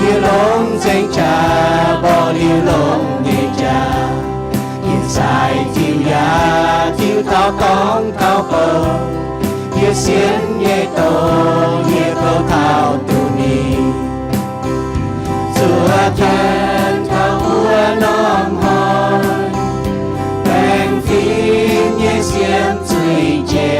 yie longc nzengc jaax mborqv liuz longx nyei jaax. Yie sai tiux yaac tiux taux dorngx taux bou, yie sienx nyei douz yie goux taux duqv ninh. Zuov jienv taux wuov norm hnoi, baengh fim nyei siemv zuiz jiex.